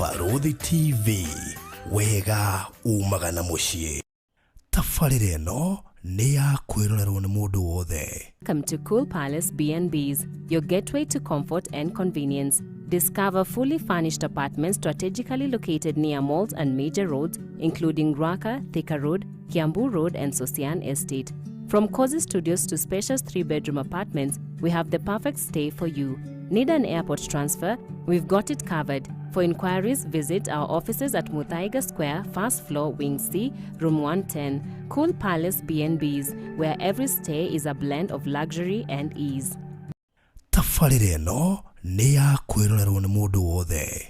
Barũthi TV, wega umaga na mũciĩ. Tabarĩra ĩno nĩ ya kwĩrorerwo nĩ mũndũ wothe. Welcome to Cool Palace B&Bs, your gateway to comfort and convenience. Discover fully furnished apartments strategically located near malls and major roads, including Ruaka, Thika Road, Kiambu Road, and Sosian Estate. From cozy studios to spacious 3-bedroom apartments, we have the perfect stay for you. Need an airport transfer? We've got it covered. For inquiries, visit our offices at Muthaiga Square, first floor, Wing C, Room 110. Cool Palace B&Bs, where every stay is a blend of luxury and ease. Tabarĩra ĩno nĩ ya kwĩrorerwo nĩ mũndũ wothe.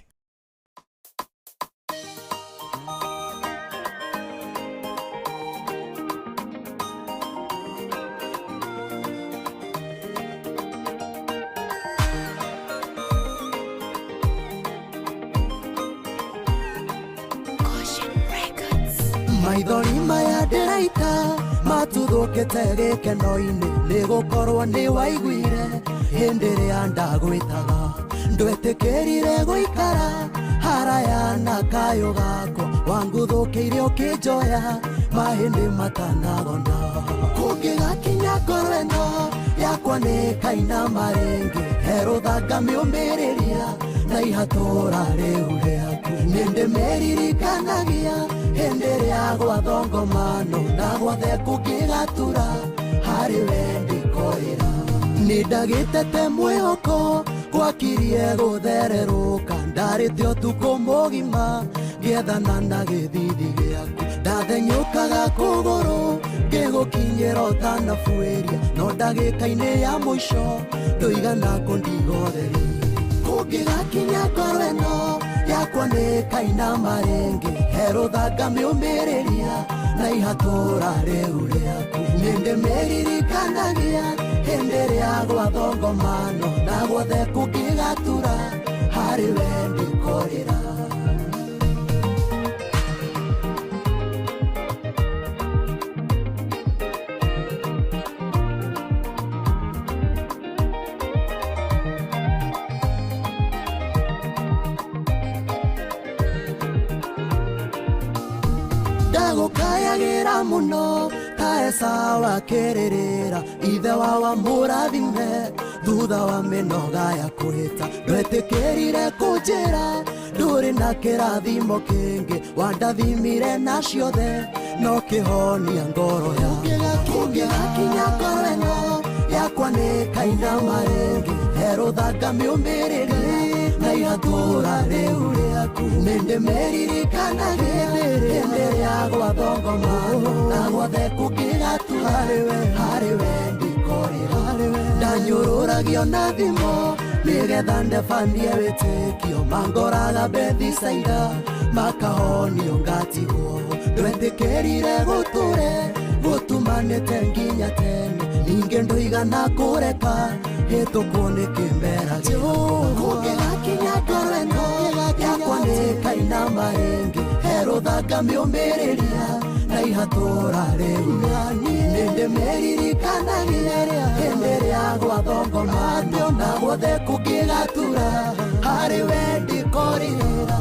Maithori maya ndĩraita matuthũkĩte gĩkeno-inĩ nĩ gũkorwo nĩ waiguire hĩndĩ ĩrĩa ndagwĩtaga ndwetĩkĩrire gũikara haraya na kayũ gakwa wanguthũkĩire ũkĩnjoya mahĩndĩ matanagona kũngĩgakinya ngoro ĩno yakwa nĩ kainama rĩngĩ herũthanga mĩũmĩrĩria na ihatũra rĩu rĩaku nĩ ndĩmĩririkanagia hĩndĩ ĩrĩa gwathongomano na gwothe kũngĩgatura harĩ we ndĩkoĩra nĩ ndagĩtete mwĩhoko gwakirie gũthererũka ndarĩte ũtukũ mũgima ngĩethana na gĩthithi gĩaku ndathenyũkaga kũgũrũ ngĩgũkinyĩra ũtanabuĩria no ndagĩka-inĩ ya mũico ndũigana kũndigotheria kũngĩgakinya ngoro ĩno yakwa nĩ kainama rĩngĩ herũthanga mĩũmĩrĩria na ihatũra rĩu rĩaku nĩ ndĩmĩririkanagia hĩndĩ ĩrĩa gwathongomano na guothe kũngĩgatura harĩ we ndĩkorĩra. Ndagũkayagĩra mũno ta Esau akĩrĩrĩra ithe wao amũrathime thutha wa mĩnoga ya kwĩta ndwetĩkĩrire kũnjĩra ndũrĩ na kĩrathimo kĩngĩ wandathimire na ciothe no kĩhonia ngoro yakwa kũngĩgakinya ngoro ĩno yakwa nĩ kainama rĩngĩ herũthanga mĩũmĩrĩria na ihatũra rĩu rĩaku nĩ ndĩmĩririkanagia hĩndĩ ĩrĩa gwathongomano na guothe kũngĩgatura harĩ we ndĩkorĩra ndanyũrũragio na thimo nĩgetha ndebanie wĩtĩkio mangoraga Bethisaida makahonio ngatigwo ndwetĩkĩrire gũtũre gũtumanĩte nginya tene ningĩ ndũigana kũreka hĩtũkwo nĩ kĩmera kũngĩgakinya ngoro ĩno yakwa nĩ kainama rĩngĩ herũthanga mĩũmĩrĩria na ihatũra rĩu nĩ ndĩmĩririkanagia hĩndĩ ĩrĩa gwathongomano na guothe kũngĩgatura harĩ we ndĩkorĩra.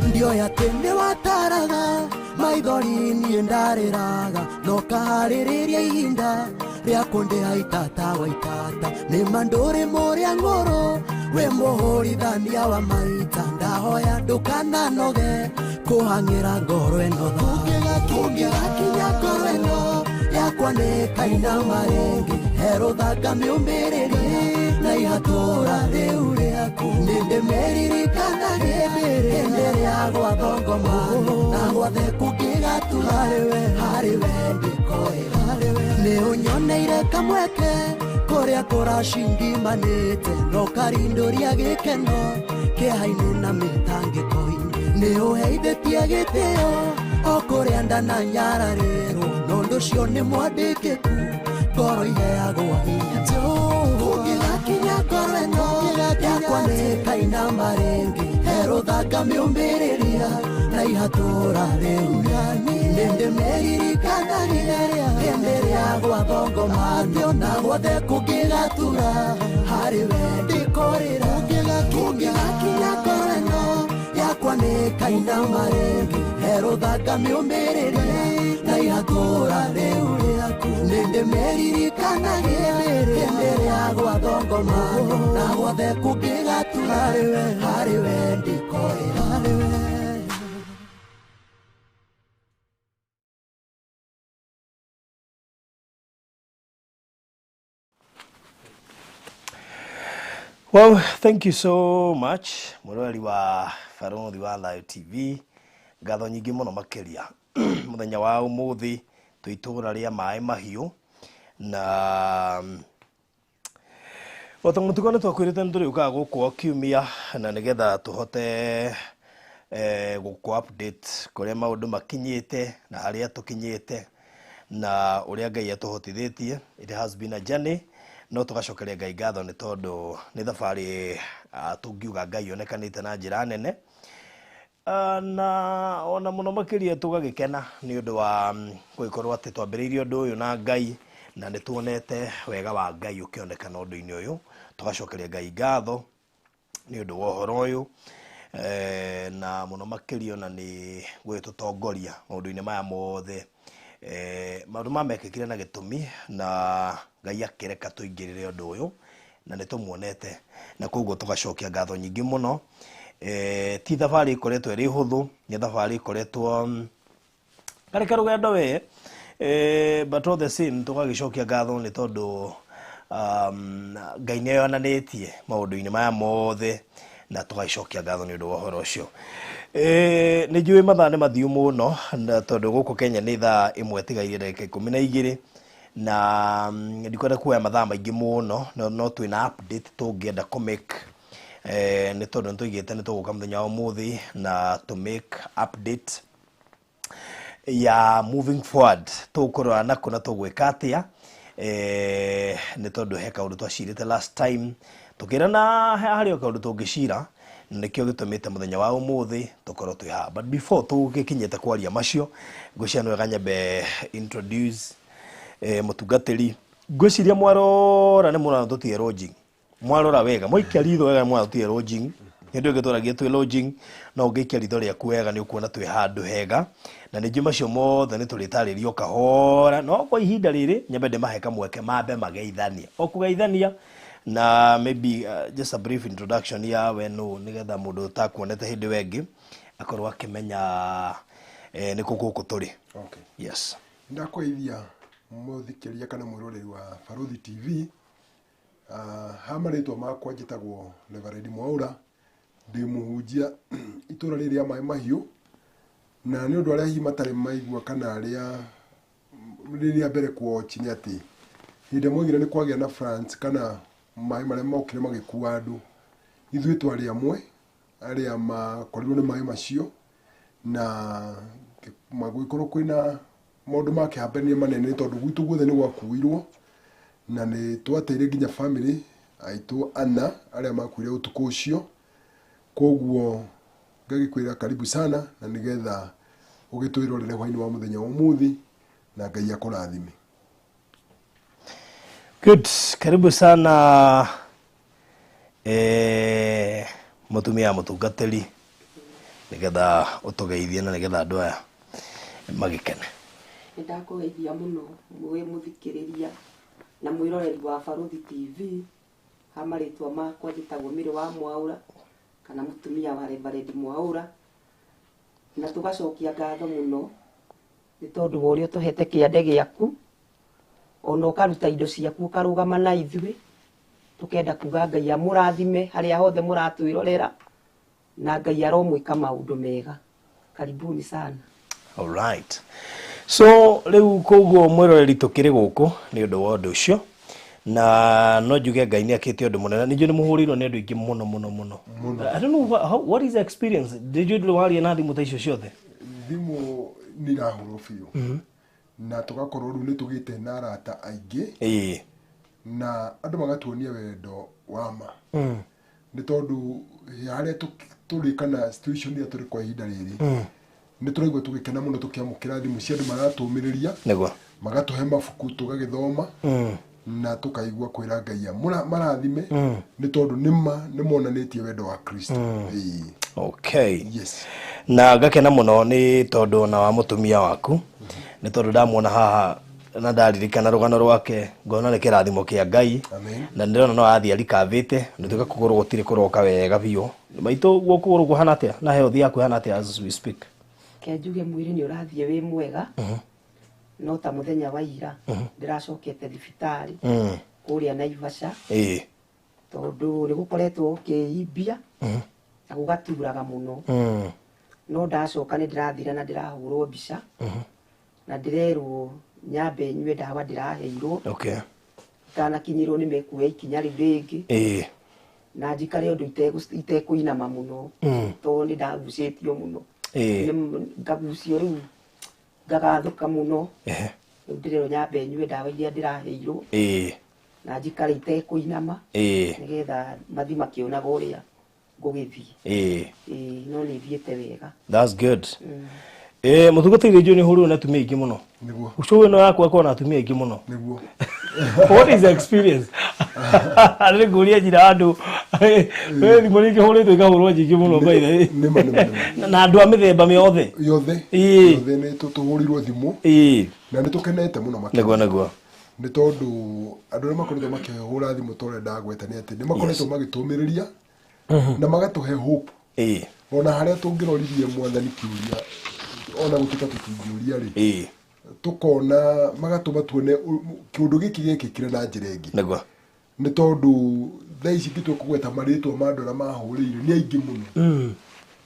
Ndioya atĩ nĩ wataraga maithori niĩ ndarĩraga no kaharĩrĩria ihinda rĩa kũndĩha itata wa itata nĩ ma ndũrĩ mũrĩa ng'ũrũ wĩ mũhũrithania wa maita ndahoya ndũkananoge kũhang'ĩra ngoro ĩno tha kũngĩgakinya ngoro ĩno yakwa nĩ kainama rĩngĩ herũthanga mĩũmĩrĩria na ihatũra rĩu rĩaku nĩ ndĩmĩririkanagia hĩndĩ ĩrĩa gwathongomano na guothe kũngĩgatura harĩ we ndĩkoĩra nĩ ũnyoneire kamweke kũrĩa kũracingimanĩte no karindũria gĩkeno kĩeha-inĩ na mĩtangĩko-inĩ nĩ ũheithĩtie gĩtĩo o kũrĩa ndananyararĩrwo no ũndũ ũcio nĩ mwandĩkĩku ngoro iheagwo hinya kũngĩgakinya ngoro ĩno yakwa nĩ kainama. ngamĩũmĩrĩria na ihatũra rĩu nĩndĩmĩririkanagia hĩndĩ ĩrĩa gwathongomano na guothe kũngĩgatura harĩ we ndĩkũrĩra kũngĩgakinya ngoro yakwa nĩ kainama rĩngĩ herũtha ngamĩũmĩrĩria na ihatũra rĩu rĩaku nĩndĩmĩririkanagia hĩndĩ ĩrĩa gwathongomano na guothe kũngĩgatura harĩ we ndĩkũrĩra. Well, thank you so much mwĩroreri wa Barũthi wa Thayu TV, ngatho nyingĩ mũno makĩria. Mũthenya wa ũmũthĩ twĩ itũũra rĩa Maĩ Mahiũ, na o ta mũtugo nĩ twakwĩrĩte nĩ tũrĩũkaga gũkũ o kiumia na nĩgetha tũhote gũkũ update kũrĩa maũndũ makinyĩte na harĩa tũkinyĩte na ũrĩa Ngai atũhotithĩtie. It has been a journey, no tũgacokeria Ngai ngatho nĩ tondũ nĩ thabarĩ tũngiuga Ngai onekanĩte na njĩra nene. Na ona mũno makĩria tũgagĩkena nĩ ũndũ wa gũgĩkorwo atĩ twambĩrĩirie ũndũ ũyũ na Ngai na nĩ tuonete wega wa Ngai ũkĩonekana ũndũ-inĩ ũyũ. Tũgacokeria Ngai ngatho nĩ ũndũ wa ũhoro ũyũ, na mũno makĩria ona nĩ gũgĩtũtongoria maũndũ-inĩ maya mothe. Maũndũ maya mekĩkire na gĩtũmi na Ngai akĩreka tũingĩrĩre ũndũ ũyũ na nĩ tũmuonete, na koguo tũgacokia ngatho nyingĩ mũno. Ti thabarĩ ĩkoretwo ĩrĩ hũthũ, nĩ thabarĩ ĩkoretwo karĩ karũgendo we, but all the same tũgagĩcokia ngatho nĩ tondũ Ngai nĩ yonanĩtie maũndũ-inĩ maya mothe na tũgagĩcokia ngatho nĩ ũndũ wa ũhoro ũcio. Nĩ njũĩ mathaa nĩ mathiu mũno na tondũ gũkũ Kenya nĩ thaa 1 tigairie ndagĩka 12 na ndikwenda kuoya mathaa maingĩ mũno, no twĩna update tũngĩenda kũ make, nĩ tondũ nĩ tũigĩte nĩ tũgũka mũthenya wa ũmũthĩ na tũ make update ya moving forward, tũkũrora nakũ na tũgwĩka atĩa. Nĩ tondũ he kaũndũ twacirĩte last time tũkĩrana harĩ o kaũndũ tũngĩcira, na nĩkĩo gĩtũmĩte mũthenya wa ũmũthĩ tũkorwo twĩ haha. But before tũgĩkinyĩte kwaria macio, ngwĩciria nĩ wega nyambe introduce mũtungatĩri. Ngwĩciria mwarora nĩ mũrona tũtirĩ lodging, mwarora wega mwaikia ritho wega mwana tũtirĩ lodging. Hĩndĩ ĩyo tũragia twĩ lodging, no ũngĩikia ritho rĩaku wega nĩ ũkuona twĩ handũ hega, na ningĩ macio mothe nĩ tũrĩtarĩrio kahora, no kwa ihinda rĩrĩ nyambe ndĩmahe kamweke mambe mageithanie o kũgeithania, na maybe just a brief introduction ya we nũ, nĩgetha mũndũ ũtakuonete hĩndĩ ĩyo ĩngĩ akorwo akĩmenya nĩ kũ gũkũ tũrĩ. Okay. Yes. Ndakũgeithia mũthikĩria kana mwĩroreri wa Barũthi TV. Ha marĩtwa makwa njĩtagwo Reverend Mwaura, ndĩ mũhunjia itũũra rĩrĩ rĩa Maĩ Mahiũ, na nĩ ũndũ arĩa hihi matarĩ maigua kana arĩa rĩrĩa mbere kuochi nĩ atĩ hĩndĩ ĩrĩa mwaugire nĩ kwagĩa na France kana maĩ marĩa mokire magĩkua andũ, ithuĩ twarĩ amwe arĩa makorirwo nĩ maĩ macio, na magũgĩkorwo kwĩna maũndũ makĩhambania manene nĩ tondũ gwitũ guothe nĩ gwakuirwo, na nĩ twateire nginya family aitũ ana arĩa makuire ũtukũ ũcio. Koguo ngagĩkwĩra karibu sana, na nĩgetha ũgĩtwĩrorere hwainĩ wa mũthenya wa ũmũthĩ, na Ngai akũrathime. Good, karibu sana mũtumia mũtungatĩri, nĩgetha ũtũgeithie na nĩgetha andũ aya magĩkene. Nĩ ndakũgeithia mũno mwĩ mũthikĩrĩria na mwĩroreri wa Barũthi TV. Ha marĩtwa makwa njĩtagwo Mĩrĩ wa Mwaura kana mũtumia wa Reverend Mwaura, na tũgacokia ngatho mũno nĩ tondũ wa ũrĩa ũtũhete kĩande gĩaku, ona ũkaruta indo ciaku ũkarũgama na ithuĩ. Tũkenda kuga Ngai amũrathime harĩa hothe mũratwĩrorera, na Ngai aromwĩka maũndũ mega. Karibuni sana. All right. So rĩu koguo mwĩroreri tũkĩrĩ gũkũ nĩ ũndũ wa ũndũ ũcio, na no njuge Ngai nĩ akĩte ũndũ mũnene. Ningĩ nĩ mũhũrĩirwo nĩ andũ aingĩ mũno mũno mũno. I don't know what is the experience. Did you do waria na thimũ ta icio ciothe? Thimũ nĩ irahũrwo biũ. Na tũgakorwo rĩu nĩ tũgĩte na arata aingĩ. Na andũ magatuonia wendo wa ma. Nĩ tondũ harĩa tũrĩ kana situation ĩrĩa tũrĩ kwa ihinda rĩrĩ, nĩ tũraigua tũgĩkena mũno tũkĩamũkĩra thimũ cia andũ maratũmĩrĩria, Nĩguo. magatũhe mabuku tũgagĩthoma, na tũkaigua kwĩra Ngai marathime, nĩ tondũ nĩma nĩ monanĩtie wendo wa Kristo. Ĩĩ. Okay. Yes. Na ngakena mũno nĩ tondũ ona wa mũtumia waku, nĩ tondũ ndamuona haha na ndaririkana rũgano rwake, ngona nĩ kĩrathimo kĩa Ngai. Amen. Na ndĩrona no athiĩ arikavĩte, nĩ tuĩka kũgũrũ gũtirĩ kũroka wega biũ. Maitũ, guo kũgũrũ kũhana atĩa na health yaku ĩhana atĩa as we speak? Ke njuge mwĩrĩ nĩ ũrathiĩ wĩ mwega, no ta mũthenya wa ira ndĩracokete thibitarĩ kũrĩa Naivasha, tondũ nĩ gũkoretwo gũkĩimbia na gũgaturaga mũno. No ndacoka nĩ ndĩrathira na ndĩrahũrwo mbica na ndĩrerwo nyambe nyue ndawa ndĩraheirwo. Itanakinyĩrwo nĩ mekuoya ikinya rĩu rĩngĩ, na njikare ũndũ itekũinama mũno, tondũ nĩ ndagucĩtio mũno. Ngagucio rĩu ngagathũka mũno. Rĩu ndĩrerwo nyambe nyue ndawa iria ndĩraheirwo na njikare itekũinama, nĩgetha mathi makĩonaga ũrĩa ngũgĩthiĩ. Ĩĩ, no nĩ thiĩte wega. That's good. Mũtungatĩri John, hũrwo na atumia aingĩ mũno. Nĩguo. Show ĩno yaku akorwo na atumia aingĩ mũno. Nĩguo. What is the experience? Nĩ ngũria njira andũ we thimũ rĩngĩ hũrĩtwo ikahũrwo nyingĩ mũno, by the way. Nĩma, nĩma, nĩma. Na andũ a mĩthemba mĩothe. Yothe. Yothe nĩ tũhũrirwo thimũ na nĩ tũkenete mũno makĩria. Nĩguo. Nĩ tondũ andũ arĩa makoretwo makĩhũra thimũ, ta ũrĩa ndagweta, nĩ atĩ nĩ makoretwo magĩtũmĩrĩria na magatũhe hope, ona harĩa tũngĩroririe mwathani kĩũria, ona gũtuĩka tũtingĩũria rĩ, tũkona magatũma tuone kĩũndũ gĩkĩ gĩekĩkire na njĩra ĩngĩ. Nĩ tondũ thaa ici ingĩtua kũgweta marĩtwa ma andũ arĩa mahũrĩire nĩ aingĩ mũno,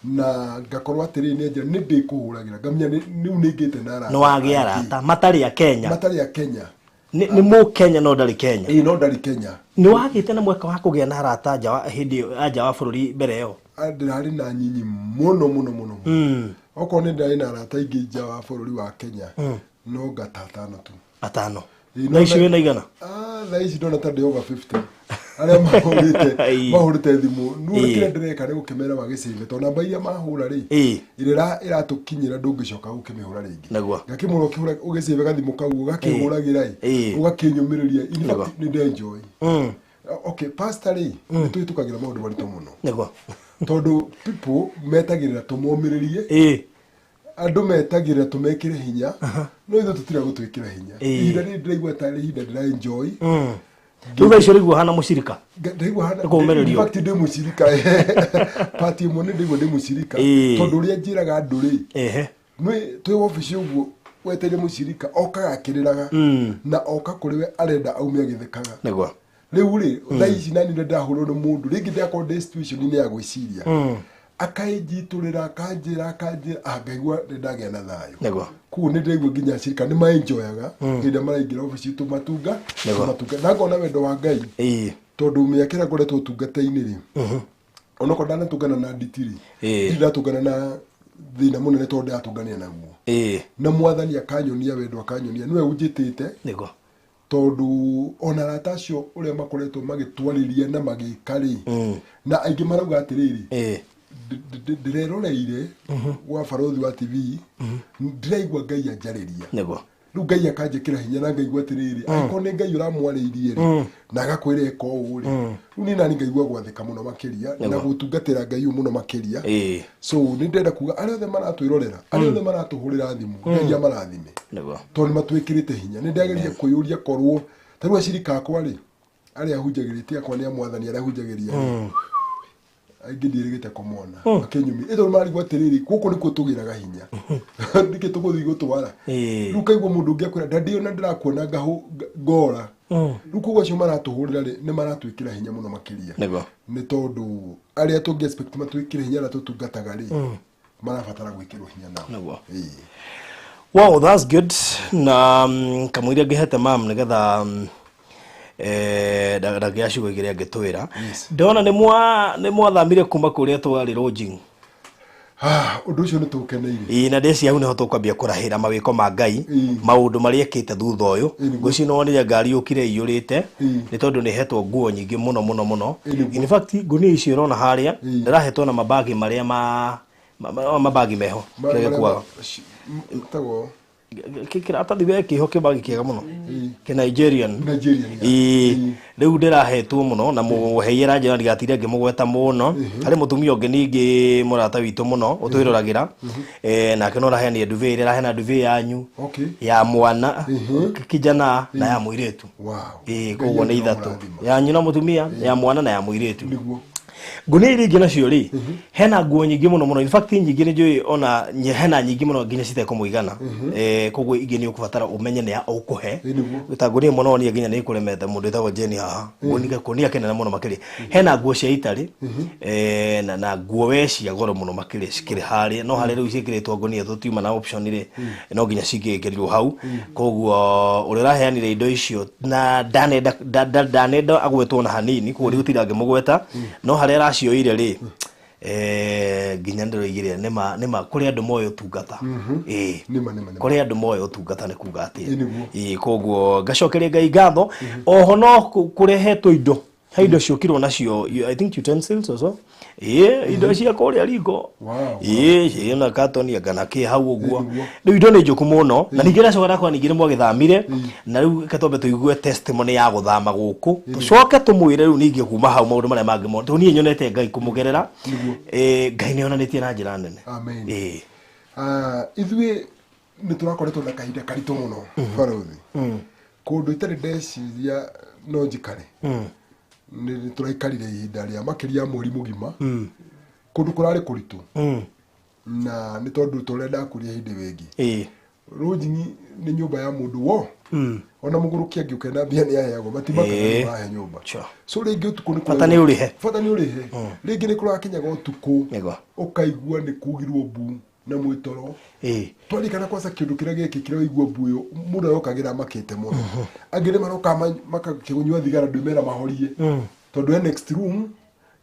na ngakorwo atĩrĩrĩ, nĩ njĩra nĩ ndĩkũhũragĩra ngamenya rĩu nĩ ngĩte na arata Nĩ wagĩa arata matarĩ a Kenya. Matarĩ a Kenya. Nĩ mũ Kenya no ndarĩ Kenya. Ĩĩ, no ndarĩ Kenya. Nĩ wagĩte na mweke wa kũgĩa na arata nja wa hĩndĩ ĩyo nja wa bũrũri mbere ĩyo? Ndĩrarĩ na nyinyi mũno mũno mũno mũno. Okorwo nĩ ndĩrarĩ na arata aingĩ nja wa bũrũri wa Kenya, no ngata atano tu. Atano? Ĩĩ, Na icio wĩna igana? Ah, thaa ici ndona ta ndĩ over 50 arĩa mahũrĩte mahũrĩte thimũ. Nĩ kĩrĩa ndĩreka nĩ gũkĩmera magĩcĩve, tondũ namba iria mahũra rĩ, ĩrĩa ĩratũkinyĩra ndũngĩcoka gũkĩmĩhũra rĩngĩ. Ngakĩmũra ũkĩhũra ũgĩcĩve gathimũ kau ũgakĩhũragĩra ĩ, ũgakĩnyũmĩrĩria. In fact, nĩ ndenjoy. Okay, pastor rĩ, nĩ tũhĩtũkagĩra maũndũ maritũ mũno, tondũ people metagĩrĩra tũmomĩrĩrie, andũ metagĩrĩra tũmekĩre hinya, no ithuĩ tũtira gũtwĩkĩra hinya. Ihinda rĩrĩ ndĩraigua tarĩ ihinda ndĩra enjoy. Rĩu thaa icio rĩguo hana mũcirika. Ndaigua hana. Nĩkũũmĩrĩrio. In fact, ndĩ mũcirika pati ĩmwe, nĩ ndaigua ndĩ mũcirika, tondũ ũrĩa njĩraga andũ rĩ, nĩ twĩ wabici ũguo wetereire mũcirika okaga akĩrĩraga, na oka kũrĩ we arenda aume agĩthekaga. Rĩu rĩ, thaa ici nani nĩ ndahũrwo nĩ mũndũ rĩngĩ, ndakorwo ndĩ situation-inĩ ya gwĩciria, akaĩnjitũrĩra, akanjĩra akanjĩra, ah, ngaigua nĩ ndagĩa na thayũ. Koguo nĩ ndĩraigua nginya acirika nĩ maenjoyaga hĩndĩ ĩrĩa maraingĩra obici tũmatunga tũmatunga, na ngona wendo wa Ngai, tondũ mĩaka ĩrĩa ngoretwo ũtungata-inĩ rĩ, onokorwo ndanatũngana na nditi rĩ, ndirĩ ndatũngana na thĩna mũnene tondũ ndĩratũnganire naguo, na mwathani akanyonia wendo, akanyonia nĩwe ũnjĩtĩte, tondũ ona arata acio ũrĩa makoretwo magĩtwarĩria na magĩka rĩ, na aingĩ marauga atĩrĩrĩ, ndĩreroreire gwa Barũthi wa TV, ndĩraigua Ngai anjarĩria. Rĩu Ngai akanjĩkĩra hinya na ngaigua atĩrĩrĩ, angĩkorwo nĩ Ngai ũramwarĩirie rĩ, na agakwĩra ĩka ũũ rĩ, rĩu niĩ nani ngaigua gwathĩka mũno makĩria na gũtungatĩra Ngai ũyũ mũno makĩria. So nĩ ndĩrenda kuga arĩa othe maratwĩrorera, arĩa othe maratũhũrĩra thimũ, Ngai amarathime, tondũ nĩ matwĩkĩrĩte hinya. Nĩ ndĩrageria kwĩyũria korwo ta rĩu acirika akwa rĩ, arĩa hunjagĩrĩtie akwa nĩ a mwathani, arĩa hunjagĩria rĩ, aingĩ ndiĩrĩgĩte kũmona makĩnyumia ĩ, tondũ marigwo atĩrĩrĩ, gũkũ nĩkuo tũgĩraga hinya, nĩkĩ tũgũthiĩ gũtwara. Rĩu kaigua mũndũ ũngĩ akwĩra ndandĩ ona ndĩrakuona ngora. Rĩu koguo acio maratũhũrĩra rĩ, nĩ maratwĩkĩra hinya mũno makĩria, nĩ tondũ arĩa tũngĩ expect matwĩkĩre hinya arĩa tũtungataga rĩ, marabatara gwĩkĩrwo hinya nao. Wow, that's good. Na kamũiria ngĩhete mam nĩgetha ndagĩa ciugo igĩrĩ angĩtwĩra. Ndona nĩ mwathamire kuma kũrĩa twarĩ lodging. Ah, ũndũ ũcio nĩ tũkeneire. Ĩĩ, na ndĩciria hau nĩho tũkwambia kũrahĩra mawĩko ma Ngai, maũndũ marĩa ekĩte thutha ũyũ. Ngwĩciria nĩwonire ngari yũkire ĩiyũrĩte, nĩ tondũ nĩ hetwo nguo nyingĩ mũno mũno mũno. In fact, ngũnia icio ũrona harĩa, ndĩrahetwo na mabagi marĩa ma mabagi meho, kĩrĩa gĩkuaga. Tagwo Kĩratathi we kĩho kĩbagi kĩega mũno kĩ Nigerian. Nigerian, yeah. Ĩĩ, rĩu ndĩrahetwo mũno na mũhei aranjĩra ndigatinde ngĩmũgweta mũno. Harĩ mũtumia ũngĩ ningĩ mũrata witũ mũno ũtwĩroragĩra, nake no araheanire duvet, ĩrĩa araheana duvet yanyu, ya mwana kijana na ya mũirĩtu. Ĩĩ, koguo nĩ ithatũ, yanyu na mũtumia, ya mwana na ya mũirĩtu. Nĩguo. Ngunia iria ingĩ nacio rĩ, hena nguo nyingĩ mũno mũno. In fact, nyingĩ nĩ njũĩ ona hena nyingĩ mũno nginya citekũmũigana. Koguo ingĩ nĩ ũkũbatara ũmenye nĩ ya ũkũhe. Nĩguo. Ta ngunia ĩmwe no niĩ nginya nĩ ĩkũremete mũndũ wĩtagwo Jane haha. Ngunia ngunia kĩnene mũno makĩria. Hena nguo cia Italy, na nguo we cia goro mũno makĩria cikĩrĩ harĩa. No harĩa rĩu ciĩkĩrĩtwo ngunia tũtiuma na option rĩ, no nginya cingĩkĩrirwo hau. Koguo ũrĩa ũraheanire indo icio na ndanenda ndanenda agwetwo na hanini, koguo ndigũtinda ngĩmũgweta, no harĩa aracioire rĩ, nginya ndĩroigire nĩma nĩma kũrĩ andũ moĩ ũtungata. Ĩĩ. Nĩma nĩma nĩma. Kũrĩ andũ moĩ ũtungata nĩ kuga atĩa. Ĩĩ, nĩguo. Ĩĩ, koguo ngacokeria Ngai ngatho. Oho no kũrehetwo indo, he indo ciũkirwo nacio, I think utensils or so. Ĩĩ, indo cia kũrĩa riko. Ĩĩ, ciĩna katoni anga na kĩ hau ũguo. Rĩu indo nĩ njũku mũno, na ningĩ ndacoka ndakora ningĩ nĩ mwagĩthamire, na rĩu reke twambe tũigue testimony ya gũthama gũkũ, tũcoke tũmwĩre rĩu ningĩ kuma hau maũndũ marĩa mangĩ mothe. Tondũ niĩ nyonete Ngai kũmũgerera, Ngai nĩ onanĩtie na njĩra nene. Amen. Ĩĩ. Ah, ithuĩ nĩ tũrakoretwo na kahinda karitũ mũno, barothi, kũndũ itarĩ ndeciria no njikare. Nĩ tũraikarire ihinda rĩa makĩria ya mweri mũgima kũndũ kũrarĩ kũritũ, na nĩ tondũ tũrĩa ndakurie hĩndĩ ĩyo ĩngĩ. Rũnjingi nĩ nyũmba ya mũndũ wo ona mũgũrũki angĩũka na mbia nĩ aheagwo, matimakaga nĩ mahe nyũmba. So rĩngĩ ũtukũ nĩ Bata nĩ ũrĩhe. Bata nĩ ũrĩhe. Rĩngĩ nĩ kũrakinyaga ũtukũ ũkaigua nĩ kugirwo mbu na mwĩtoro. Twarikana kwanza kĩndũ kĩrĩa gĩekĩkire, waigua mbu ĩyo mũndũ arokagĩra makĩte mũno. Angĩ nĩ maroka makakĩnyua thigara, ndwĩmera mahorie tondũ he next room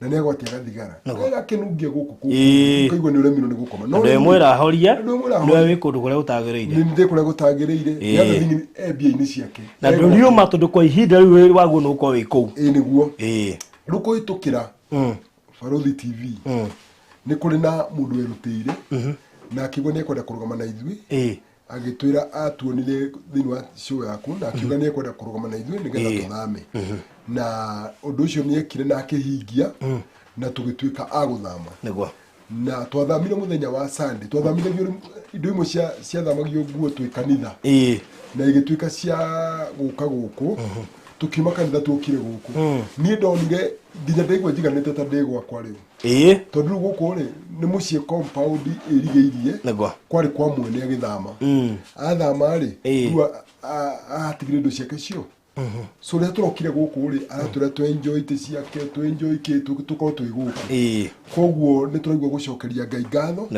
na nĩ agwatia gathigara gakĩnungia gũkũ kũu, ũkaigua nĩ ũremirwo nĩ gũkoma. No Ndũ rĩu- ĩmwe ĩrahoria, Ndũ ĩmwe ĩrahoria. nĩwe wĩ kũndũ kũrĩa gũtagĩrĩire. Nĩ ndĩ kũrĩa gũtagĩrĩire. Nĩ thing'i e mbia-inĩ ciake. Na ndũriũma tondũ kwa ihinda rĩu waguo nĩ ũkorwo wĩ kũu. Ĩĩ, nĩguo. Rĩu kũhĩtũkĩra Barothi TV, nĩ kũrĩ na mũndũ werutĩire na akiuga nĩ ekwenda kũrũgama na ithuĩ. Agĩtwĩra atuonire thĩinĩ wa show yaku na akiuga nĩ ekwenda kũrũgama na ithuĩ nĩgetha tũthame, na ũndũ ũcio nĩ ekire na akĩhingia na tũgĩtuĩka a gũthama. Na twathamire mũthenya wa Sunday, twathamithagio indo imwe ciathamagio nguo twĩ kanitha na igĩtuĩka cia gũka gũkũ. Tũkiuma kanitha tuokire gũkũ, niĩ ndonire nginya ndaigua njiganĩte ta ndĩ gwakwa rĩu, tondũ rĩu gũkũ rĩ nĩ mũciĩ, compound ĩrigĩirie. Kwarĩ kwa mwene agĩthama, athama rĩ, rĩu atigire indo ciake cio. So rĩrĩa tũrokire gũkũ rĩ, aratwĩra twenjoy itĩ ciake, twenjoy kĩ, tũkorwo twĩ gũkũ. Koguo nĩ tũraigua gũcokeria Ngai ngatho.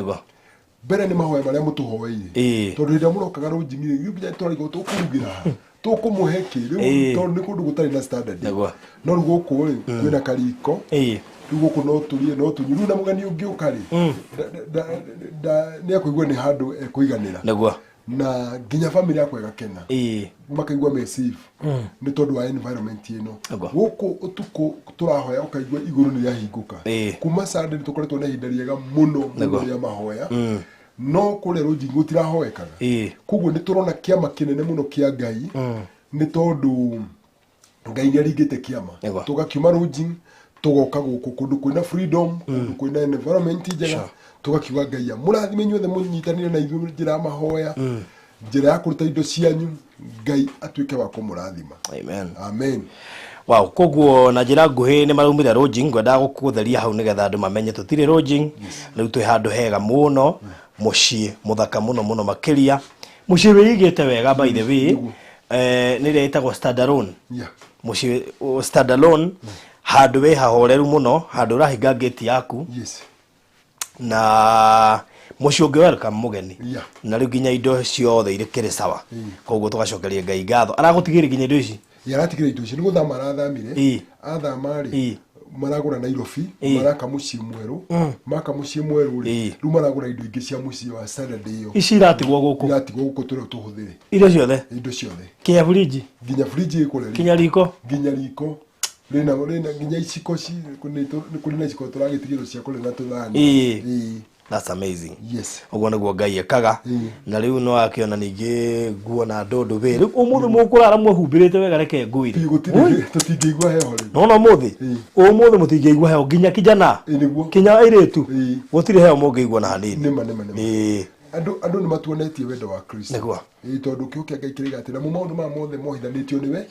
Mbere nĩ mahoya marĩa mũtũhoeire, tondũ hĩndĩ ĩrĩa mũrokaga rũnjingi rĩu nginya tũrarigwo tũkũrugĩra ha, tũkũmũhe kĩ rĩu, tondũ nĩ kũndũ gũtarĩ na standard. No rĩu gũkũ rĩ kwĩna kariko. Rĩu gũkũ no tũrĩe, no tũnyue, rĩu na mũgeni ũngĩũka rĩ, nĩ ekũigua nĩ handũ ekũiganĩra. Na nginya family yakwa ĩgakena, makaigua me safe nĩ tondũ wa environment ĩno. Gũkũ ũtukũ tũrahoya ũkaigua igũrũ nĩ rĩahingũka. Kuma Sunday nĩ tũkoretwo na ihinda rĩega mũno mũno rĩa mahoya, no kũrĩa rũnjingi gũtirahoekaga. Koguo nĩ tũrona kĩama kĩnene mũno kĩa Ngai, nĩ tondũ Ngai nĩ aringĩte kĩama. Tũgakiuma rũnjing tũgoka gũkũ kũndũ kwĩna freedom, kũndũ kwĩna environment njega. Tũgakiuga Ngai amũrathime inyuothe mũnyitanĩre na ithuĩ njĩra ya mahoya, njĩra ya kũruta indo cianyu. Ngai atuĩke wa kũmũrathima. Amen. Amen. Wow, koguo na njĩra nguhĩ nĩ maraumire Rũnjing, ngwendaga gũkũtheria hau nĩgetha andũ mamenye tũtirĩ Rũnjing, rĩu twĩ handũ hega mũno, mũciĩ mũthaka mũno mũno makĩria, mũciĩ wĩigĩte wega by the way, nĩ ĩrĩa ĩtagwo standalone. Mũciĩ standalone, handũ wĩ hahoreru mũno, handũ ũrahinga gate yaku. Na mũciĩ ũngĩ welcome mũgeni. Na rĩu nginya indo ciothe irĩkĩrĩ sawa. Koguo tũgacokeria Ngai ngatho. Aragũtigĩire nginya indo ici? Ye aratigire indo icio, nĩ gũthama arathamire. Athama rĩ, Maragũra Nairobi, maraka mũciĩ mwerũ, maka mũciĩ mwerũ rĩ, rĩu maragũra indo ingĩ cia mũciĩ wa Saturday ĩyo. Ici iratigwo gũkũ? Iratigwo gũkũ tũrĩa tũhũthĩre. Irio ciothe? Indo ciothe. Kinya fridge? Nginya fridge ĩkũrĩa. Kinya riko? Nginya riko rĩna nginya iciko kũrĩ na iciko tũragĩtigĩrwo cia kũrĩa na tũthani. Ĩĩ. That's amazing. Yes. Ũguo nĩguo Ngai ekaga. Na rĩu no akĩona ningĩ nguo na ndũndũ wĩ. Rĩu ũmũthĩ mũkũrara mwĩhumbĩrĩte wega, reke ngwĩre. Tũtingĩigua heho rĩu. No ũmũthĩ. Ũmũthĩ mũtingĩigua heho nginya kijana. Kinya airĩtu. Gũtirĩ heho mũngĩigua na hanini. Nĩma nĩma nĩma. Andũ nĩ matuonetie wendo wa Kristo. Nĩguo. Ĩĩ, tondũ kĩo kĩa Ngai kĩrĩga atĩ namo maũndũ maya mothe mohithanĩtio nĩwe.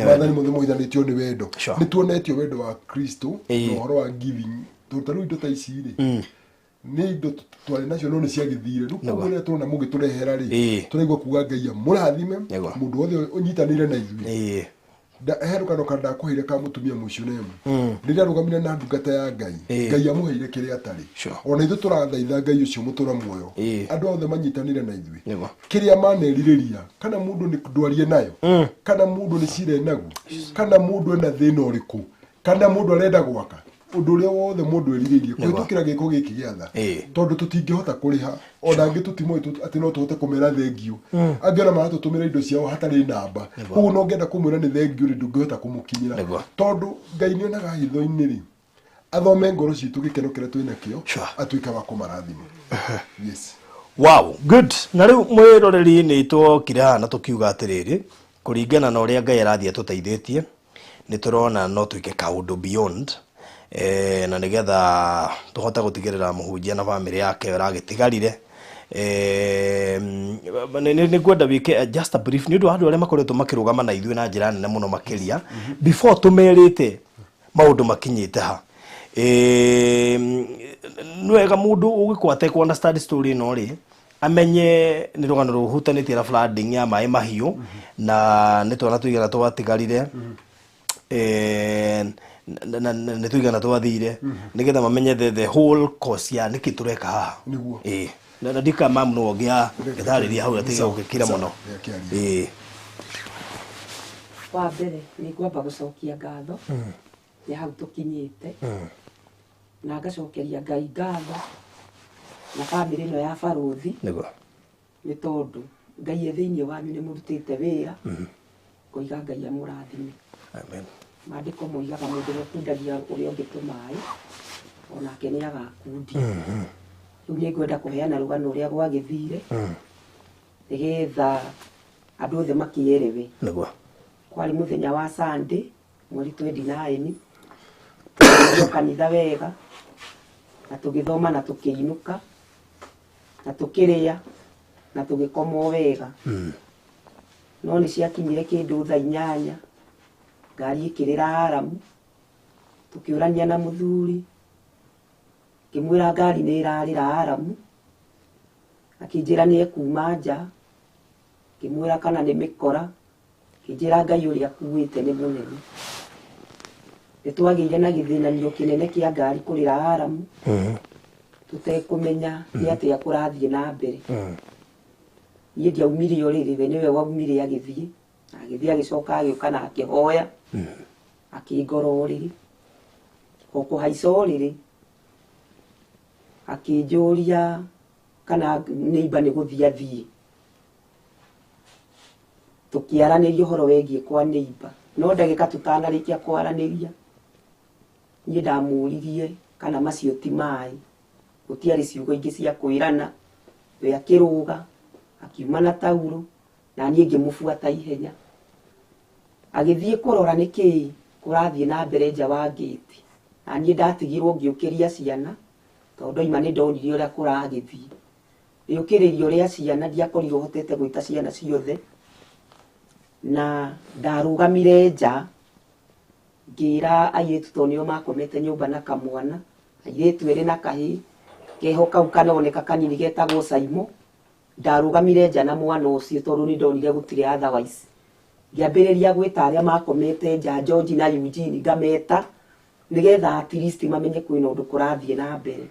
Maathani mothe mohithanĩtio nĩ wendo. Nĩ tuonetio wendo wa Kristo na ũhoro wa giving. Tondũ ta rĩu indo ta ici rĩ, nĩ indo twarĩ nacio no nĩ ciagĩthire. Rĩu koguo rĩrĩa tũrona mũgĩtũrehera rĩ, tũraigua kuga Ngai amũrathime mũndũ wothe ũnyitanĩire na ithuĩ. He rũgano ka ndakũheire ka mũtumia Mũshunemu. Rĩrĩa arũgamire na ndungata ya Ngai, Ngai amũheire kĩrĩa atarĩ. Ona ithuĩ tũrathaitha Ngai ũcio mũtũra muoyo. Andũ othe manyitanĩre na ithuĩ. Kĩrĩa manerirĩria, kana mũndũ nĩ ndwarie nayo, kana mũndũ nĩ cira enaguo, kana mũndũ ena thĩna ũrĩkũ, kana mũndũ arenda gwaka, ũndũ ũrĩa wothe mũndũ erirĩirie kũhĩtũkĩra gĩko gĩkĩ gĩa tha, tondũ tũtingĩhota kũrĩha ona angĩ tũtimoĩ atĩ no tũhote kũmera thengiũ. Angĩ ona maratũtũmĩra indo ciao hatarĩ namba, koguo no ngenda kũmwĩra nĩ thengiũ rĩ, ndũngĩhota kũmũkinyĩra, tondũ Ngai nĩonaga hitho-inĩ rĩ, athome ngoro citũ gĩkeno kĩrĩa twĩ nakĩo, atuĩke wa kũmarathima. Yes. Wow, good. Na rĩu mwĩroreri nĩ twokire haha na tũkiuga atĩrĩrĩ, kũringana na ũrĩa Ngai arathiĩ atũteithĩtie, nĩ tũrona no twĩke kaũndũ beyond, na nĩgetha tũhote gũtigĩrĩra mũhunjia na bamĩrĩ yake ĩragĩtigarire. Nĩ ngwenda wĩke just a brief nĩ ũndũ wa andũ arĩa makoretwo makĩrũgama na ithuĩ na njĩra nene mũno makĩria before tũmerĩte maũndũ makinyĩte ha. Nĩ wega mũndũ ũgĩkorwo atekũ understand story ĩno rĩ, amenye nĩ rũgano rũhutanĩtie na flooding ya maĩ mahiũ, na nĩ twana tũigana twatigarire, nĩ tũigana twathire, nĩgetha mamenye the whole course ya nĩkĩ tũreka haha. Nĩguo. Na ndika mamu no ũngĩa gĩtarĩria hau atige gũgĩkira mũno. Wa mbere nĩ ngwamba gũcokia ngatho nĩ hau tũkinyĩte, na ngacokeria Ngai ngatho na bamĩrĩ ĩno ya Barũthi. Nĩguo. Nĩ tondũ Ngai e thĩinĩ wanyu nĩ mũrutĩte wĩra, ngoiga Ngai amũrathime. Amen. Maandĩko moigaga mũndũ ũrĩa ũkundagia ũrĩa ũngĩ tũmaĩ onake nĩ agakundia. Rĩu nĩ ngwenda kũheana rũgano ũrĩa gwagĩthire, nĩgetha andũ othe makĩerewe. Nĩguo. Kwarĩ mũthenya wa Sunday mweri 29, tũgĩthiĩ kanitha wega na tũgĩthoma na tũkĩinũka na tũkĩrĩa na tũgĩkoma o wega. No nĩ ciakinyire kĩndũ thaa 8, ngari ĩkĩrĩra aramu, tũkĩũrania na mũthuri, ngĩmwĩra ngari nĩ ĩrarĩra aramu, akĩnjĩra nĩ ekuma nja, ngĩmwĩra kana nĩ mĩkora, akĩnjĩra Ngai ũrĩa akuĩte nĩ mũnene. Nĩ twagĩire na gĩthĩnanio kĩnene kĩa ngari kũrĩra aramu, tũtekũmenya nĩ atĩa kũrathiĩ na mbere. Niĩ ndiaumire ũrĩrĩ, we nĩwe waumire agĩthiĩ, agĩthiĩ agĩcoka agĩũka na akĩhoya, akĩngora ũrĩrĩ. O kũhaica ũrĩrĩ, akĩnjũria kana neighbor nĩ gũthiĩ athiĩ. Tũkĩaranĩria ũhoro wĩgiĩ kwa neighbor, no ndagĩka tũtanarĩkia kwaranĩria, niĩ ndamũririe kana macio ti maĩ. Gũtiarĩ ciugo ingĩ cia kwĩrana, we akĩrũga, akiuma na taurũ, na niĩ ngĩmũbuata ihenya. Agĩthiĩ kũrora nĩkĩĩ kũrathiĩ na mbere nja wa ngĩti, na niĩ ndatigirwo ngĩũkĩria ciana, tondũ ndoima nĩ ndonire ũrĩa kũragĩthiĩ. Rĩũkĩrĩrio rĩa ciana ndiakorirwo hotete gwĩta ciana ciothe, na ndarũgamire nja ngĩra airĩtu tondũ nĩo makomete nyũmba na kamwana, airĩtu erĩ na kahĩĩ, keho kau kanoneka kanini getagwo Saimo. Ndarũgamire nja na mwana ũcio tondũ nĩ ndonire gũtirĩ otherwise. Ngĩambĩrĩria gwĩta arĩa makomete nja, George na Eugene, ngameta nĩgetha at least mamenye kwĩna ũndũ kũrathiĩ na mbere.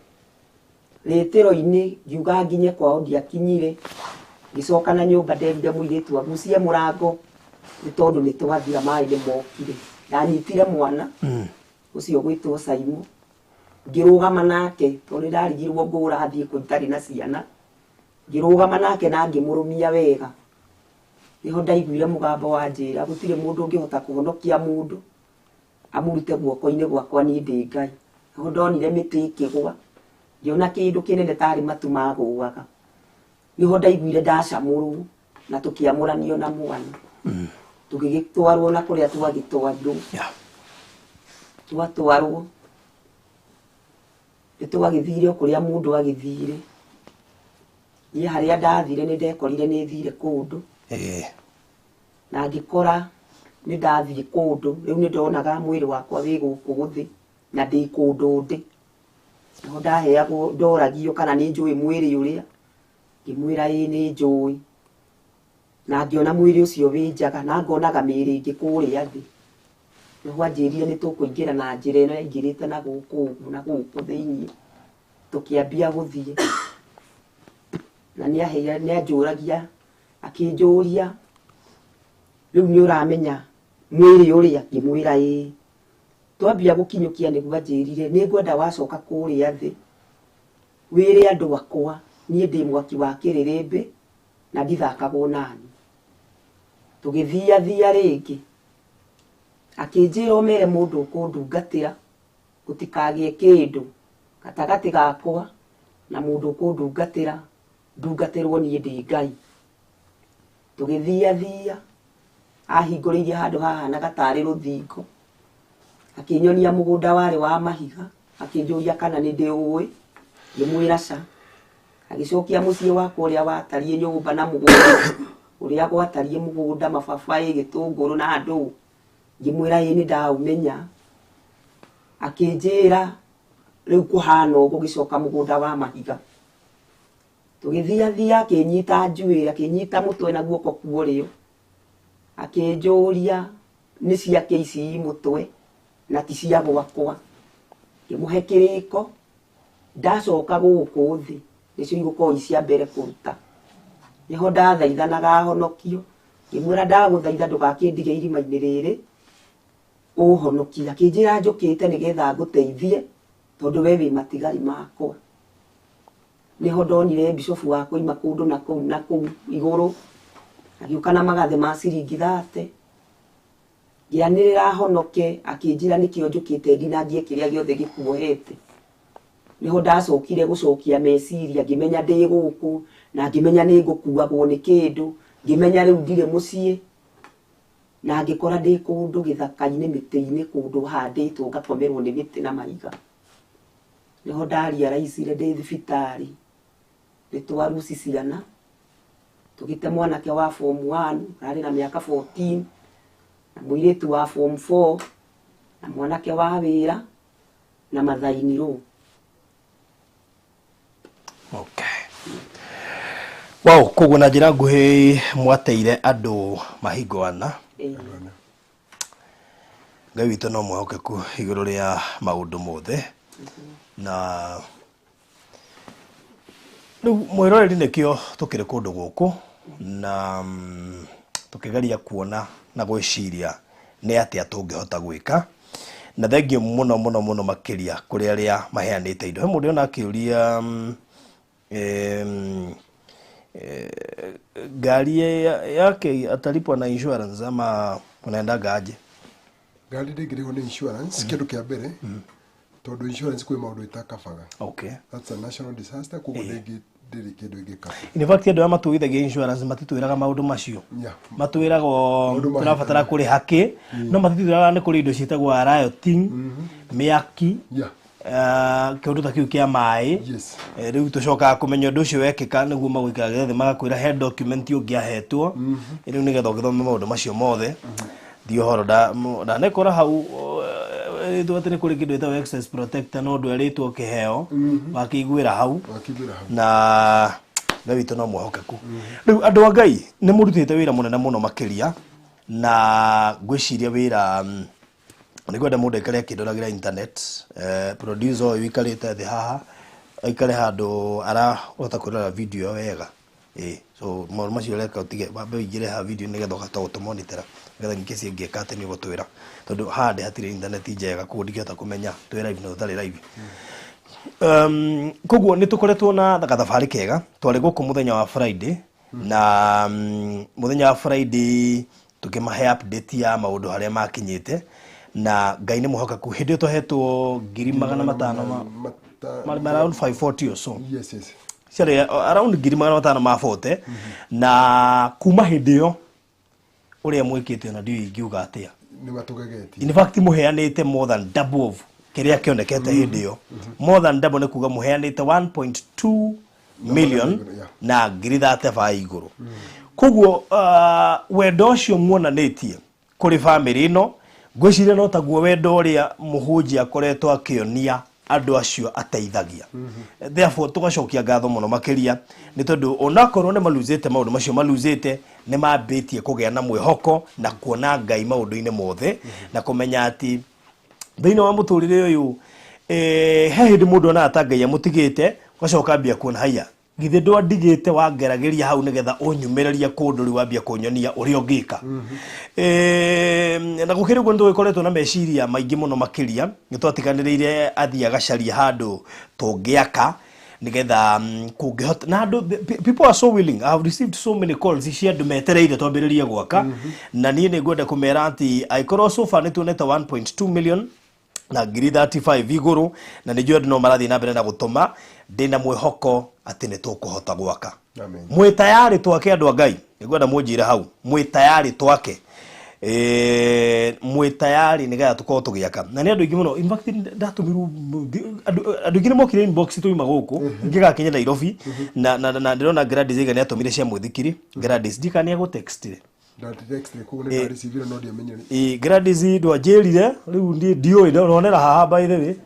Rĩtĩro-inĩ ngiuga nginye kwao ndiakinyire, ngĩcoka na nyũmba nderire mũirĩtu agucie mũrango nĩ tondũ nĩ twathira maĩ nĩ mokire. Ndanyitire mwana Ũcio ũgwĩtwo Saimo. Ngĩrũgama nake tondũ nĩ ndarigirwo ngũra thiĩ kũ itarĩ na ciana. Ngĩrũgama nake na ngĩmũrũmia wega. Nĩho ndaiguire mũgambo wa njĩra gũtirĩ mũndũ ũngĩhota kũhonokia mũndũ amũrute guoko-inĩ gwakwa niĩ ndĩ Ngai. Nĩho ndonire mĩtĩ ĩkĩgwa, ngĩona kĩndũ kĩnene tarĩ matu magũaga. Nĩho ndaiguire ndacamũrwo na tũkĩamũranio na mwana. Tũgĩgĩtwarwo na kũrĩa twagĩtwarirwo. Twatwarwo nĩ twagĩthire o kũrĩa mũndũ agĩthire. Niĩ harĩa ndathire nĩ ndekorire nĩ thire kũndũ. Na ngĩkora nĩ ndathiĩ kũndũ, rĩu nĩ ndonaga mwĩrĩ wakwa wĩ gũkũ thĩ na ndĩ kũndũ ndĩ. Nĩho ndaheagwo, ndoragio kana nĩ njũĩ mwĩrĩ ũrĩa, ngĩmwĩra ĩĩ nĩ njũĩ. Na ngĩona mwĩrĩ ũcio wĩ njaga na ngonaga mĩĩrĩ ĩngĩ kũrĩa thĩ. Nĩho anjĩrire nĩ tũkũingĩra na njĩra ĩno yaingĩrĩte na gũkũ ũguo na gũkũ thĩiniĩ. Tũkĩambia gũthiĩ. Na nĩanjũragia, akĩnjũria rĩu nĩ ũramenya mwĩrĩ ũrĩa, ngĩmwĩra ĩĩ. Twambia gũkinyũkia nĩguo anjĩrire nĩ ngwenda wacoka kũrĩa thĩ wĩre andũ akwa niĩ ndĩ mwaki wa kĩrĩrĩmbĩ na ndithakagwo nani. Tũgĩthiathia rĩngĩ akĩnjĩra ũmere mũndũ ũkũndungatĩra gũtikagĩe kĩndũ gatagatĩ gakwa na mũndũ ũkũndungatĩra ndungatĩrwo niĩ ndĩ Ngai. Tũgĩthiathia ahingũrĩirie handũ hahanaga tarĩ rũthingo, akĩnyonia mũgũnda warĩ wa mahiga, akĩnjũria kana nĩ ndĩũĩ, ngĩmwĩra ca. Agĩcokia mũciĩ wakwa ũrĩa watariĩ nyũmba na mũgũnda, ũrĩa gwatariĩ mũgũnda, mababaĩ, gĩtũngũrũ na ndũũ, ngĩmwĩra ĩĩ nĩ ndaũmenya. Akĩnjĩra rĩu kũhana ũguo, gũgĩcoka mũgũnda wa mahiga. Tũgĩthiathia akĩnyita njuĩrĩ, akĩnyita mũtwe na guoko kwa ũrĩo, akĩnjũria nĩ ciake ici mũtwe na ti cia gwakwa. Ngĩmũhe kĩrĩko, ndacoka gũkũ thĩ nĩcio igũkorwo i cia mbere kũruta. Nĩho ndathaithanaga honokio, ngĩmwĩra ndagũthaitha ndũgakĩndige irima-inĩ rĩrĩ ũhonokie. Akĩnjĩra njũkĩte nĩgetha ngũteithie tondũ we wĩ matigari makwa. Nĩho ndonire bishofu wa koima kũndũ na kũu na kũu igũrũ, agĩũka na magathĩ ma ciringi 30. Ngĩanĩrĩra honoke, akĩnjĩra nĩkĩo njũkĩte ndinangie kĩrĩa gĩothe gĩkuohete. Nĩho ndacokire gũcokia meciria, ngĩmenya ndĩ gũkũ na ngĩmenya nĩ ngũkuagwo nĩ kĩndũ, ngĩmenya rĩu ndirĩ mũciĩ, na ngĩkora ndĩ kũndũ gĩthaka-inĩ mĩtĩ-inĩ kũndũ handĩtwo ngakomerwo nĩ mĩtĩ na mahiga. Nĩho ndariaraicire ndĩ thibitarĩ, nĩ twaruci ciana, tũgĩte mwanake wa form 1 ararĩ na mĩaka 14, na mũirĩtu wa form 4, na mwanake wa wĩra na mathainirwo. Okay. Wow, koguo na njĩra nguhĩ mwateire andũ mahingo ana. Ngai witũ no mwĩhokeku igũrũ rĩa maũndũ mothe. Na rĩu mwĩroreri nĩkĩo tũkĩrĩ kũndũ gũkũ na tũkĩgeria kuona na gwĩciria nĩ atĩa tũngĩhota gwĩka. Na thengio mũno mũno mũno makĩria kũrĩ arĩa maheanĩte indo. He mũndũ ona akĩũria ngari yake atalipwa na insurance ama unaendaga aje? Ngari ndĩngĩrĩhwo nĩ insurance, kĩndũ kĩa mbere, tondũ insurance kwĩ maũndũ ĩtakabaga. That's a national disaster, koguo ndĩrĩ kĩndũ ĩngĩkaba. In fact, andũ arĩa matũgithagia insurance matitwĩraga maũndũ macio. Matwĩraga Maũndũ ma tũrabatara kũrĩha kĩ, no matitwĩraga nĩ kũrĩ indo ciĩtagwo rioting, mĩaki, kĩũndũ ta kĩu kĩa maĩ. Rĩu tũcokaga kũmenya ũndũ ũcio wekĩka nĩguo magũikaraga thĩ magakwĩra he document ũngĩahetwo. Rĩu nĩgetha ũgĩthome maũndũ macio mothe. Thiĩ ũhoro ndanekora hau ĩrĩtwo atĩ nĩ kũrĩ kĩndũ gĩtagwo excess protector no ndwerĩtwo kĩheo, wakĩiguĩra hau. Wakĩiguĩra hau. Na Ngai witũ no mwĩhokeku. Rĩu andũ a Ngai nĩ mũrutĩte wĩra mũnene mũno makĩria, na ngwĩciria wĩra nĩ ngwenda mũndũ aikare akĩndoragĩra internet. Producer ũyũ ũikarĩte thĩ haha aikare handũ arahota kwĩrorera video ĩyo wega. So maũndũ macio ũreka ũtige, wambe ũingĩre haha video nĩgetha ũkahota gũtũmonitera. Nĩgetha in case ĩngĩka atĩ nĩ ũgũtwĩra, tondũ haha ndĩ hatirĩ internet njega, koguo ndingĩhota kũmenya twĩ live na tũtarĩ live. Koguo nĩ tũkoretwo na gathabarĩ kega. Twarĩ gũkũ mũthenya wa Friday, na mũthenya wa Friday tũkĩmahe update ya maũndũ harĩa makinyĩte, na Ngai nĩ mwĩhokeku. Hĩndĩ ĩyo twahetwo 500,000 ma around 540 or so. Yes. Ciarĩ around 540,000, na kuma hĩndĩ ĩyo ũrĩa mwĩkĩte, ona ndiũĩ ingiuga atĩa. Nĩ matũgegetie. In fact, mũheanĩte more than double of kĩrĩa kĩonekete hĩndĩ ĩyo. More than double nĩ kuga mũheanĩte 1.2 million na 35,000 igũrũ. Koguo wendo ũcio muonanĩtie kũrĩ bamĩrĩ ĩno, ngwĩciria no taguo wendo ũrĩa mũhunjia akoretwo akĩonia andũ acio ateithagia. Therefore, tũgacokia ngatho mũno makĩria, nĩ tondũ onakorwo nĩ maluzĩte maũndũ macio maluzĩte, nĩ mambĩtie kũgĩa na mwĩhoko na kuona Ngai maũndũ-inĩ mothe, na kũmenya atĩ thĩinĩ wa mũtũrĩre ũyũ, he hĩndĩ mũndũ onaga ta Ngai amũtigĩte, ũgacoka ambia kuona, haiya, githĩ ndwandigĩte wangeragĩria hau nĩgetha ũnyumĩrĩrie kũndũ, rĩu wambia kũnyonia ũrĩa ũngĩka. Na gũkĩrĩ ũguo, nĩ tũgĩkoretwo na meciria maingĩ mũno makĩria. Nĩ twatiganĩrĩire athiĩ agacaria handũ tũngĩaka nĩgetha kũngĩhota, na andũ, people are so willing. I have received so many calls cia andũ metereire twambĩrĩrie gwaka, na niĩ nĩ ngwenda kũmera atĩ angĩkorwo so far nĩ tuonete 1.2 million na 35,000 igũrũ, na nĩ njũĩ andũ no marathiĩ na mbere na gũtũma, ndĩna mwĩhoko atĩ nĩ tũkũhota gwaka. Amen. Mwĩ tayarĩ twake, andũ a Ngai? Nĩngwenda mũnjĩre hau mwĩ tayarĩ twake. Mwĩ tayarĩ nĩgetha tũkorwo tũgĩaka? Na nĩ andũ aingĩ mũno, in fact ndatũmirwo, andũ aingĩ nĩ mokire inbox tũima gũkũ ngĩgakinya Nairobi, na ndĩrona Gladys Aiga nĩ atũmire cia mũithikiri. Gladys, ndikana nĩ agũtextire. Ndatextire, koguo nĩ ndarecivire no ndiamenyire. Ĩ, Gladys ndwanjĩrire, rĩu ndiĩ ndiũĩ ndonera haha, by the way.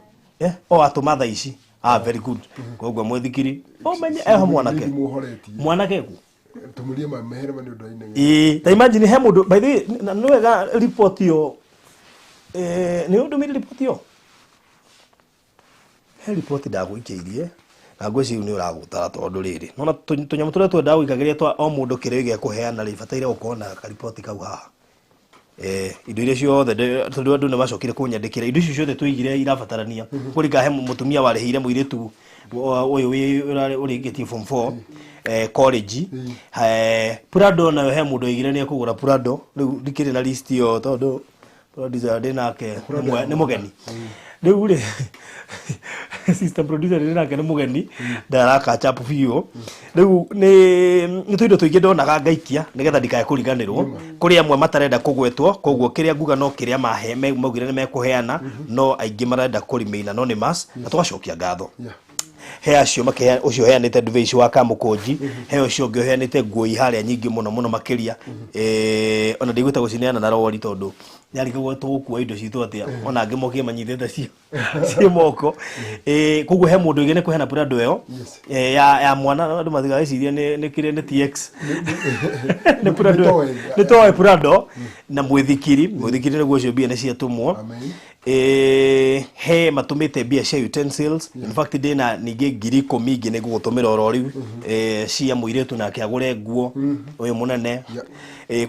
O atũma thaa ici. Ah, very good. Koguo mũithikiri ũmenye eho mwanake. Muhoretie. Mwanake ku Tũmũrie mamehere ma nĩ ũndũ wa inegene. Ĩ, ta imagine he mũndũ, by the way, na nĩ wega report ĩyo, nĩ ũndũmĩire report ĩyo. He report ndagũikĩirie na ngwĩciria rĩu nĩ ũragũtara, tondũ rĩrĩ nona tũnyamũ tũrĩa twendaga gũikagĩria twa o mũndũ kĩrĩa gĩakũheana rĩ, bataire gũkorwo na kariboti kau haha. Indo iria ciothe tondũ andũ nĩ macokire kũnyandĩkĩra indo icio ciothe tũigire irabatarania kũringa. He mũtumia warĩhĩire mũirĩtu ũyũ ũrĩkĩtie form 4 college. Prado nayo he mũndũ oigire nĩ ekũgũra Prado. Rĩu ndikĩrĩ na list ĩyo, tondũ producer ndĩ nake nĩ mũgeni. Rĩu rĩ, system producer ndĩ nake nĩ mũgeni, ndaraka biũ. Rĩu nĩ tũindo tũingĩ ndonaga ngaikia nĩgetha ndikae kũriganĩrwo. Kũrĩ amwe matarenda kũgwetwo, koguo kĩrĩa nguga no kĩrĩa mahe maugire nĩ mekũheana, no aingĩ marenda kũ remain anonymous, na tũgacokia ngatho. He acio makĩhe, ũcio ũheanĩte nduve ici wa Kamũkũnji, he ũcio ũngĩ ũheanĩte nguo harĩa nyingĩ mũno mũno makĩria. Ona ndigwĩta gũcineana na rori, tondũ yarigagwo tũgũkua indo citũ atĩa, ona angĩ mokire manyitĩte cio ciĩ moko. Koguo he mũndũ ũigene kũheana Prado ĩyo. Ya mwana, andũ matigagĩcirie nĩ kĩrĩa nĩ TX, nĩ Prado. Nĩ toy. Nĩ toy Prado na mwĩthikiri. Mwĩthikiri nĩguo ũcio, mbia nĩ ciatũmwo. Amen. He matũmĩte mbia cia utensils. In fact, ndĩna ningĩ 10,000 ingĩ nĩ ngũgũtũmĩra oro rĩu, cia mũirĩtu nake agũre nguo ũyũ mũnene.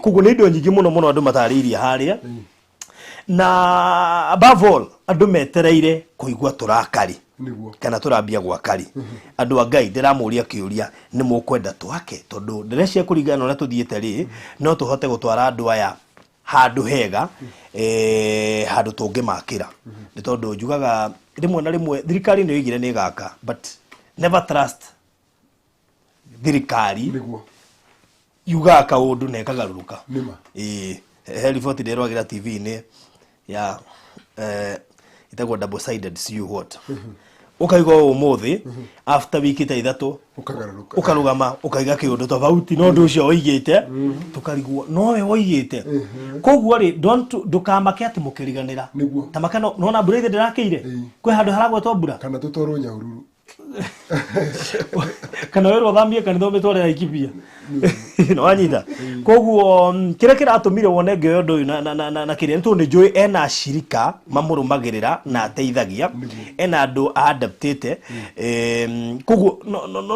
Koguo nĩ indo nyingĩ mũno mũno andũ matarĩirie harĩa, na above all andũ metereire kũigua tũrakari kana tũrambia gwakari. Andũ a Ngai, ndĩramũria kĩũria, nĩ mũkwenda twake? Tondũ ndĩreciria kũringana na ũrĩa tũthiĩte rĩ, no tũhote gũtwara andũ aya handũ hega, handũ tũngĩmakĩra. Nĩ tondũ njugaga rĩmwe na rĩmwe thirikari nĩ yoigire nĩ ĩgaka, but never trust thirikari. Yugaga kaũndũ na ĩkagarũrũka. Nĩma. Ĩĩ, he riboti ndĩrwagĩra TV-inĩ ya ĩtagwo double sided, see what ũkaiga ũũ ũmũthĩ, after wiki ta 3 ũkagarũrũka, ũkarũgama ũkaiga kĩũndũ tofauti na ũndũ ũcio woigĩte, tũkarigwo nowe woigĩte. Koguo rĩ, ndũkamake atĩ mũkĩriganĩra. Tamaka nona mbura ithe ndĩrakĩire. Kwĩ handũ haragwetwo mbura. Kana tũtwarwo Nyahururu. Kana werwo thamie kanitha ũmĩtware Laikipia. Nĩ wanyita. Koguo kĩrĩa kĩratũmire wone ngĩoya ũndũ ũyũ na kĩrĩa nĩ tondũ nĩ njũĩ ena ashirika mamũrũmagĩrĩra na ateithagia, ena andũ adaptĩte. Koguo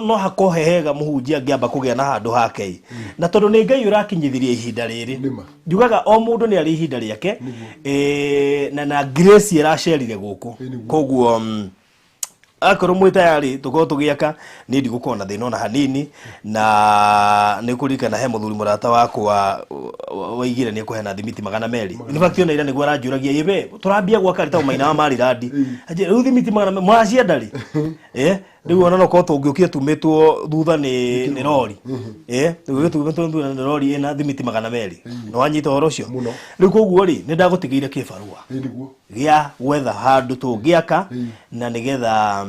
no hakorwo he hega mũhunjia angĩamba kũgĩa na handũ hake. Na tondũ nĩ Ngai ũrakinyithirie ihinda rĩrĩ. Nĩma. Njugaga o mũndũ nĩ arĩ ihinda rĩake, na grace ĩracerire gũkũ. Koguo akorwo mwĩ tayari tũkorwo tũgĩaka, niĩ ndigũkorwo na thĩna ona hanini. Na nĩ kũririkana he mũthuri mũrata wakwa waigire nĩ ekũheana thimiti 200. In fact, ona ira nĩguo aranjũragia, ĩ we tũrambia gwaka rĩ, ta maina wa marirandi. Anjĩra, rĩu thimiti 200 mũracienda rĩ? Rĩu ona no korwo tũngĩũkire tumĩtwo thutha nĩ rori. Rĩu tumĩtwo thutha nĩ rori ĩna thimiti 200. Nĩ wanyita ũhoro ũcio? Mũno. Rĩu koguo rĩ, nĩ ndagũtigĩire kĩbarũa Ĩ nĩguo. Gĩa gwetha handũ tũngĩaka na nĩgetha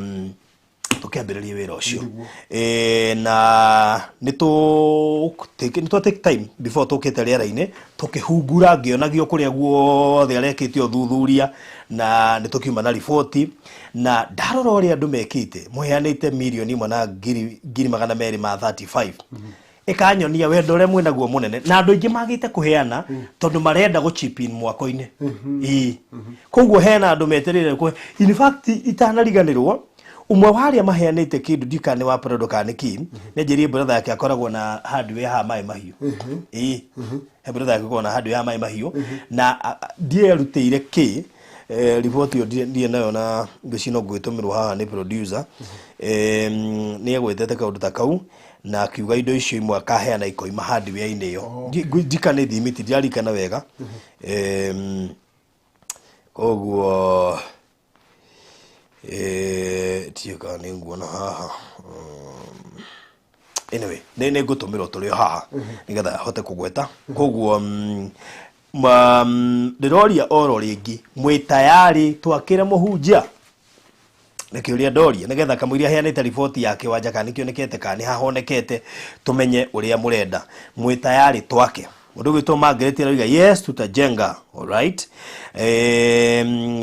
tũkĩambĩrĩrie wĩra ũcio. Na nĩ twa take time before tũkĩte rĩera-inĩ tũkĩhungura ngĩonagio kũrĩa guothe arekĩte ũthuthuria, na nĩ tũkiuma na riboti. Na ndarora ũrĩa andũ mekĩte, mũheanĩte 1,000,000 na 235,000,000, ĩkanyonia wendo ũrĩa mwĩnaguo mũnene, na andũ aingĩ magĩte kũheana tondũ marenda gũ chip in mwako-inĩ. Ĩĩ, koguo hena andũ metereire kũhe. In fact, itanariganĩrwo, ũmwe wa arĩa maheanĩte kĩndũ, ndikana nĩ wa Prado kana nĩ kĩ, nĩ anjĩrire brother yake akoragwo na hardware haha maĩ mahiũ. Ĩĩ, he brother yake akoragwo na hardware haha maĩ mahiũ, na ndierutĩire kĩ. Riboti ĩyo ndirĩ nayo, na ngwĩciria no ngũgĩtũmĩrwo haha nĩ producer. Nĩ egwetete kaũndũ ta kau na akiuga indo icio imwe akaheana ikoima hardware-inĩ ĩyo. Ndikana thimiti, ndirarikana wega. Koguo ndiũĩ kana nĩ nguona haha. Anyway, nĩ ngũtũmĩrwo tũrĩ o haha nĩgetha hote kũgweta. Koguo ndĩroria oro rĩngĩ, mwĩ tayari twakĩre mũhunjia? Nĩ kĩũria ndoria nĩgetha kamũiria aheanĩte riboti ya kĩwanja kana nĩkĩonekete kana nĩ hahonekete, tũmenye ũrĩa mũrenda. Mwĩ tayari twake? Mũndũ ũgwĩtwo Margaret arauga, "Yes, tutajenga." Alright.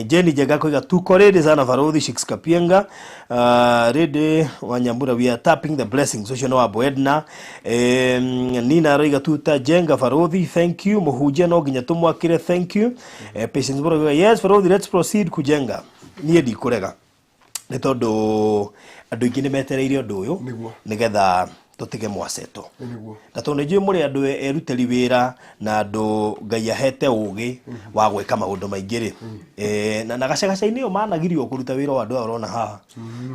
Jenny Jenga koiga, "Tuko ready sana Farodhi." Shix Kapienga, ready. Wanyambura, "We are tapping the blessings." Ũcio nĩ wa Boedna. Nina aroiga, "Tutajenga Farodhi, thank you." Mũhunjia no nginya tũmwakĩre, thank you. Patience Bora koiga, "Yes Farodhi, let's proceed kujenga." Niĩ ndikũrega nĩ tondũ andũ aingĩ nĩ metereire ũndũ ũyũ Nĩguo. nĩgetha tũtige mwaceto. Ĩ nĩguo. Na tondũ nĩ njũĩ mũrĩ andũ erutĩri wĩra na andũ Ngai ahete ũgĩ wa gwĩka maũndũ maingĩ rĩ, na gacagaca-inĩ ĩyo managirio kũruta wĩra wa andũ aya ũrona haha.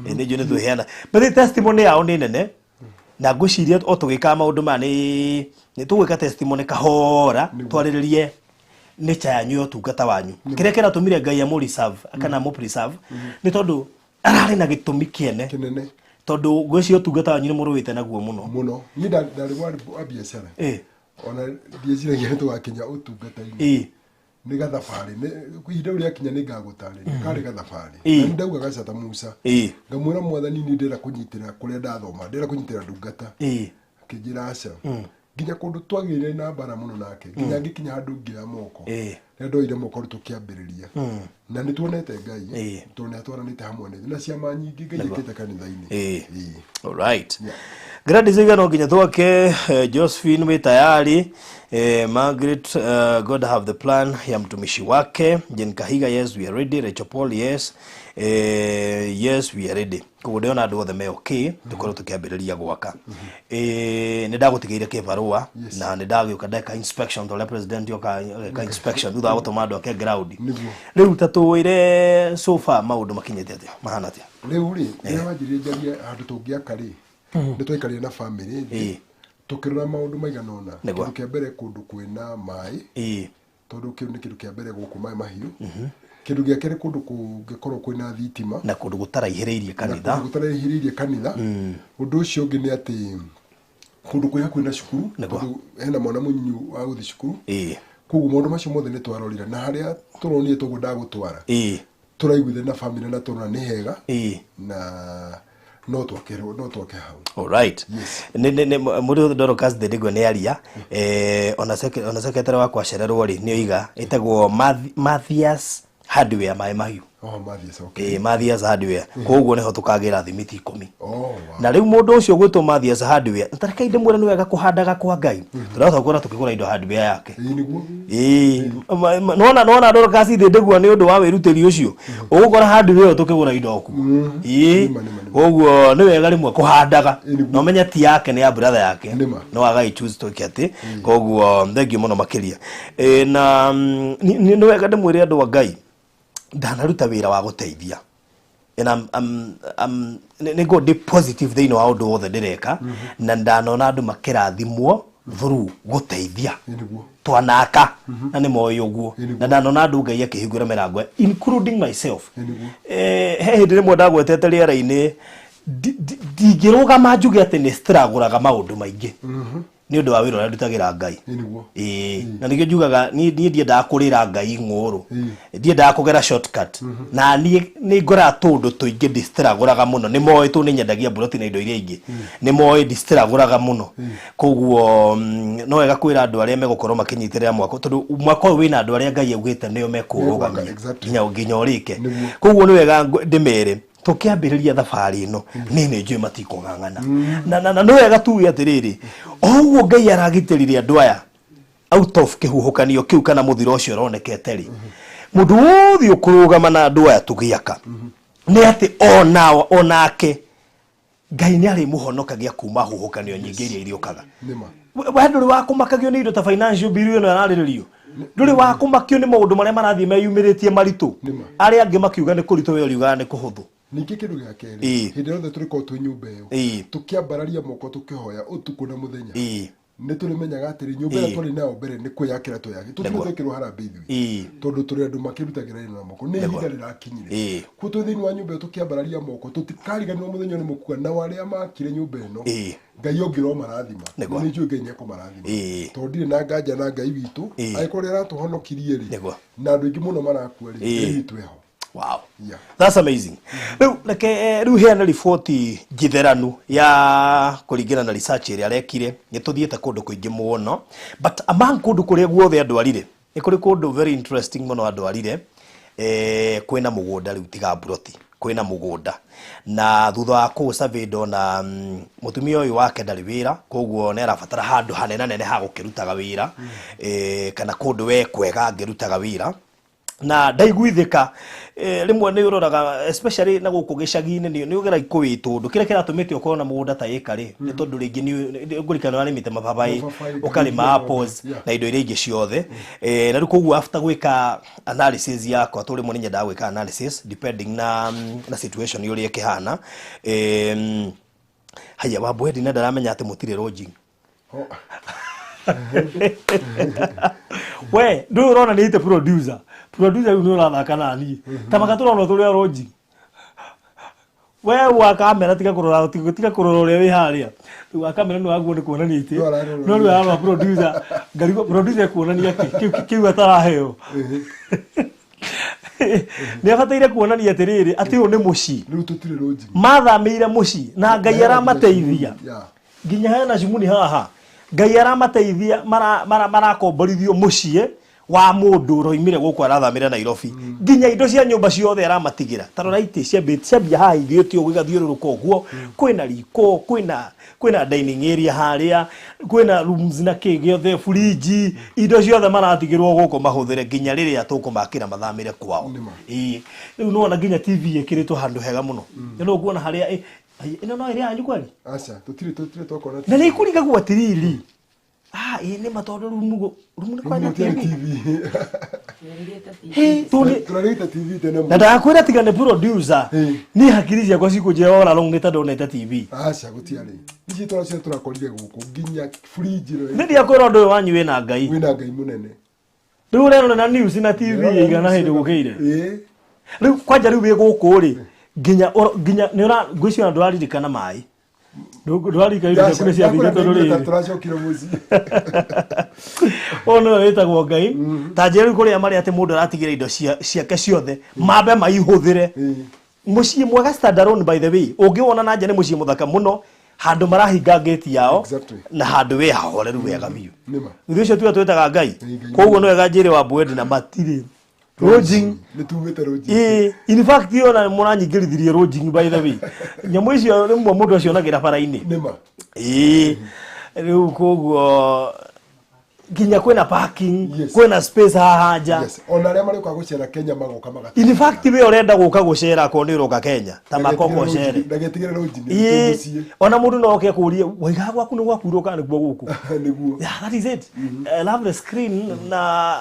Nĩ njũĩ nĩ twĩheana, but the testimony yao nĩ nene, na ngwĩciria o tũgĩkaga maũndũ maya nĩ tũgwĩka testimony kahora, twarĩrĩrie nature yanyu ya ũtungata wanyu, kĩrĩa kĩratũmire Ngai amũ reserve kana amũ preserve, nĩ tondũ ararĩ na gĩtũmi kĩene Kĩnene. Tondũ ngwĩciria ũtungata wanyu nĩ mũrũĩte naguo mũno. Mũno. Niĩ ndarĩ wa biacara. Ona ndieciragia nĩ tũgakinya ũtungata-inĩ. Nĩ gathabarĩ. Ihinda rĩu rĩakinya nĩ ngagũtarĩria. Karĩ gathabarĩ. Na nĩ ndauga gacata Musa. Ngamwĩra mwathani niĩ ndĩrenda kũnyitĩra kũrĩa ndathoma, ndĩrenda kũnyitĩra ndungata. Akĩnjĩra aca. Nginya kũndũ twagĩire na mbara mũno nake, nginya ngĩkinya handũ ngĩoya moko. Rĩrĩa ndoire moko rĩu tũkĩambĩrĩria. Na nĩ tuonete Ngai, tondũ nĩ atwaranĩte hamwe na ithuĩ. Na ciama nyingĩ Ngai ekĩte kanitha-inĩ. Alright. Gladys oiga no nginya twake. Josephine, wĩ tayari? Margaret, "God have the plan ya mtumishi wake." Jane Kahiga, "Yes, we are ready." Rachel Paul, "Yes." "Yes, we are ready." Koguo ndĩrona andũ othe me okay tũkorwo tũkĩambĩrĩria gwaka. Nĩ ndagũtigĩire kĩbarũa na nĩ ndagĩũka ndeka inspection ta ũrĩa president oka ageka inspection thutha wa gũtũma andũ ake ground. Nĩguo. Rĩu ta tũwĩre, so far maũndũ makinyĩte atĩa, mahana atĩa? Rĩu rĩ, rĩrĩa wanjĩrire njarie handũ tũngĩaka rĩ, nĩ twaikarire na family thĩ, tũkĩrora maũndũ maigana ũna. Kĩndũ kĩa mbere, kũndũ kwĩna maĩ, tondũ kĩu nĩ kĩndũ kĩa mbere gũkũ maĩ mahiũ. Kĩndũ gĩa kerĩ, kũndũ kũngĩkorwo kwĩna thitima. Na kũndũ gũtaraihĩrĩirie na kanitha. Kũndũ gũtaraihĩrĩirie kanitha. Ũndũ ũcio ũngĩ nĩ atĩ kũndũ kwĩ hakuhĩ na cukuru, tondũ hena mwana mũnyinyi wa gũthiĩ cukuru. Koguo maũndũ macio mothe nĩ twarorire, na harĩa tũronire toguo ndagũtwara, tũraiguithania na family na tũrona nĩ hega na no twake hau. Alright. Yes. Nĩ mũndũ Dorcas Thindigua nĩ aria, ona secretary wakwa acererwo rĩ, nĩ oiga ĩtagwo Mathias Hardware Maĩ Mahiũ. Oh, Mathias, okay. Ĩĩ, Mathias Hardware. Koguo nĩho tũkagĩra thimiti 10. Oh, wow. Na rĩu mũndũ ũcio ũgwĩtwo Mathias Hardware, tareke ndĩmwĩre nĩ wega kũhandaga kwa Ngai, tũrahota gũkorwo tũkĩgũra indo hardware yake. Ĩĩ nĩguo. Ĩĩ, nona Dorcas thĩ ndĩgua nĩ ũndũ wa wĩrutĩri ũcio ũgũkora hardware ĩyo tũkĩgũra indo kuo. Ĩĩ. Nĩma, nĩma, nĩma. Koguo nĩ wega rĩmwe kũhandaga. Ĩĩ, nĩguo. Na ũmenye ti yake, nĩ ya brother yake. Nĩma. No agagĩ choose twĩke atĩ. Koguo thengiũ mũno makĩria. Ĩĩ, na nĩ wega ndĩmwĩre andũ a Ngai, ndanaruta wĩra wa gũteithia and I'm nĩ ngorwo ndĩ positive thĩinĩ wa ũndũ wothe ndĩreka, na ndanona andũ makĩrathimwo through gũteithia. Ĩĩ nĩguo. Twanaka na nĩ moĩ ũguo. Ĩĩ nĩguo. Na ndanona andũ Ngai akĩhingũra mĩrango, including myself. Ĩĩ nĩguo. He hĩndĩ rĩmwe ndagwetete rĩera-inĩ, ndingĩrũgama njuge atĩ nĩ stragũraga maũndũ maingĩ nĩ ũndũ wa wĩra ũrĩa ndutagĩra Ngai. Ĩĩ nĩguo. Ĩĩ, na nĩkĩo njugaga niĩ ndiendaga kũrĩra Ngai ng'ũrũ, ndiendaga kũgera shortcut, na niĩ nĩ ngoraga tũndũ tũingĩ ndistragũraga mũno. Nĩ moĩ tũ nĩ nyendagia mburoti na indo iria ingĩ, nĩ moĩ ndistragũraga mũno. Koguo no wega kwĩra andũ arĩa megũkorwo makĩnyitĩrĩra mwako, tondũ mwaka ũyũ wĩna andũ arĩa Ngai augĩte nĩo mekũrũgamia nginya ũrĩke. Koguo nĩ wega ndĩmere tũkĩambĩrĩria thabarĩ ĩno, niĩ nĩ njũĩ matikũng'ang'ana, na nĩ wega tuge atĩrĩrĩ, o ũguo Ngai aragitĩrire andũ aya out of kĩhuhũkanio kĩu kana mũthiro ũcio ũronekete rĩ, mũndũ wothe ũkũrũgama na andũ aya tũgĩaka, nĩ atĩ onao onake Ngai nĩ arĩmũhonokagia kuma huhũkanio nyingĩ iria iriũkaga. Nĩma. We ndũrĩ wa kũmakagio nĩ indo ta financial bill ĩno ĩrarĩrĩrio, ndũrĩ wa kũmakio nĩ maũndũ marĩa marathiĩ meyumĩrĩtie maritũ. Nĩma. Arĩa angĩ makiuga nĩ kũritũ, we ũriugaga nĩ kũhũthũ. Ningĩ kĩndũ gĩa kerĩ, hĩndĩ ĩrĩa yothe tũrĩkorwo twĩ nyũmba ĩyo, tũkĩambararia moko tũkĩhoya ũtukũ na mũthenya, nĩ tũrĩmenyaga atĩrĩ, nyũmba ĩrĩa twarĩ nayo mbere nĩ kwĩyakĩra tweyakĩra, tũtirĩ twekĩrwo harambĩ ithuĩ, tondũ tũrĩ andũ makĩrutagĩra wĩra na moko. Nĩ ihinda rĩrakinyire. Kuo twĩ thĩinĩ wa nyũmba ĩyo tũkĩambararia moko, tũtikariganĩrwo mũthenya ũyũ nĩ mũkua nao arĩa makire nyũmba ĩno. Ngai ongĩrwo marathima. Nĩ njũĩ Ngai nĩ ekũmarathima, tondũ ndirĩ na nganja na Ngai witũ. Angĩkorwo nĩ aratũhonokirie rĩ, na andũ aingĩ mũno marakua rĩ, Ngai witũ eho. Wow. Yeah. That's amazing. Rĩu reke rĩu heane riboti njitheranu ya kũringana na research ĩrĩa arekire. Nĩ tũthiĩte kũndũ kũingĩ mũno, but among kũndũ kũrĩa guothe andũ arire, nĩ kũrĩ kũndũ very interesting mũno andũ arire. Kwĩna mũgũnda rĩu, tiga mburoti, kwĩna mũgũnda. Na thutha wa kũu survey ndona mũtumia ũyũ wake ndarĩ wĩra, koguo nĩ arabatara handũ hanenanene ha gũkĩrutaga wĩra, kana kũndũ we kwega angĩrutaga wĩra. Na ndaiguithĩka, rĩmwe nĩ ũroraga especially na gũkũ gĩcagi-inĩ, nĩ ũgeragia kũwĩ tũndũ kĩrĩa kĩratũmĩte ũkorwo na mũgũnda ta ĩka rĩ, nĩ tondũ rĩngĩ nĩ ngũrikana warĩmĩte mababaĩ, Mababaĩ, ũkarĩma ngarĩma apples na indo iria ingĩ ciothe. Na rĩu koguo after gwĩka analysis yakwa, tondũ rĩmwe nĩ nyendaga gwĩka analysis depending na situation ũrĩa ĩkĩhana. Haya, Wambũhendi na ndaramenya atĩ mũtirĩ lodging. Ho. We ndũyũ ũrona nĩ ite producer rĩu nĩ ũrathaka na niĩ ta maka tũrona tũrĩa lodging. We wa kamera, tiga kũrora, tiga kũrora ũrĩa wĩ harĩa. Rĩu wa kamera nĩ waguo nĩ kuonania itĩ. No ararora. No rĩu ararora producer, ngarigwo producer ekuonania kĩ kĩu ataraheo. Nĩ abataire kuonania atĩrĩrĩ, atĩ ũyũ nĩ mũciĩ. Rĩu tũtirĩ lodging. Mathamĩire mũciĩ na Ngai aramateithia. Nginya hena cumuni haha, Ngai aramateithia, marakomborithio mũciĩ wa mũndũ ũroimire gũkũ arathamĩra Nairobi. Nginya indo cia nyũmba ciothe aramatigĩra. Ta rora itĩ ciambia haha ithiĩte ũguo igathiũrũrũka ũguo, kwĩna riko, kwĩna dining area harĩa, kwĩna rooms na kĩ gĩothe, fridge, indo ciothe maratigĩrwo gũkũ mahũthĩre nginya rĩrĩa tũkũmakĩra mathamĩre kwao. Nĩma. Ĩĩ, rĩu nĩwona nginya TV ĩkĩrĩtwo handũ hega mũno. Nĩ ũkuona harĩa ĩno no ĩrĩ yanyu kweli? Aca, tũtirĩ twakona. Na nĩ ikũringagwo atĩrĩrĩ, ĩĩ nĩma, tondũ rumu nĩ kwanja Rumu TV. TV. Hĩ, Tũrarĩte TV tene na mũno. ndakwĩra tiga nĩ producer, niĩ hakiri ciakwa cikũnjĩra all along nĩ ta ndonete TV. Aca, gũtiarĩ. Ici tũracio tũrakorire gũkũ nginya fridge ĩno. Nĩ ndiakwĩra ũndũ ũyũ wanyu wĩna Ngai. Wĩna Ngai mũnene. Rĩu ũrerora news na TV ĩigana hĩndĩ gũkĩire. Ĩĩ. Rĩu kwanja rĩu wĩ gũkũ rĩ, nginya nĩ ũra ngwĩciria ona ndũraririkana maĩ. Ndũraririkana indo ciaku nĩ ciathire tondũ rĩrĩ. Tũracokire mũciĩ. Ũyũ nĩwe wĩtagwo Ngai. Ta njĩra rĩu kũrĩa marĩa atĩ mũndũ aratigĩra indo ciake ciothe mambe maihũthĩre. Mũciĩ mwega standalone, by the way, ũngĩwona na nja nĩ mũciĩ mũthaka mũno, handũ marahinga ngĩti yao na handũ wĩ hahoreru wega biũ. Nĩma. Thutha ũcio tuga twĩtaga Ngai. Ngai. Koguo nĩ wega njĩre wa Mbwendi na matirĩ Lodging. Nĩ tumĩte lodging. Ĩĩ, in fact ona mũranyingĩrithirie lodging, by the way. Nyamũ icio rĩmwe mũndũ acionagĩra bara-inĩ. Nĩma. Ĩĩ, rĩu koguo nginya kwĩna parking, Yes. kwĩna space haha nja. Yes, ona arĩa marĩũka gũcera Kenya magoka magata. In fact, we ũrenda gũka gũcera akorwo nĩ ũroka Kenya ta makoko cere. Ndagetigĩre lodging, nĩ Ĩĩ, mũciĩ. ona mũndũ no oke akũrie waigaga gwaku nĩ gwakuirwo kana nĩkuo gũkũ. Nĩguo. Yeah, that is it. I love the screen na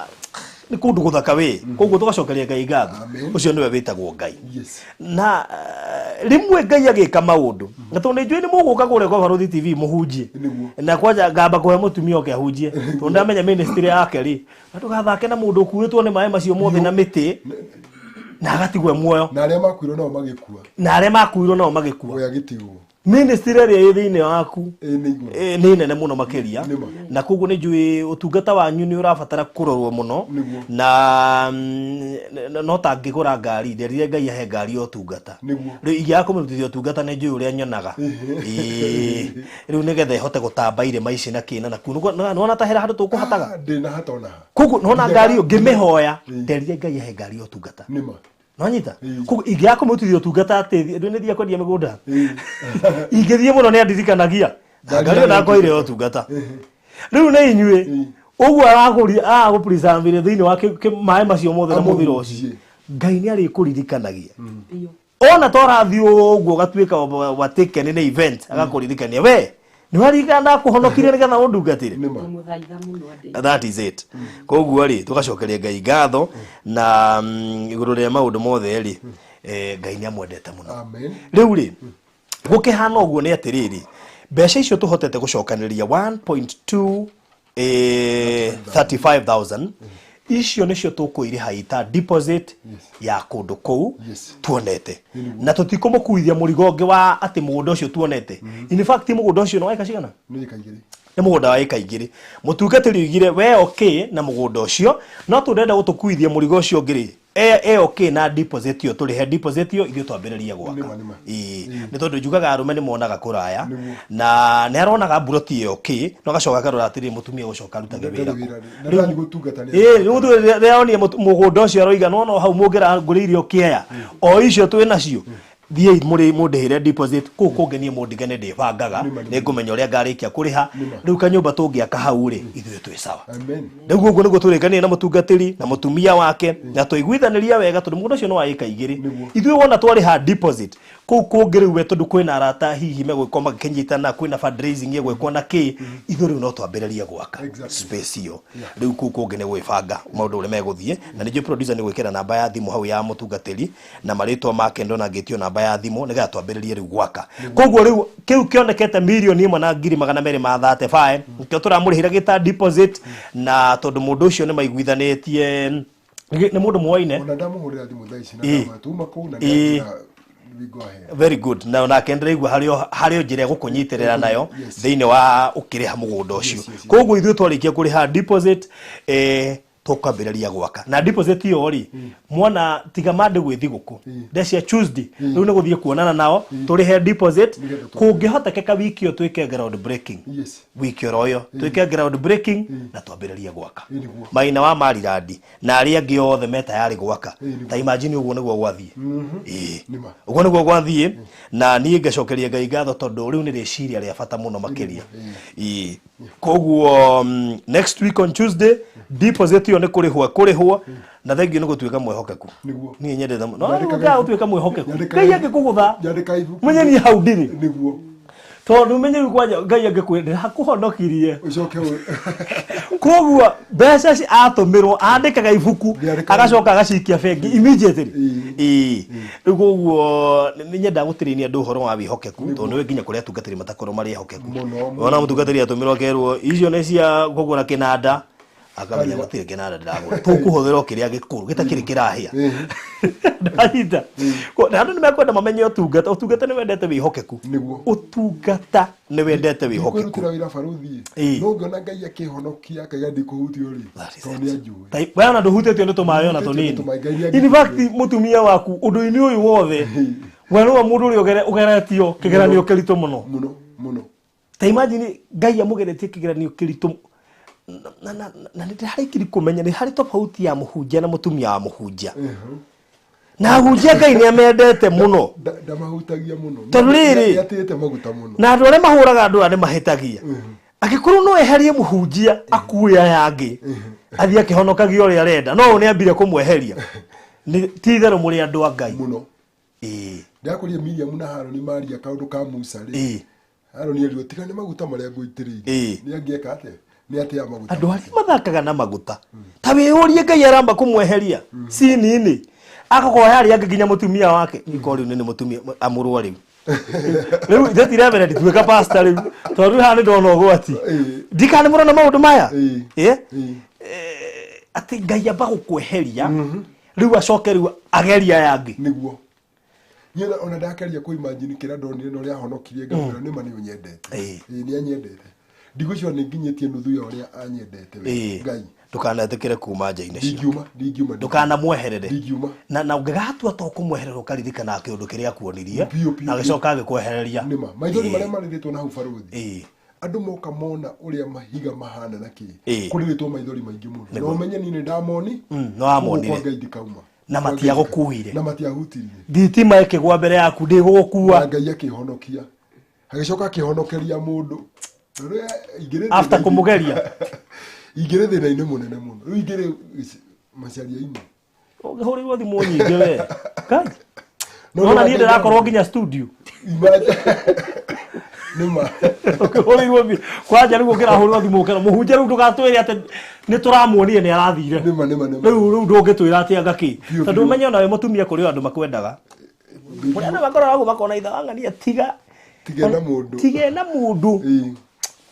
nĩ kũndũ gũthaka wĩ. Koguo tũgacokeria Ngai ngatho. Amen. Ũcio nĩwe wĩtagwo Ngai. Yes. Na rĩmwe Ngai agĩka maũndũ na tondũ nĩ njũĩ nĩ mũgũka kũrĩa kwa Barũthi TV mũhunjie. Nĩguo. Na kwanja ngamba kũhe mũtumia oke ahunjie tondũ ndamenya ministry yake rĩ, na ndũgathake na mũndũ ũkuĩtwo nĩ maĩ macio mothe na mĩtĩ na agatigwo e muoyo. Na arĩa makuirwo nao magĩkua. Na arĩa makuirwo nao magĩkua. We agĩtigwo. Ministry ĩrĩa ĩ thĩinĩ waku Ĩĩ, nĩ igũrũ. Nĩ nene mũno makĩria. Nĩma. Na koguo nĩ njũĩ ũtungata wanyu nĩ ũrabatara kũrorwo mũno. Nĩguo. Na no ta ngĩgũra ngari, nderire Ngai ahe ngari ya ũtungata. Nĩguo. Rĩu ingĩaga kũmĩrutithia ũtungata nĩ njũĩ ũrĩa nyonaga. Ĩĩ, rĩu nĩgetha ĩhote gũtamba irĩma ici na kĩna na kuu. Nĩwona ta hera handũ tũkũhataga. Ah, ndĩna hata ona ha. Koguo nĩwona ngari ĩyo ngĩmĩhoya, Ĩĩ. nderire Ngai ahe ngari ya ũtungata. Nĩma. Nonyita. Ĩĩ. Koguo ingĩaga kũmĩrutithia ũtungata atĩ rĩu nĩ thiaga kwendia mĩgũnda, Ĩĩ. ingĩthiĩ mũno nĩ andirikanagia Ngari ngari ĩyo ya ndakoire ya ũtungata. Rĩu nĩ inyuĩ Ĩĩ. ũguo aragũria aragũpreserve thĩinĩ wa maĩ macio mothe na mũthiro ũcio. Amũhunjie. Ngai nĩ arĩkũririkanagia Biũ. Ona torathiĩ ũguo ũgatuĩka wa taken nĩ event, agakũririkania we nĩ waririkana ndakũhonokirie nĩgetha ũndungatĩre. Nĩma. Ngũmũthaitha mũno andĩ. That is it. Koguo rĩ, tũgacokeria Ngai ngatho na igũrũ rĩa maũndũ mothe rĩ, Ngai nĩ amwendete mũno. Amen. Rĩu rĩ, gũkĩhana ũguo nĩ atĩrĩrĩ, mbeca icio tũhotete gũcokanĩrĩria 1.2 35,000 icio nĩcio tũkũirĩha ita deposit ya kũndũ kũu Yes. tuonete, na tũtikũmũkuithia mũrigo ũngĩ wa atĩ mũgũnda ũcio tuonete. In fact, mũgũnda ũcio nĩ wa ĩka cigana? Nĩ ĩka igĩrĩ. Nĩ mũgũnda wa ĩka igĩrĩ. Mũtungatĩri oigire we okay na mũgũnda ũcio, no tũrenda gũtũkuithia mũrigo ũcio ũngĩ rĩ, e okay na deposit ĩyo, tũrĩhe deposit ĩyo ithuĩ twambĩrĩrie gwaka. Nĩma, nĩma. Ĩĩ, nĩ tondũ njugaga arũme nĩ monaga kũraya. Nĩguo. Na nĩ aronaga mburoti ĩyo okay, no agacoka akarora atĩrĩ, mũtumia gũcoka arutage Ndarĩ wĩra wĩra kũ? rĩ. Na ndathiĩ gũtungata nĩ Ĩĩ, rĩu rĩronire mũgũnda ũcio aroiga no hau mũngĩra ngũrĩire kĩaya o icio twĩ nacio, thiĩi mũrĩ mũndĩhĩre deposit kũu kũngĩ, niĩ mũndige nĩ ndĩbangaga. Nĩma, nĩma. Nĩ ngũmenya ũrĩa ngarĩkia kũrĩha. Nĩma. Rĩu kanyũmba tũngĩaka hau rĩ, ithuĩ twĩ sawa. Amen. Rĩu ũguo nĩguo tũrĩkanire na mũtungatĩri na mũtumia wake na tũiguithanĩria wega, tondũ mũgũnda ũcio nĩ wa ĩka igĩrĩ. Nĩguo. Ithuĩ wona twarĩha deposit kũu kũngĩ rĩu we, tondũ kwĩna arata hihi megũgĩkorwo magĩkĩnyitana, kwĩna fundraising ĩgwĩkwo na kĩ, ithuĩ rĩu no twambĩrĩrie gwaka Exactly. space ĩyo. Rĩu kũu kũngĩ nĩ gwĩbanga maũndũ ũrĩa megũthiĩ, na nĩ njũĩ producer nĩ gwĩkĩra namba ya thimũ hau ya mũtungatĩri na marĩtwa make, ndona ngĩtio namba ya thimũ nĩgetha twambĩrĩrie rĩu gwaka. Koguo rĩu kĩu kĩonekete 1,235,000 nĩkĩo tũramũrĩhĩra gĩta deposit, na tondũ mũndũ ũcio nĩ maiguithanĩtie nĩ mũndũ muoine. Ona ndamũhũrĩra thimũ thaa ici na Ĩĩ. ndamwĩra tuma kũu na Ĩĩ. nĩanjĩra we go ahead. Very good. Na onake ndĩraigua harĩ o njĩra ĩgũkũnyitĩrĩra nayo Yes. thĩinĩ wa ũkĩrĩha mũgũnda ũcio. Yes, yes, yes. Koguo ithuĩ twarĩkia kũrĩha deposit, tũkwambĩrĩria gwaka. Na deposit ĩyo rĩ, mwana tiga mande gwĩ thigũkũ ndecia Tuesday, rĩu nĩ gũthiĩ kuonana nao tũrĩhe deposit. Nĩgetha Kũngĩhotekeka wiki ĩyo twĩke ground breaking. Yes. Wiki oro ĩyo twĩke ground breaking na twambĩrĩrie gwaka. Ĩĩ, nĩguo. Maina wa Marirandi na arĩa angĩ othe me tayarĩ gwaka. Ĩĩ, nĩguo. Ta imagine, ũguo nĩguo gwathiĩ. Ĩĩ. Nĩma. Ũguo nĩguo gwathiĩ, na niĩ ngacokeria Ngai ngatho tondũ rĩu nĩ rĩciria rĩa bata mũno makĩria. Ĩĩ, koguo next week on Tuesday deposit ĩyo nĩ kũrĩhwo kũrĩhwo, na thengio nĩ gũtuĩka mwĩhokeku. Nĩguo. Niĩ nyendete mũno no Nyandĩkaga rĩu ibuku. gũtuĩka mwĩhokeku, Nyandĩkaga Ngai ibuku. angĩkũgũtha Nyandĩkaga ibuku. menye niĩ hau ndirĩ. Nĩguo. Tondũ menye rĩu kwanja Ngai angĩkwendera hakũhonokirie. Ũcoke Koguo mbeca atũmĩrwo andĩkaga ibuku. Nĩandĩkaga. Agacoka agacikia bengi immediately. Ĩĩ. Ĩĩ, rĩu koguo nĩ nyendaga gũtĩrĩria andũ ũhoro wa wĩhokeku, tondũ nĩwe nginya kũrĩa atungatĩri matakorwo marĩ ehokeku. Mũno, mũno. Wona mũtungatĩri atũmĩrwo akerwo icio nĩ cia kũgũra kĩnanda, akamenya Karĩa. gũtirĩ kĩnanda ndĩragũra, tũkũhũthĩra o kĩrĩa gĩkũrũ gĩtakĩrĩ kĩrahĩa. Ndanyita. Na andũ nĩ mekwenda mamenye ũtungata, ũtungata nĩ wendete wĩhokeku. Nĩguo. Ũtungata nĩ wendete wĩhokeku. Kwĩrutĩra wĩra, barũthi. Ĩĩ. No ũngĩona Ngai akĩhonokia akaiga ndikũhutio rĩ, That is tondũ it. nĩ anjũĩ. We ona ndũhutĩtio nĩ tũmaĩ ona Ndũhutĩtio tũnini. nĩ tũmaĩ, Ngai nĩ In fact, mũtumia waku ũndũ-inĩ ũyũ wothe, we nĩwe mũndũ ũrĩa ũgeretio kĩgeranio kĩritũ mũno. Mũno mũno. Ta imagine, Ngai amũgeretie kĩgeranio kĩritũ. Na nĩ ndĩrarĩkiri kũmenya nĩ harĩ tofauti ya mũhunjia na mũtumia wa mũhunjia. Na ahunjia Ngai nĩ amendete mũno. Ndamahutagia mũno. Tondũ rĩrĩ, nĩatĩĩte maguta mũno. Na andũ arĩa mahũraga andũ aya nĩ mahĩtagia. Angĩkorwo no eherie mũhunjia akue aya angĩ, athiĩ akĩhonokagia ũrĩa arenda, no ũyũ nĩ ambire kũmweheria. Ti itherũ mũrĩ andũ a Ngai. Mũno. Ĩĩ. Ndakũria Miriam na Harũni maria kaũndũ ka Musa rĩ. Ĩĩ. Harũni erirwo tiga nĩ maguta marĩa ngũitĩrĩirie. Ĩĩ. Nĩ angĩeka atĩa? Nĩ atĩa maguta. Andũ arĩa mathakaga na maguta. Ta wĩyũrie Ngai aramba kũmweheria cini-inĩ. Agakoya arĩa angĩ nginya mũtumia wake. Iko rĩu nĩ mũtumia amũrwo rĩu. Rĩu ithe ti reverend tuĩka pastor rĩu. Tondũ rĩu haha nĩ ndona ũgwati. Ndikana nĩ mũrona maũndũ maya. Ĩĩ. Atĩ Ngai amba gũkweheria rĩu acoke rĩu ageria aya angĩ. Nĩguo. Niĩ ona ndakeria kũ imagine kĩrĩa ndonire na ũrĩa ahonokirie ngamwĩra nĩ ma nĩ ũnyendete. Ĩĩ nĩ anyendete. Ndigwĩciria nĩ nginyĩtie nuthu ya ũrĩa anyendete we. Ngai. Ndũkanetĩkĩre kuma nja-inĩ cio. Ndingiuma. Ndũkanamweherere. Ndingiuma. Na ũngĩgatua to kũmweherera ũkaririkana kĩũndũ kĩrĩa akuonirie Biũ. agĩcoka agĩkwehereria. Nĩma. Maithori marĩa marĩrĩtwo na hau barũthi. Ĩĩ. Andũ moka mona ũrĩa mahiga mahana na kĩ. Ĩĩ. Kũrĩrĩtwo maithori maingĩ mũno. Na ũmenye niĩ nĩ ndamoni. Nĩ wamonire. Kwa Ngai ndikauma. Na matiagũkuire. Na matiahutirie. Thitima ĩkĩgwa mbere yaku ndĩgũgũkua. Na Ngai akĩhonokia. Agĩcoka akĩhonokeria mũndũ. After kũmũgeria. Ingĩrĩ thĩna-inĩ mũnene mũno. Rĩu ingĩrĩ macaria-inĩ. Ũngĩhũrĩrwo thimũ nyingĩ we. Ngai. Nona niĩ ndĩrakorwo nginya studio. Nĩma. Ũkĩhũrĩrwo kwanja rĩu ũkĩrahũrĩrwo thimũ ũkĩra mũhunjia rĩu ndũgatwĩre atĩ nĩ tũramuonire nĩ arathire. Nĩma. Rĩu ndũngĩtwĩra atĩ anga kĩ. Tondũ ũmenye ona wĩ mũtumia kũrĩ andũ makwendaga. Kũrĩ andũ makoragwo makona ithe wang'ania tiga. Tige na mũndũ. Tige na mũndũ.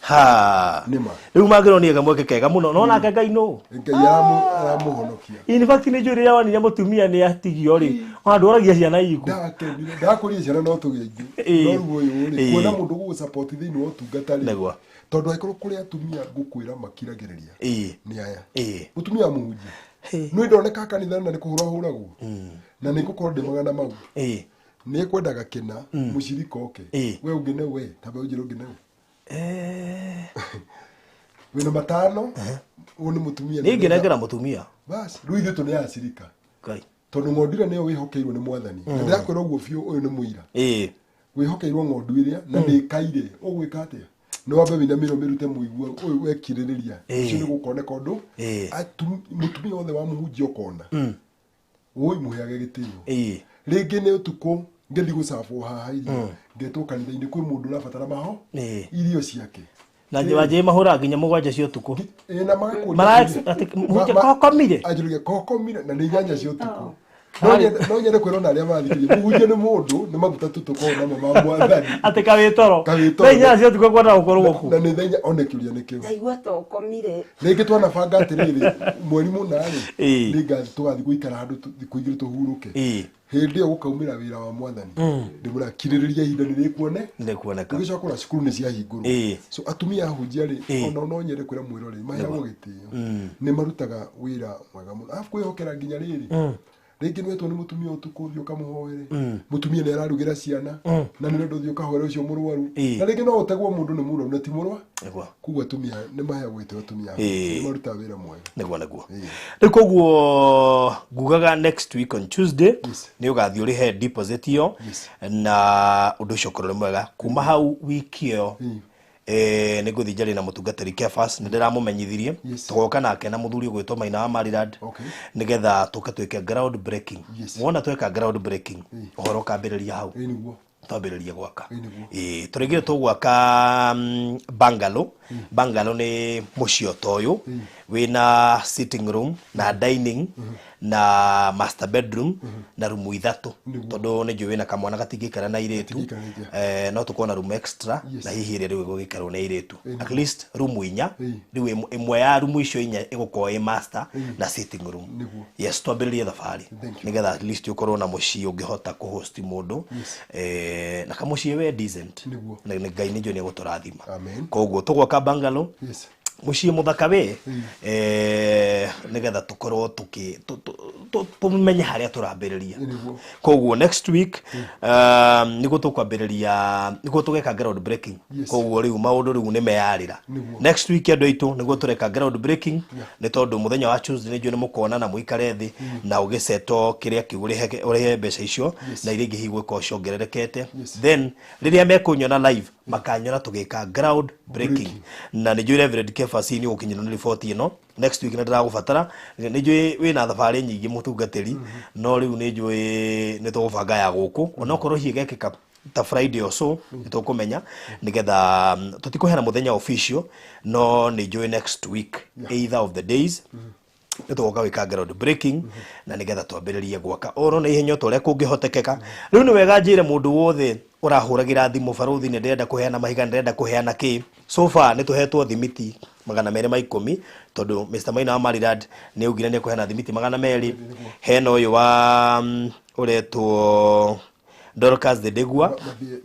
Ha. Nĩma. Rĩu mangĩronire kamweke kega mũno. No nake Ngai nũ? Ngai aramũhonokia. In fact nĩ njũĩ rĩrĩa wonire mũtumia nĩ atigio rĩ, ona ndworagia ciana iku. Ndakenire. Ndakũria ciana no tũgĩe aingĩ. No rĩu ũyũ rĩ, kuona mũndũ gũgũ-support thĩinĩ wa ũtungata rĩ. Nĩguo. Tondũ angĩkorwo kũrĩ atumia ngũkwĩra makiragĩrĩria. Nĩ aya. Mũtumia wa mũhunjia. Nĩ ndoneka kanitha na nĩ kũhũrwo ahũragwo. Na nĩ ngũkorwo ndĩ magana mau. Nĩ ekwendaga kĩna mũcirika oke. We ũngĩ nĩ we, ta we ũnjĩre ũngĩ nĩ we. Wĩna matano, ũyũ nĩ mũtumia. Niĩ ngĩnengera mũtumia. Bas, rĩu ithuĩ tũnĩ acirika. Ngai. Tondũ ng'ondu ĩrĩa nĩyo wĩhokeirwo nĩ mwathani. Na ndĩrakwĩra ũguo biũ ũyũ nĩ mũira. Wĩhokeirwo ng'ondu ĩrĩa na ndĩkaire. Ũgwĩka atĩa? Nĩ wambe wĩinamĩre ũmĩrute mũigua ũyũ wekirĩrĩria. Ũcio nĩ gũkoneka ũndũ. Mũtumia wothe wa mũhunjia ũkona. Woi mũheage gĩtĩo. Rĩngĩ nĩ ũtukũ ngĩthiĩ gũcabwo haha irio. Ngetwo kanitha-inĩ kwĩ mũndũ ũrabatara maho. Irio ciake. Na wanjĩĩ mahũraga nginya 7 cia ũtukũ. Na magakũria. Kokomire. Anjũria kokomire na nĩ 8 cia ũtukũ. No nyende kwĩrwo na arĩa mathikĩrĩria. Mũhunjia nĩ mũndũ nĩ maguta tu tũkoragwo namo ma mwathani. Atĩ kawĩtoro. Kawĩtoro. Thaa 8 cia ũtukũ kwenda gũkorwo kũ. Na nĩ thaa 4 one kĩũria nĩ kĩu. Ndaigua ta ũkomire. Rĩngĩ twanabanga atĩrĩrĩ mweri mũna rĩ nĩngathiĩ tũgathiĩ gũikara handũ thikũ igĩrĩ tũhurũke. Hĩndĩ ĩyo gũkaumĩra wĩra wa mwathani. Ndĩmũrakirĩrĩria ihinda nĩ rĩkuone. Nĩkuoneka. Ũgĩcoka kũrora cukuru nĩ ciahingũrwo. So atumia ahunjia rĩ ona no nyende kwĩra mwĩroreri maheagwo gĩtĩo. Nĩ marutaga wĩra mwega mũno. Arabu kwĩhokera nginya rĩrĩ. Rĩngĩ nĩwetwo nĩ mũtumia ũtukũ ũthiĩ ũkamũhoere. Mũtumia nĩ ararugĩra ciana na nĩ ũrenda ũthiĩ ũkahoere ũcio mũrwaru. Na rĩngĩ no ũtegwo mũndũ nĩ mũrwaru na ti mũrwaru. Koguo atumia nĩ maheagwo gĩtĩo atumia nĩ marutaga wĩra mwega. Nĩguo. Rĩu koguo ngugaga next week on Tuesday nĩ ũgathiĩ ũrĩhe deposit ĩyo na ũndũ ũcio ũkorwo ũrĩ mwega. Kuma hau wiki ĩyo nĩ ngũthiĩ njarie na mũtungatĩri Kefas nĩ ndĩramũmenyithirie tũgoka nake na mũthuri ũgwĩtwo Maina wa Maryland nĩgetha tũke twĩke ground breaking. Wona tweka ground breaking ũhoro ũkambĩrĩria hau. Twambĩrĩrie gwaka. Tũrĩngĩ tũgwaka bungalow. Bungalow nĩ mũciĩ ta ũyũ wĩna sitting room na dining na master bedroom na rumu 3 tondũ nĩ njũĩ wĩna kamwana gatingĩikara na airĩtu no tũkorwo na room extra na hihi ĩrĩa rĩu ĩgũgĩikarwo nĩ airĩtu at least rumu 4 rĩu ĩmwe ya rumu icio 4 ĩgũkorwo ĩ master na sitting room. Yes, twambĩrĩrie thabarĩ nĩgetha at least ũkorwo na mũciĩ ũngĩhota kũhost mũndũ na kamũciĩ we decent. Na Ngai nĩ njũĩ nĩ egũtũrathima. Koguo tũgwaka bungalow. Mũciĩ mũthaka we, nĩgetha tũkorwo tũmenye harĩa tũrambĩrĩria. Nĩguo. Koguo next week, nĩguo tũkwambĩrĩria, nĩguo tũgeka ground breaking. Koguo rĩu maũndũ rĩu nĩ meyarĩra. Next week, andũ aitũ, nĩguo tũreka ground breaking, nĩ tondũ mũthenya wa Tuesday nĩ njũĩ nĩ mũkona na mũikare thĩ na ũgĩceto kĩrĩa kĩu ũrĩhe mbeca icio na iria ingĩ hihi gũkorwo ciongererekete. Then rĩrĩa mekũnyona live, makanyona tũgĩka ground breaking. Na nĩ njũĩ Reverend Kefas nĩ ũgũkinyĩrwo nĩ riboti ĩno next week, na ndĩragũbatara. Nĩ njũĩ wĩna thabarĩ nyingĩ, mũtungatĩri, no rĩu nĩ njũĩ nĩ tũgũbanga ya gũkũ, onokorwo hihi ĩgekĩka ta Friday or so, nĩ tũkũmenya nĩgetha tũtikũheana mũthenya official, no nĩ njũĩ next week, either of the days, nĩ tũgoka gwĩka ground breaking na nĩgetha twambĩrĩrie gwaka oro na ihenya ta ũrĩa kũngĩhotekeka. Rĩu nĩ wega njĩre mũndũ wothe ũrahũragĩra thimũ, "Barũthi, nĩ ndĩrenda kũheana mahiga, nĩ ndĩrenda kũheana kĩ." So far nĩ tũhetwo thimiti 210, tondũ Mr Maina wa Maryland nĩ augire nĩ ekũheana thimiti 200. Hena ũyũ wa ũretwo Dorcas Thedegua.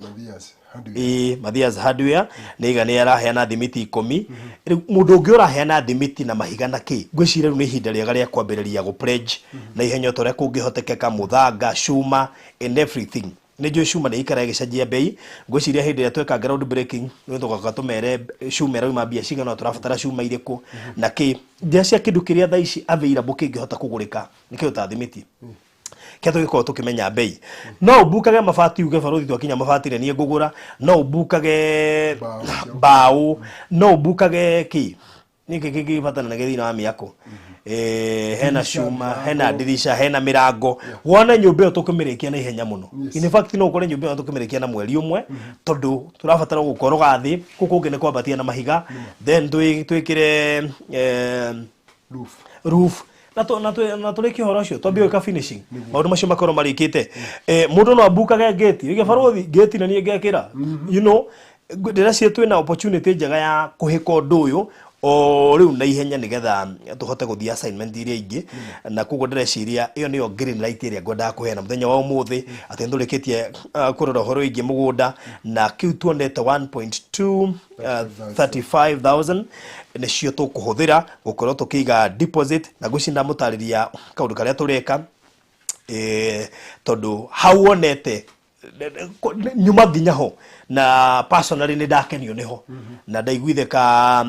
Mathias Hardware. Ĩĩ, Mathias Hardware nĩ iga nĩ araheana thimiti 10. Rĩu mũndũ ũngĩ ũraheana thimiti na mahiga na kĩ, ngwĩciria rĩu nĩ ihinda rĩega rĩa kwambĩrĩria gũ pledge na ihenya ta ũrĩa kũngĩhotekeka, mũthanga, cuma and everything. Nĩ njũĩ cuma nĩ ikara ĩgĩcenjia bei. Ngwĩciria hĩndĩ ĩrĩa tweka ground breaking nĩ tũgoka tũmere cuma ĩrauma mbia cigana, tũrabatara cuma irĩkũ na kĩ. Njĩra cia kĩndũ kĩrĩa thaa ici available kĩngĩhota kũgũrĩka nĩ kĩndũ ta thimiti, kĩa tũgĩkorwo tũkĩmenya bei. No ũmbukage mabati uge, "Barũthi, twakinya mabati nĩ niĩ ngũgũra." No ũmbukage Mbaũ. Mbaũ, no ũmbukage kĩ nĩkĩ kĩngĩbataranagia thĩinĩ wa mĩako. Hena Dirisha, cuma, mĩrango. Hena ndirisha, hena mĩrango. Wone nyũmba ĩyo tũkĩmĩrĩkia na ihenya mũno. In fact, no ũkore nyũmba ĩyo tũkĩmĩrĩkia na mweri 1, tondũ tũrabatara gũkoroga thĩ, kũu kũngĩ nĩ kwambatia na mahiga, then twĩkĩre Roof. Roof na tũrĩkie ũhoro ũcio, twambie gwĩka finishing, maũndũ macio makorwo marĩkĩte. Mũndũ no ambukage ngĩti, uige, "Barũthi, ngĩti na niĩ ngekĩra." Ndĩreciria twĩna opportunity njega ya kũhĩka ũndũ ũyũ o rĩu na ihenya, nĩgetha tũhote gũthiĩ assignment iria ingĩ. Na koguo ndĩreciria ĩyo nĩyo green light ĩrĩa ngwendaga kũheana mũthenya wa ũmũthĩ, atĩ nĩtũrĩkĩtie kũrora ũhoro wĩgiĩ mũgũnda, na kĩu tuonete 1.2 35,000 nĩcio tũkũhũthĩra gũkorwo tũkĩiga deposit. Na ngwĩciria ndamũtarĩria kaũndũ karĩa tũreka, tondũ hau wonete nyuma nginya ho, na personally nĩ ndakenio nĩho na ndaiguithĩka,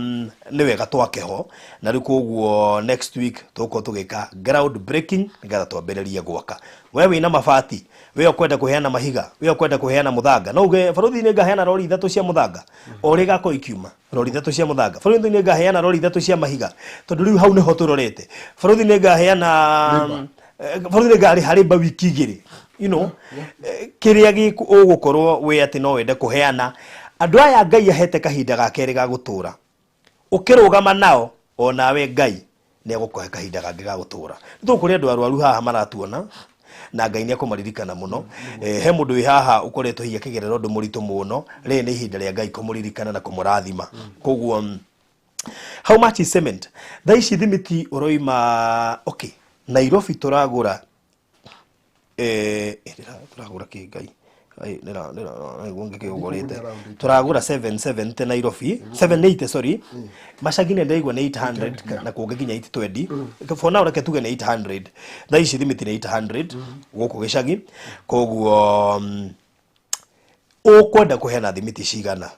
nĩ wega twake ho. Na rĩu koguo next week tũgũkorwo tũgĩka ground breaking nĩgetha twambĩrĩrie gwaka. We wĩna mabati, we ũkwenda kũheana mahiga, we ũkwenda kũheana mũthanga, no uge, "Barũthi, nĩ ngaheana rori 3 cia mũthanga," o rĩ gakorwo ikiuma rori 3 cia mũthanga. "Barũthi, nĩ ngaheana rori 3 cia mahiga," tondũ rĩu hau nĩho tũrorete. "Barũthi, nĩ ngaheana, barũthi, nĩ ngarĩha rĩmba wiki 2." Kĩrĩa ũgũkorwo wĩ atĩ no wende kũheana, andũ aya Ngai ahete kahinda ga kerĩ ga gũtũra, ũkĩrũgama nao, onawe Ngai nĩ egũkũhe kahinda kangĩ ga gũtũra. Nĩ tũkũrĩ andũ arwaru haha maratuona, na Ngai nĩ ekũmaririkana mũno. He mũndũ wĩ haha ũkoretwo hihi akĩgerera ũndũ mũritũ mũno, rĩrĩ nĩ ihinda rĩa Ngai kũmũririkana na kũmũrathima. Koguo how much is cement thaa ici? Thimiti ũroima, okay, Nairobi tũragũra, tũragũra kĩ, Ngai? Ai, nĩguo ngĩkĩgũrĩte, tũragũra 770 Nairobi, 780, sorry. Macagi nĩ ndaigua nĩ 800 na kũngĩ nginya 820. For now reke tuge nĩ 800. Thaa ici thimiti nĩ 800 gũkũ gĩcagi. Koguo ũkwenda kũheana thimiti cigana,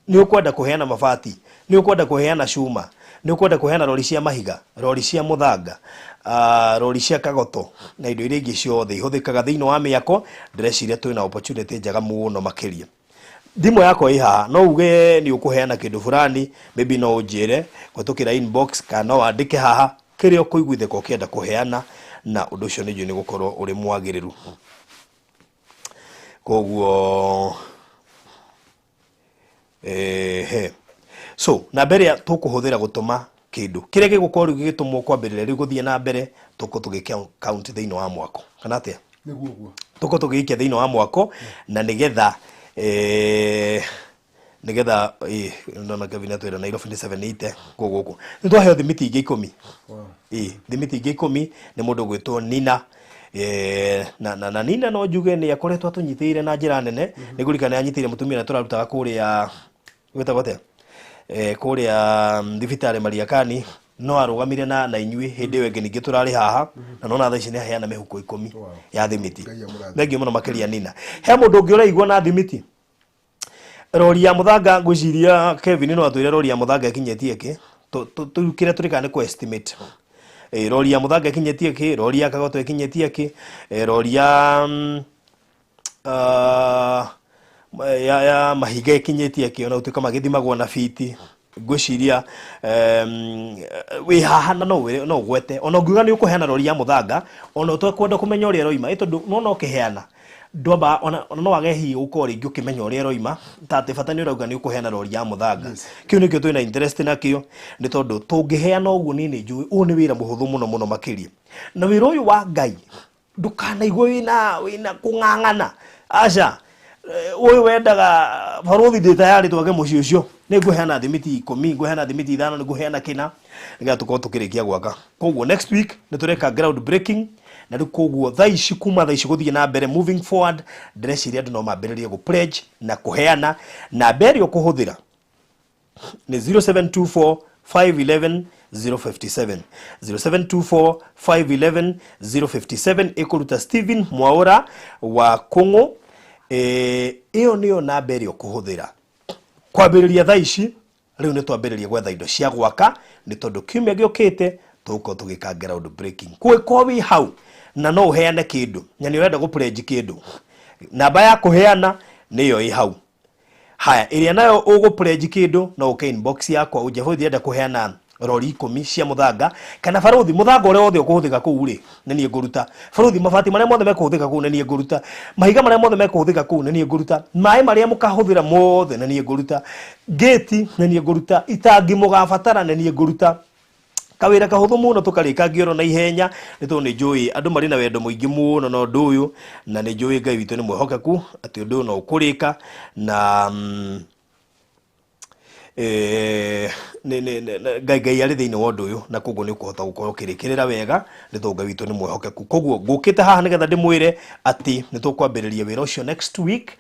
nĩ ũkwenda kũheana mabati, nĩ ũkwenda kũheana cuma, nĩ ũkwenda kũheana rori cia mahiga, rori cia mũthanga, rori cia kagoto na indo iria ingĩ ciothe ihũthĩkaga thĩinĩ wa mĩako, ndĩreciria twĩna opportunity njega mũno makĩria. Thimũ yakwa ĩ haha, no uge nĩ ũkũheana kĩndũ fulani, maybe no ũnjĩre kũhetũkĩra inbox kana no wandĩke haha kĩrĩa ũkũiguithĩka ũkĩenda kũheana, na ũndũ ũcio nĩ njũĩ nĩ gũkorwo ũrĩ mwagĩrĩru. Koguo ehe, so namba ĩrĩa tũkũhũthĩra gũtũma kĩndũ kĩrĩa gĩgũkorwo rĩu gĩgĩtũmwo kwambĩrĩria rĩu gũthiĩ na mbere, tũkũ tũgĩkia count thĩinĩ wa mwako kana atĩa? Nĩguo ũguo. Tũkũ tũgĩikia thĩinĩ wa mwako na nĩgetha ndona Kevin atwĩra Nairobi nĩ 780 kũu gũkũ. Nĩ twaheo thimiti ingĩ 10. Ĩ thimiti ingĩ 10 nĩ mũndũ ũgwĩtwo Nina. Na Nina no njuge nĩ akoretwo atũnyitĩrĩire na njĩra nene. Nĩ ngũririkana nĩ anyitĩrĩire mũtumia ũrĩa tũrarutaga kũrĩa gwĩtagwo atĩa. Kũrĩa thibitarĩ Mariakani no arũgamire na inyuĩ hĩndĩ ĩyo ĩngĩ ningĩ tũrarĩ haha, na nona thaa ici nĩ aheana mĩhuko 10 ya thimiti. Ngai amũrathime. Thengiũ mũno makĩria. Nina he mũndũ ũngĩ ũraigua na thimiti, rori ya mũthanga? Ngwĩciria Kevin no atwĩre rori ya mũthanga ĩkinyĩtie kĩ. Kĩrĩa tũrĩkaga nĩ kũ estimate. Rori ya mũthanga ĩkinyĩtie kĩ, rori ya kagoto ĩkinyĩtie kĩ, rori ya ya mahiga ĩkinyĩtie kĩ, ona gũtuĩka magĩthimagwo na biti. Ngwĩciria wĩ haha na no no ũgwete, ona ũngiuga nĩ ũkũheana rori ya mũthanga, ona ũtekwenda kũmenya ũrĩa ĩroima, ĩ tondũ nona ũkĩheana ndwamba ona no wage hihi gũkorwo rĩngĩ ũkĩmenya ũrĩa ĩroima, ta atĩ bata nĩ ũrauga nĩ ũkũheana rori ya mũthanga. Kĩu nĩkĩo twĩna interest nakĩo, nĩ tondũ tũngĩheana ũguo niĩ nĩ njũĩ ũyũ nĩ wĩra mũhũthũ mũno mũno makĩria. Na wĩra ũyũ wa Ngai ndũkanaigua wĩna kũng'ang'ana, aca. Ũyũ wendaga barũthi, ndĩ tayarĩ twake mũciĩ ũcio, nĩ ngũheana thimiti 10, ngũheana thimiti 5, nĩ ngũheana kĩna, nĩgetha tũkorwo tũkĩrĩkia gwaka. Koguo next week nĩ tũreka ground breaking, na rĩu koguo thaa ici, kuma thaa ici gũthiĩ na mbere, moving forward, ndĩreciria andũ no mambĩrĩrie gũ pledge na kũheana. Namba ĩrĩa ũkũhũthĩra nĩ 0724 511 057, 0724 511 057, ĩkũruta Stephen Mwaũra wa Kũng'ũ. Ĩyo nĩyo namba ĩrĩa ũkũhũthĩra kwambĩrĩria thaa ici. Rĩu nĩ twambĩrĩria gwetha indo cia gwaka, nĩ tondũ kiumia gĩũkĩte tũgũkorwo tũgĩka ground breaking. Kũgĩkorwo wĩ hau na no ũheane kĩndũ na nĩ ũrenda gũ-pledge kĩndũ, namba ya kũheana nĩyo ĩ hau. Haya, ĩrĩa nayo ũgũ-pledge kĩndũ, no ũke inbox yakwa ũnje, "Bũrũthi, ndĩrenda kũheana rori 10 cia mũthanga," kana, "Barũthi, mũthanga ũrĩa wothe ũkũhũthĩka kũu rĩ, nĩ niĩ ngũruta. Barũthi, mabati marĩa mothe mekũhũthĩka kũu, nĩ niĩ ngũruta. Mahiga marĩa mothe mekũhũthĩka kũu, nĩ niĩ ngũruta. Maĩ marĩa mũkahũthĩra mothe, nĩ niĩ ngũruta. Ngĩti, nĩ niĩ ngũruta. Itangi mũgabatara, nĩ niĩ ngũruta." Kawĩra kahũthũ mũno tũkarĩkangia oro na ihenya, nĩ tondũ nĩ njũĩ andũ marĩ na wendo mũingĩ mũno na ũndũ ũyũ, na nĩ njũĩ Ngai witũ nĩ mwĩhokeku atĩ ũndũ ũyũ no ũkũrĩka na Ngai arĩ thĩinĩ wa ũndũ ũyũ, na koguo nĩ ũkũhota gũkorwo ũkĩrĩkĩrĩra wega, nĩ tondũ Ngai witũ nĩ mwĩhokeku. Koguo ngũkĩte haha nĩgetha ndĩmwĩre atĩ nĩ tũkwambĩrĩria wĩra ũcio next week.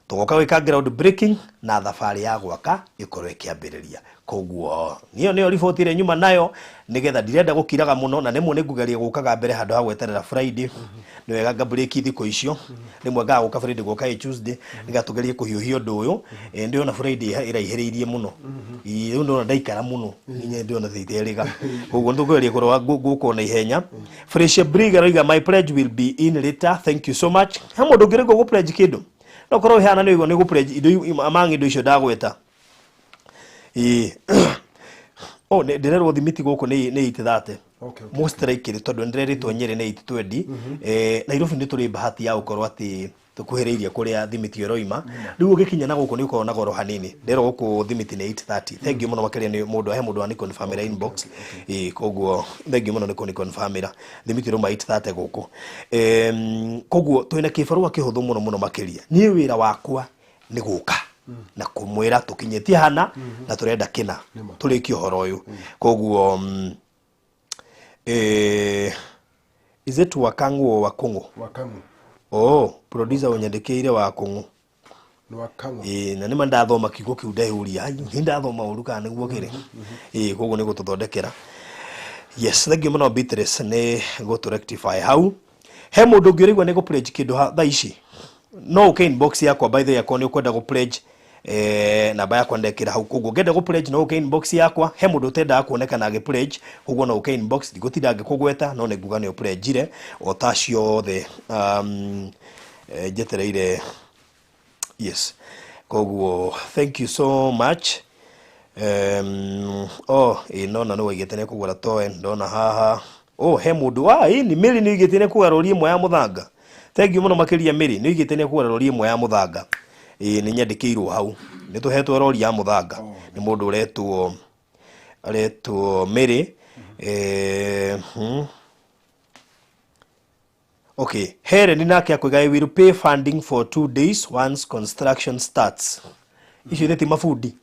Tũgoka gwĩka ground breaking na thabarĩ ya gwaka ĩkorwo ĩkĩambĩrĩria. Koguo niyo nĩyo riboti ĩrĩa nyuma nayo, nĩgetha ndirenda gũkiraga mũno, na rĩmwe nĩ ngũgeria gũkaga mbere handũ ha gweterera Friday. Nĩ wega nga break thikũ icio, rĩmwe ngaga gũka Friday, gũka ĩ Tuesday, nĩgetha tũgerie kũhiũhia ũndũ ũyũ. Ndĩrona Friday ĩraihĩrĩirie mũno. Ĩ, rĩu ndĩrona ndaikara mũno nginya ndĩrona iterĩga, koguo nĩ tũkũgeria kũrora gũkwo na ihenya. Fresh Brig aroiga, "My pledge will be in later, thank you so much." He mũndũ ũngĩ rĩngĩ gũ pledge kĩndũ? No korwo wĩ haha na nĩ ũigua nĩ gũ pledge indo among indo icio ndagweta. Ĩĩ, oh, ndĩrerwo thimiti gũkũ nĩ 830. Most likely, tondũ nĩndĩrerĩtwo Nyĩrĩ nĩ 820. Nairobi nĩ tũrĩ bahati ya gũkorwo atĩ tũkuhĩrĩirie kũrĩa thimiti ĩroima. Rĩu ũgĩkinya na gũkũ nĩ ũkoragwo na goro hanini. Ndĩrerwo gũkũ thimiti nĩ 830. Thank you mũno makĩria nĩ mũndũ, he mũndũ wa nĩ inbox. Ĩĩ, koguo thank you mũno nĩ kũni confirmĩra thimiti ĩrauma 830 gũkũ. Koguo twĩna kĩbarũa kĩhũthũ mũno mũno makĩria. Niĩ wĩra wakwa nĩ gũka na kũmwĩra tũkinyĩtie hana na tũrenda kĩna tũrĩkie ũhoro ũyũ. Koguo is it Wakang'u o Wakũng'ũ? Wakang'u. Oh, producer ũnyandĩkĩire Wakũng'ũ. Nĩ Wakang'u. Ĩĩ, na nĩma ndathoma kiugo kĩu ndeyũria, "Ai, nĩ ndathoma ũru kana nĩguo kĩrĩ?" Ĩĩ, koguo nĩ gũtũthondekera. Yes, thank you mũno Beatrice nĩ gũtũ rectify hau. He mũndũ ũngĩ ũraigua nĩ gũ pledge kĩndũ thaa ici? No ũke inbox yakwa, by the way, akorwo nĩ ũkwenda gũ pledge. Namba yakwa ndekĩra hau, koguo ũngĩenda gũ pledge no ũke inbox yakwa. He mũndũ ũtendaga kuonekana agĩ pledge, koguo no ũke inbox, ndigũtinda ngĩkũgweta, no nĩ nguga nĩ ũpledgire o ta ciothe. Njetereire. Yes, koguo thank you so much. Oh, ĩ nona nĩ waigĩte nĩ kũgũra toe, ndona haha. Oh, he mũndũ wa ĩ ni Mary nĩ oigĩte nĩ kũgũra rori ĩmwe ya mũthanga. Thank you mũno makĩria Mary, nĩ oigĩte nĩ kũgũra rori ĩmwe ya mũthanga. Ĩ, nĩ nyandĩkĩirwo hau nĩ tũhetwo rori ya mũthanga nĩ mũndũ ũretwo aretwo Mary. Okay, Helen nake akwĩga, "I will pay funding for 2 days once construction starts." Icio ithe ti mabundi,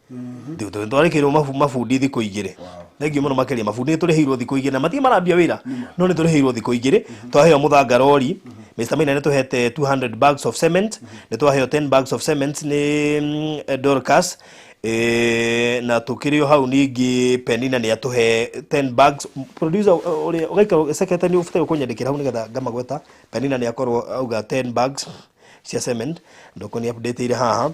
twarĩkĩirwo mabundi thikũ 2. Thank you mũno makĩria. Mabundi nĩ tũrĩhĩirwo thikũ 2 na matirĩ marambia wĩra, no nĩ tũrĩhĩirwo thikũ 2. Twaheo mũthanga rori. Mr Maina nĩ tũhete 200 bags of cement, nĩ twaheo 10 bags of cement nĩ Dorcas. Na tukiri o hau ningĩ Penina nĩ atũhe 10 bags. Producer ũrĩa ũgaikara secretary nĩ ũbataire kũnyandĩkĩra hau nĩgetha ngamagweta. Penina nĩ akorwo auga 10 bags cia cement, ndoko nĩ update ire haha.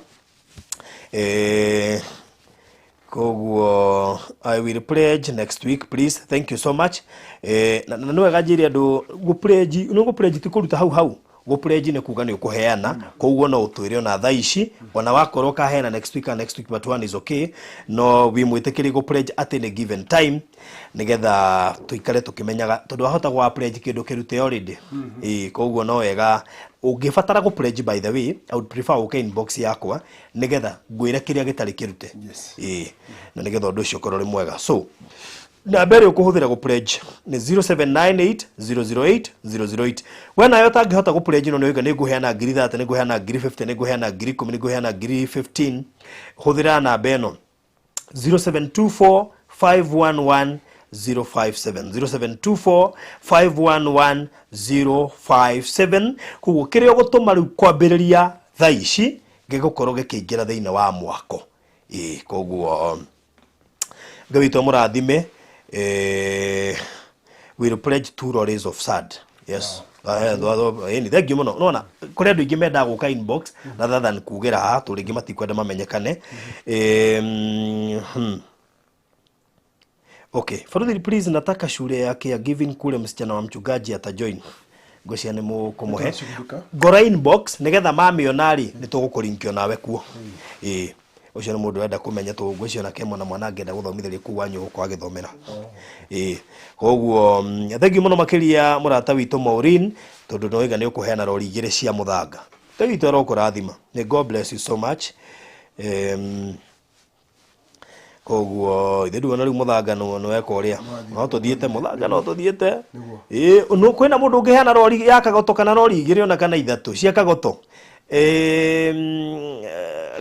Koguo I will pledge next week, please. Thank you so much. Na nĩ wega njĩre andũ gũ pledge, no gũ pledge ti kũruta hau hau. Gũ pledge nĩ kuga nĩ ũkũheana, koguo no ũtwĩre ona thaa ici, ona wakorwo ũkaheana next week, next week, but one is okay. No wĩ mwĩtĩkĩrie gũ pledge atĩ nĩ given time nĩgetha tũikare tũkĩmenyaga, tondũ wahota gwa pledge kĩndũ kĩrute already. Ĩĩ, koguo no wega ũngĩbatara gũ pledge. By the way, I would prefer ũke inbox yakwa nĩgetha ngwĩre kĩrĩa gĩtarĩ kĩrute. Ĩĩ, na nĩgetha ũndũ ũcio ũkorwo ũrĩ mwega. So namba ĩrĩa ũkũhũthĩra gũ pledge nĩ 0798 008 008. We nayo ũtangĩhota gũ pledge, no nĩ nĩ ngũheana ngiri 30, nĩ ngũheana ngiri 50, nĩ ngũheana ngiri 10, nĩ ngũheana ngiri 15, hũthĩra namba ĩno 0724 511 057, 0724 511 057. Koguo kĩrĩa ũgũtũma rĩu kwambĩrĩria thaa ici gĩgũkorwo gĩkĩingĩra thĩinĩ wa mwako. Ĩĩ, koguo Ngai witũ amũrathime. Will pledge two lorries of sand. Yes. Ĩni thank you mũno. Nona kũrĩ andũ aingĩ mendaga gũka inbox rather than kugĩra haha, tondũ rĩngĩ matikwenda mamenyekane. Okay, Faruthi, please, nataka shule yake ya giving kule msichana wa mchungaji atajoin. Ngwĩciria nĩ mũkũmũhe. Nĩtwacugurika. Ngora inbox nĩgetha mamĩona rĩ, nĩ tũgũkũrinkio nawe kuo. Ĩĩ, ũcio nĩ mũndũ ũrenda kũmenya, tũ ngwĩciria onake mwana mwana angĩenda gũthomithĩria kũu wanyu gũkũ agĩthomera. Ĩĩ, koguo thank you mũno makĩria mũrata witũ Maureen, tondũ nĩwaiga nĩ ũkũheana rori igĩrĩ cia mũthanga. Ngai witũ arokũrathima. May God bless you so much. Koguo ithe nduona rĩu mũthanga nĩ weka ũrĩa no tũthiĩte mũthanga, no tũthiĩte. Ĩĩ, no kwĩna mũndũ ũngĩheana rori ya kagoto kana rori igĩrĩ ona kana ithatũ cia kagoto,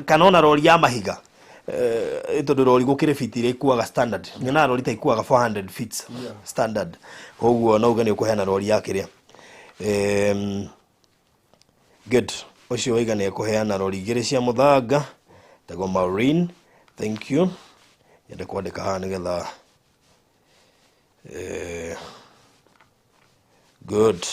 kana ona rori ya mahiga, tondũ rori gũkĩrĩ feet iria ikuaga standard, nyonaga rori ta ikuaga 400 feet standard. Koguo no uge nĩ ũkũheana rori ya kĩrĩa. Good, ũcio waiga nĩ ekũheana rori igĩrĩ cia mũthanga, tagwo Maureen. Thank you. Nyende kwandĩka haha nĩgetha good,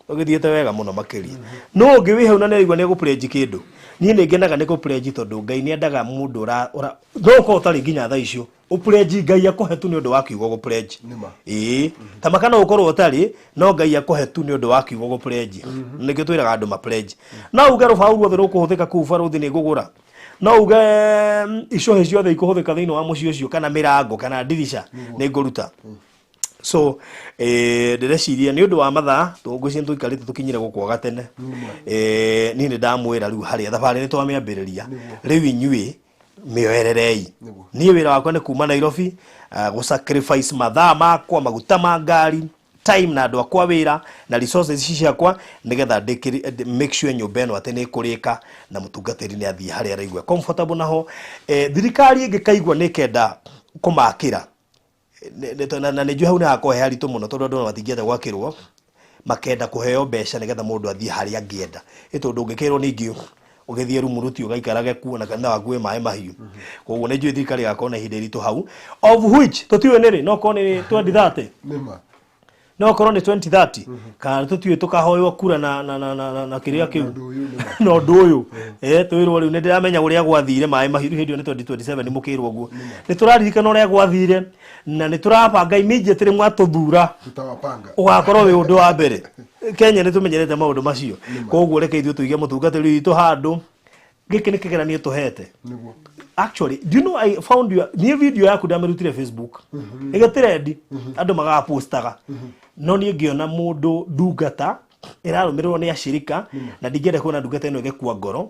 ũgĩthiĩte wega mũno makĩria. No ũngĩ wĩ hau na nĩaigua nĩ egũpledge kĩndũ, niĩ nĩ ngenaga nĩ gũpledge, tondũ Ngai nĩ endaga mũndũ ũra no ũkorwo ũtarĩ nginya thaa icio ũpledge, Ngai akũhe tu nĩ ũndũ wa kiugo gũpledge. Nĩma. Ĩĩ, ta maka no ũkorwo ũtarĩ, no Ngai akũhe tu nĩ ũndũ wa kiugo gũpledge. Nĩkĩo twĩraga andũ mapledge. No uge rũbaũ ruothe rũkũhũthĩka kũu barũthi nĩ ngũgũra, no uge icũhĩ ciothe ikũhũthĩka thĩinĩ wa mũciĩ ũcio, kana mĩrango kana ndirica nĩ ngũruta. So ndĩreciria nĩ ũndũ wa mathaa, ngwĩciria tũikarĩte tũkinyire gũkũ gatene. Niĩ nĩ ndamwĩra rĩu harĩa thabarĩ nĩ twamĩambĩrĩria, rĩu inyuĩ mĩoererei. Niĩ wĩra wakwa nĩ kuma Nairobi, gũ sacrifice mathaa makwa, maguta ma ngari, time na andũ akwa wĩra na resources ici ciakwa, nĩgetha make sure nyũmba ĩno atĩ nĩ ĩkũrĩka na mũtungatĩri nĩ athiĩ harĩa araigua comfortable naho. Thirikari ĩngĩkaigua nĩ ĩkenda kũmakĩra, na nĩ njũĩ hau nĩ hakorwo he haritũ mũno, tondũ andũ matingĩenda gwakĩrwo makenda kũheo mbeca nĩgetha mũndũ athiĩ harĩa angĩenda, ĩ tondũ ũngĩkĩrwo ningĩ ũgĩthiĩ rumuruti ũgaikarage kuo na kanitha waku wĩ maĩ mahiũ. Koguo nĩ njũĩ thirikari ĩgakorwo na ihinda iritũ hau, of which tũtiũĩ nĩ rĩ, no korwo nĩ 2030. Nĩma. No korwo nĩ 2030 kana tũtiũĩ, tũkahoywo kura na kĩrĩa kĩu. Ũndũ ũyũ, nĩma. Na ũndũ ũyũ twĩrwo rĩu nĩ ndĩramenya ũrĩa gwathire maĩ mahiũ hĩndĩ ĩyo nĩ 2027. Nĩ mũkĩrwo ũguo nĩ tũraririkana ũrĩa gwathire na nĩ tũrabanga immediately mwatũthura. Tutawapanga. Ũgakorwo wĩ ũndũ wa mbere. Kenya nĩ tũmenyerete maũndũ macio, koguo reke ithuĩ tũige mũtungatĩri witũ handũ. Gĩkĩ nĩ kĩgeranio tũhete. Actually, do you know I found your niĩ video yaku ndamĩrutire Facebook ĩgĩtrendi, andũ magapostaga, no niĩ ngĩona mũndũ ndungata ĩrarũmĩrĩrwo nĩ acirika, na ndingĩenda kuona ndungata ĩno ĩgĩkua ngoro,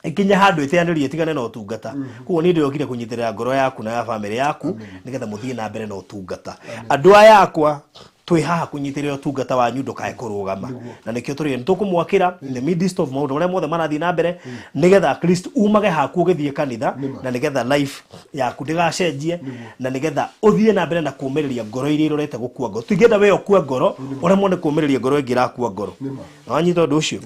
ĩkinye handũ ĩteanĩrie ĩtigane na ũtungata. Koguo niĩ ndĩrokire kũnyitĩrĩra ngoro yaku na ya bamĩrĩ yaku nĩgetha mũthiĩ na mbere na ũtungata. Andũ aya akwa twĩ haha kũnyitĩrĩra ũtungata wanyu ndũkae kũrũgama, na nĩkĩo tũrĩ nĩ tũkũmwakĩra in the midst of maũndũ marĩa mothe marathiĩ na mbere, nĩgetha at least umage haku ũgĩthiĩ kanitha, na nĩgetha life yaku ndĩgacenjie, na nĩgetha ũthiĩ na mbere na kũmĩrĩria ngoro iria irorete gũkua ngoro. Tũingĩenda we ũkue ngoro, ũremwo nĩ kũmĩrĩria ngoro ĩngĩ ĩrakua ngoro. Na wanyita ũndũ ũcio.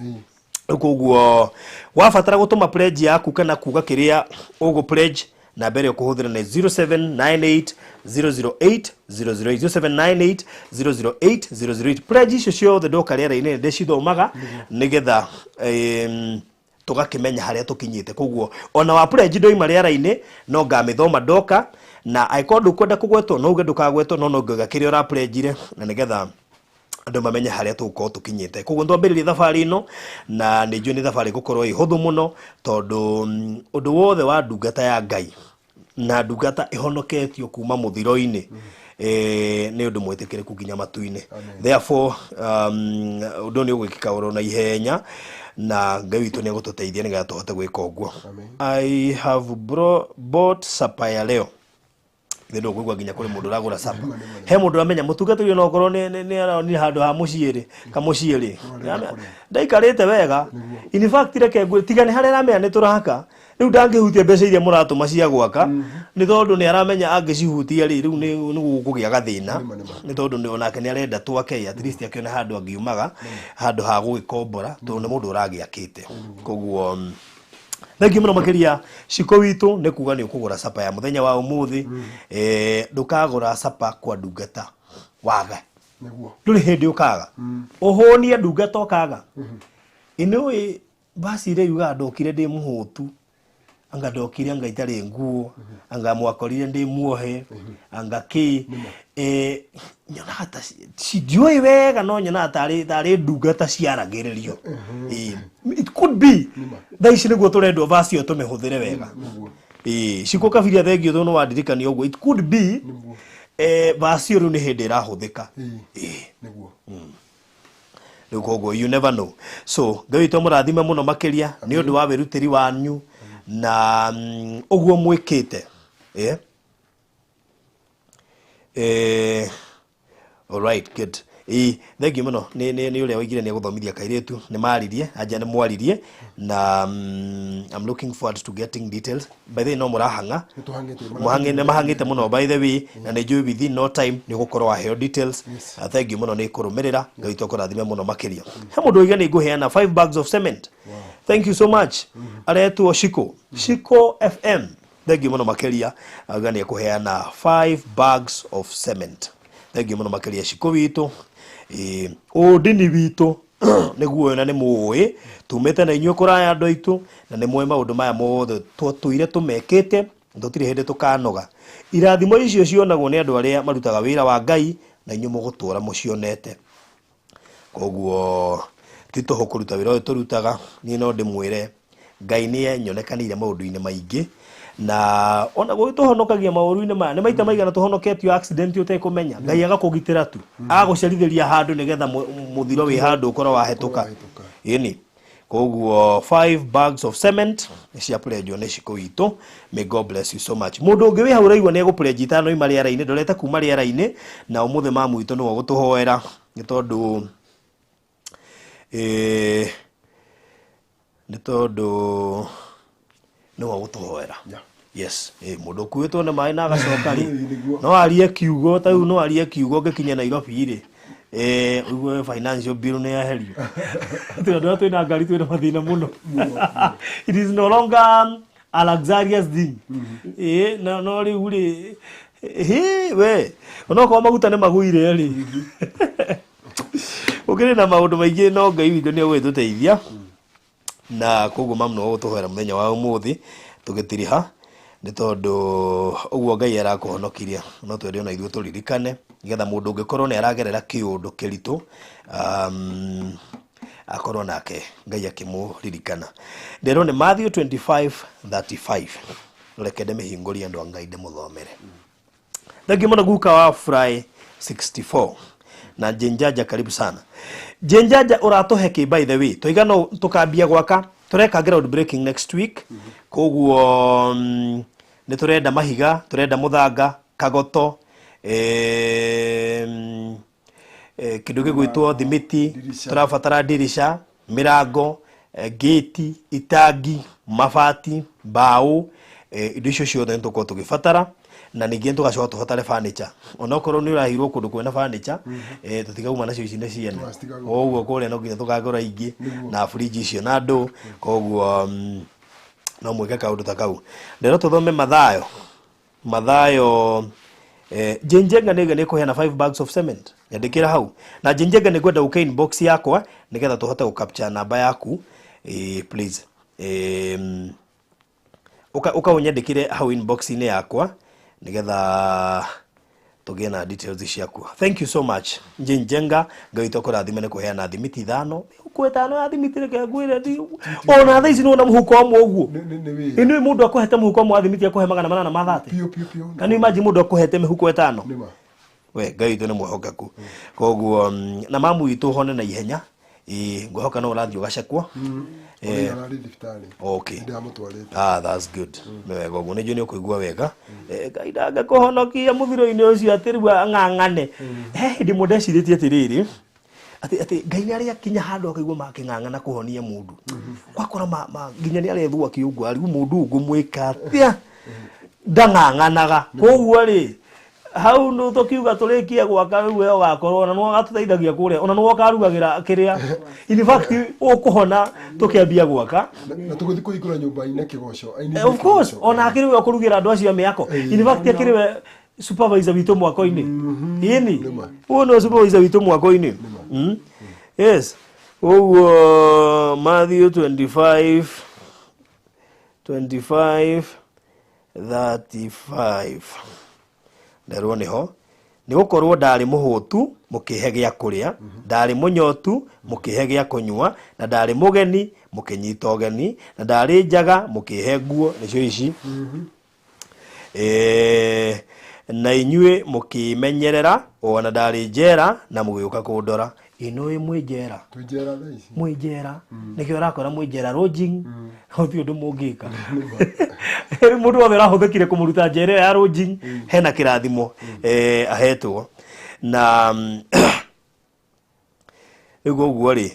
Rĩu koguo wabatara gũtũma pledge yaku kana kuga kĩrĩa ũgũ pledge. Namba ĩrĩa ũkũhũthĩra nĩ 0798 008 008, 0798 008 008. Pledge icio ciothe ndoka rĩera-inĩ ndĩcithomaga nĩgetha tũgakĩmenya harĩa tũkinyĩte. Koguo ona wa pledge ndoima rĩera-inĩ no ngamĩthoma ndoka, na angĩkorwo ndũkwenda kũgwetwo no uge ndũkagwetwo, no no ngauga kĩrĩa ũrapledgire, na nĩgetha andũ mamenye harĩa tũgũkorwo tũkinyĩte. Koguo twambĩrĩrie thabarĩ ĩno, na nĩ njũĩ nĩ thabarĩ ĩgũkorwo ĩ hũthũ mũno, tondũ ũndũ wothe wa ndungata ya Ngai na ndungata ĩhonoketio kuma mũthiro-inĩ nĩ ũndũ mwĩtĩkĩrĩku nginya matu-inĩ. Therefore ũndũ nĩ ũgwĩkĩka oro na ihenya, na Ngai witũ nĩ egũtũteithia nĩgetha tũhote gwĩka ũguo. I have bought supper ya leo. Thĩ ndũkũigua nginya kũrĩ mũndũ ũragũra sapa. He mũndũ ũramenya mũtungatĩri ũyũ no okorwo nĩ aronire handũ ha mũciĩ rĩ, kamũciĩ rĩ ndaikarĩte wega. In fact reke ngwĩre, tiga nĩ harĩa aramenya nĩ tũraka rĩu, ndangĩhutia mbeca iria mũratũma cia gwaka, nĩ tondũ nĩ aramenya angĩcihutia rĩ, rĩu nĩ gũkũgĩa gathĩna, nĩ tondũ onake nĩ arenda twake, at least akĩone handũ angiumaga handũ ha gũgĩkombora, tondũ nĩ mũndũ ũragĩakĩte. Koguo thengiũ mũno makĩria ciko witũ nĩ kuga nĩ ũkũgũra sapa ya mũthenya wa ũmũthĩ. Ndũkagũra sapa kwa ndungata waga. Nĩguo. Ndũrĩ hĩndĩ ũkaga ũhũnie ndungata ũkaga. Ĩnĩũĩ basi ĩrĩa yugaga ndokire ndĩ mũhũtu, anga ndokire anga itarĩ nguo, anga mwakorire ndĩ muohe, anga kĩ. Nyonaga ta ndiũĩ wega, no nyonaga tarĩ ndungata ciaragĩrĩrio. It could be thaa ici nĩguo tũrendwo basi ĩyo tũmĩhũthĩre wega. Nĩguo. Cikũ Kabiria, thengio tondũ nĩ wandirikania ũguo. It could be basi ĩyo rĩu nĩ hĩndĩ ĩrahũthĩka. Nĩguo. Rĩu koguo you never know. So Ngai witũ amũrathime mũno makĩria nĩ ũndũ wa wĩrutĩri wanyu na ũguo mwĩkĩte. Alright, good. Thengiũ mũno nĩ ũrĩa waigire nĩ egũthomithia kairĩtu, nĩ maririe anja nĩ mwaririe, na I'm looking forward to getting details. By the way, no mũrahang'a. Nĩtũhang'ĩte. Mũhang'ĩ nĩ mahang'ĩte mũno by the way, na nĩ njũĩ within no time nĩ ũgũkorwo waheo details. Thengiũ mũno nĩ kũrũmĩrĩra. Ngai witũ akũrathime mũno makĩria. He mũndũ oiga nĩ ngũheana 5 bags of cement. Thank you so much. Aretwo Shiko, Shiko FM, thengiũ mũno makĩria. Auga nĩ ekũheana 5 bags of cement. Thengiũ mũno makĩria Shiko witũ. Ũndini witũ nĩguo ũyũ, na nĩ mũĩ tumĩte na inyuĩ kũraya andũ aitũ, na nĩ mũĩ maũndũ maya mothe twatũire tũmekĩte, tũtirĩ hĩndĩ tũkanoga. Irathimo icio cionagwo nĩ andũ arĩa marutaga wĩra wa Ngai, na inyuĩ mũgũtũra mũcionete. Koguo ti tũhũ kũruta wĩra ũyũ tũrutaga. Niĩ no ndĩmwĩre Ngai nĩ enyonekanĩire maũndũ-inĩ maingĩ, na ona gũgĩtũhonokagia maũru-inĩ maya nĩ maita maigana tũhonoketio accident ũtekũmenya, Ngai agakũgitĩra tu, agagũcerithĩria handũ nĩgetha mũthiro wĩ handũ ũkorwo wahĩtũka. Wahĩtũka. Ĩni koguo 5 bags of cement nĩ cia pledge nĩ Ciko witũ. May God bless you so much. Mũndũ ũngĩ wĩ hau ũraigua nĩ egũpledge itano ima rĩera-inĩ, ndorete kuma rĩera-inĩ, na ũmũthĩ mamu witũ nĩwe ũgũtũhoera, nĩ tondũ nĩwe ũgũtũhoera. Yes, mũndũ ũkuĩtwo nĩ maĩ na agacoka rĩ, Nĩguo. no arie kiugo ta rĩu, no arie kiugo ngĩkinya Nairobi rĩ, ũigue financial bill nĩ yeherio. Tũrĩ andũ arĩa twĩna ngari twĩna mathĩna mũno. It is no longer a luxurious thing. No rĩu rĩ, hĩ we onokorwo maguta nĩ magũire rĩ, ũkĩrĩ na maũndũ maingĩ, no Ngai witũ nĩ egũgĩtũteithia, na koguo mamu nĩwe ũgũtũhoera mũthenya wa ũmũthĩ tũgĩtiriha, nĩ tondũ ũguo Ngai arakũhonokirie no twende ona ithuĩ tũririkane, nĩgetha mũndũ ũngĩkorwo nĩ aragerera kĩũndũ kĩritũ akorwo nake Ngai akĩmũririkana. Nderwo nĩ Matthew 25:35. Reke ndĩmĩhingũrie andũ a Ngai ndĩmũthomere. Thengiũ mũno guka wa Fry 64 na Jenjaja, karibu sana Jenjaja. Ũratũhe kĩ by the way? Twaiga no tũkambia gwaka, tũreka ground breaking next week. Koguo nĩ tũrenda mahiga, tũrenda mũthanga, kagoto, kĩndũ gĩgwĩtwo thimiti. Dirisha. Tũrabatara dirisha, mĩrango, gĩti, itangi, mabati, mbaũ, indo icio ciothe nĩ tũkorwo tũgĩbatara, na ningĩ nĩ tũgacoka tũbatare furniture. Onokorwo nĩ ũrahirwo kũndũ kwĩna furniture, tũtigauma nacio, ici nĩ ciene. Tũgacitigagwo. Koguo kũrĩa no nginya tũkagũra ingĩ na fridge icio na ndũ. Koguo No mwĩke kaũndũ ta kau. Rero tũthome Mathayo. Mathayo Jenjenga nĩ nĩ kũheana 5 bags of cement. Nyandĩkĩra hau. Na Jenjenga nĩ ngwenda ũke inbox yakwa nĩgetha tũhote gũ capture namba yaku. Please. Uka ũnyandĩkĩre hau inbox-inĩ yakwa nĩgetha tũgĩe na details ciaku. Thank you so much. Jenjenga, Ngai witũ akũrathime nĩ kũheana thimiti ithano. Mĩhuko ĩtano ya thimiti reke ngwĩre ona thaa ici nĩwona mũhuko ũmwe ũguo. Nĩ wĩra. Ĩ nĩ mũndũ akũhete mũhuko ũmwe wa thimiti akũhe 830. Piũ piũ piũ. Can you imagine mũndũ akũhete mĩhuko ĩtano? Nĩ ma. We Ngai witũ nĩ mwĩhokeku. Koguo na mamu witũ hone na ihenya. Ĩ ngwĩhoka no ũrathiĩ ũgacekwo. Ona ararĩ thibitarĩ. Okay. Nĩndamũtwarĩte. Ah, that's good. Nĩ wega ũguo. Nĩ njũĩ nĩ ũkũigua wega. Ngai ndangĩkũhonokia mũthiro-inĩ ũcio atĩ rĩu ang'ang'ane. He hĩndĩ ĩmwe ndecirĩtie atĩrĩrĩ, atĩ Ngai nĩ arĩa akinya handũ akaigua makĩng'ang'ana kũhonia mũndũ. Gwakora nginya nĩ arethwo akĩũngũ, rĩu mũndũ ũyũ ngũmwĩka atĩa? Ndang'ang'anaga. Koguo rĩ, hau nĩ tũkiuga tũrĩkie gwaka rĩu we ũgakorwo ona nĩwe ũgatũteithagia kũrĩa, ona nĩwe ũkarugagĩra kĩrĩa. In fact, ũkũhona tũkĩambia gwaka. Na tũgũthiĩ kũhingũra nyũmba ine kĩgoco. Aini Of course, kĩgoco. ona akĩrĩ we ũkũrugĩra andũ acio a mĩako. In fact, akĩrĩ we supervisor witũ mwako-inĩ. Ĩni. Nĩma. Ũyũ nĩwe supervisor witũ mwako-inĩ. Yes. Ũguo Matthew 25 25 35. Nderwo nĩho. Nĩ gũkorwo ndarĩ mũhũtu mũkĩhe gĩa kũrĩa, ndarĩ mũnyotu mũkĩhe gĩa kũnyua, na ndarĩ mũgeni mũkĩnyita ũgeni, na ndarĩ njaga mũkĩhe nguo, nĩcio ici. Na inyuĩ mũkĩmenyerera, ona ndarĩ njera na mũgĩũka kũndora. Ĩno ĩ mwĩ njera. Twĩ njera thaa ici. Mwĩ njera. Nĩkĩo ũrakora mwĩ njera lodging. Gũtirĩ ũndũ mũngĩka. Rĩu mũndũ wothe ũrahũthĩkire kũmũruta njera ĩyo ya lodging, hena kĩrathimo ahetwo. Na rĩu ũguo rĩ,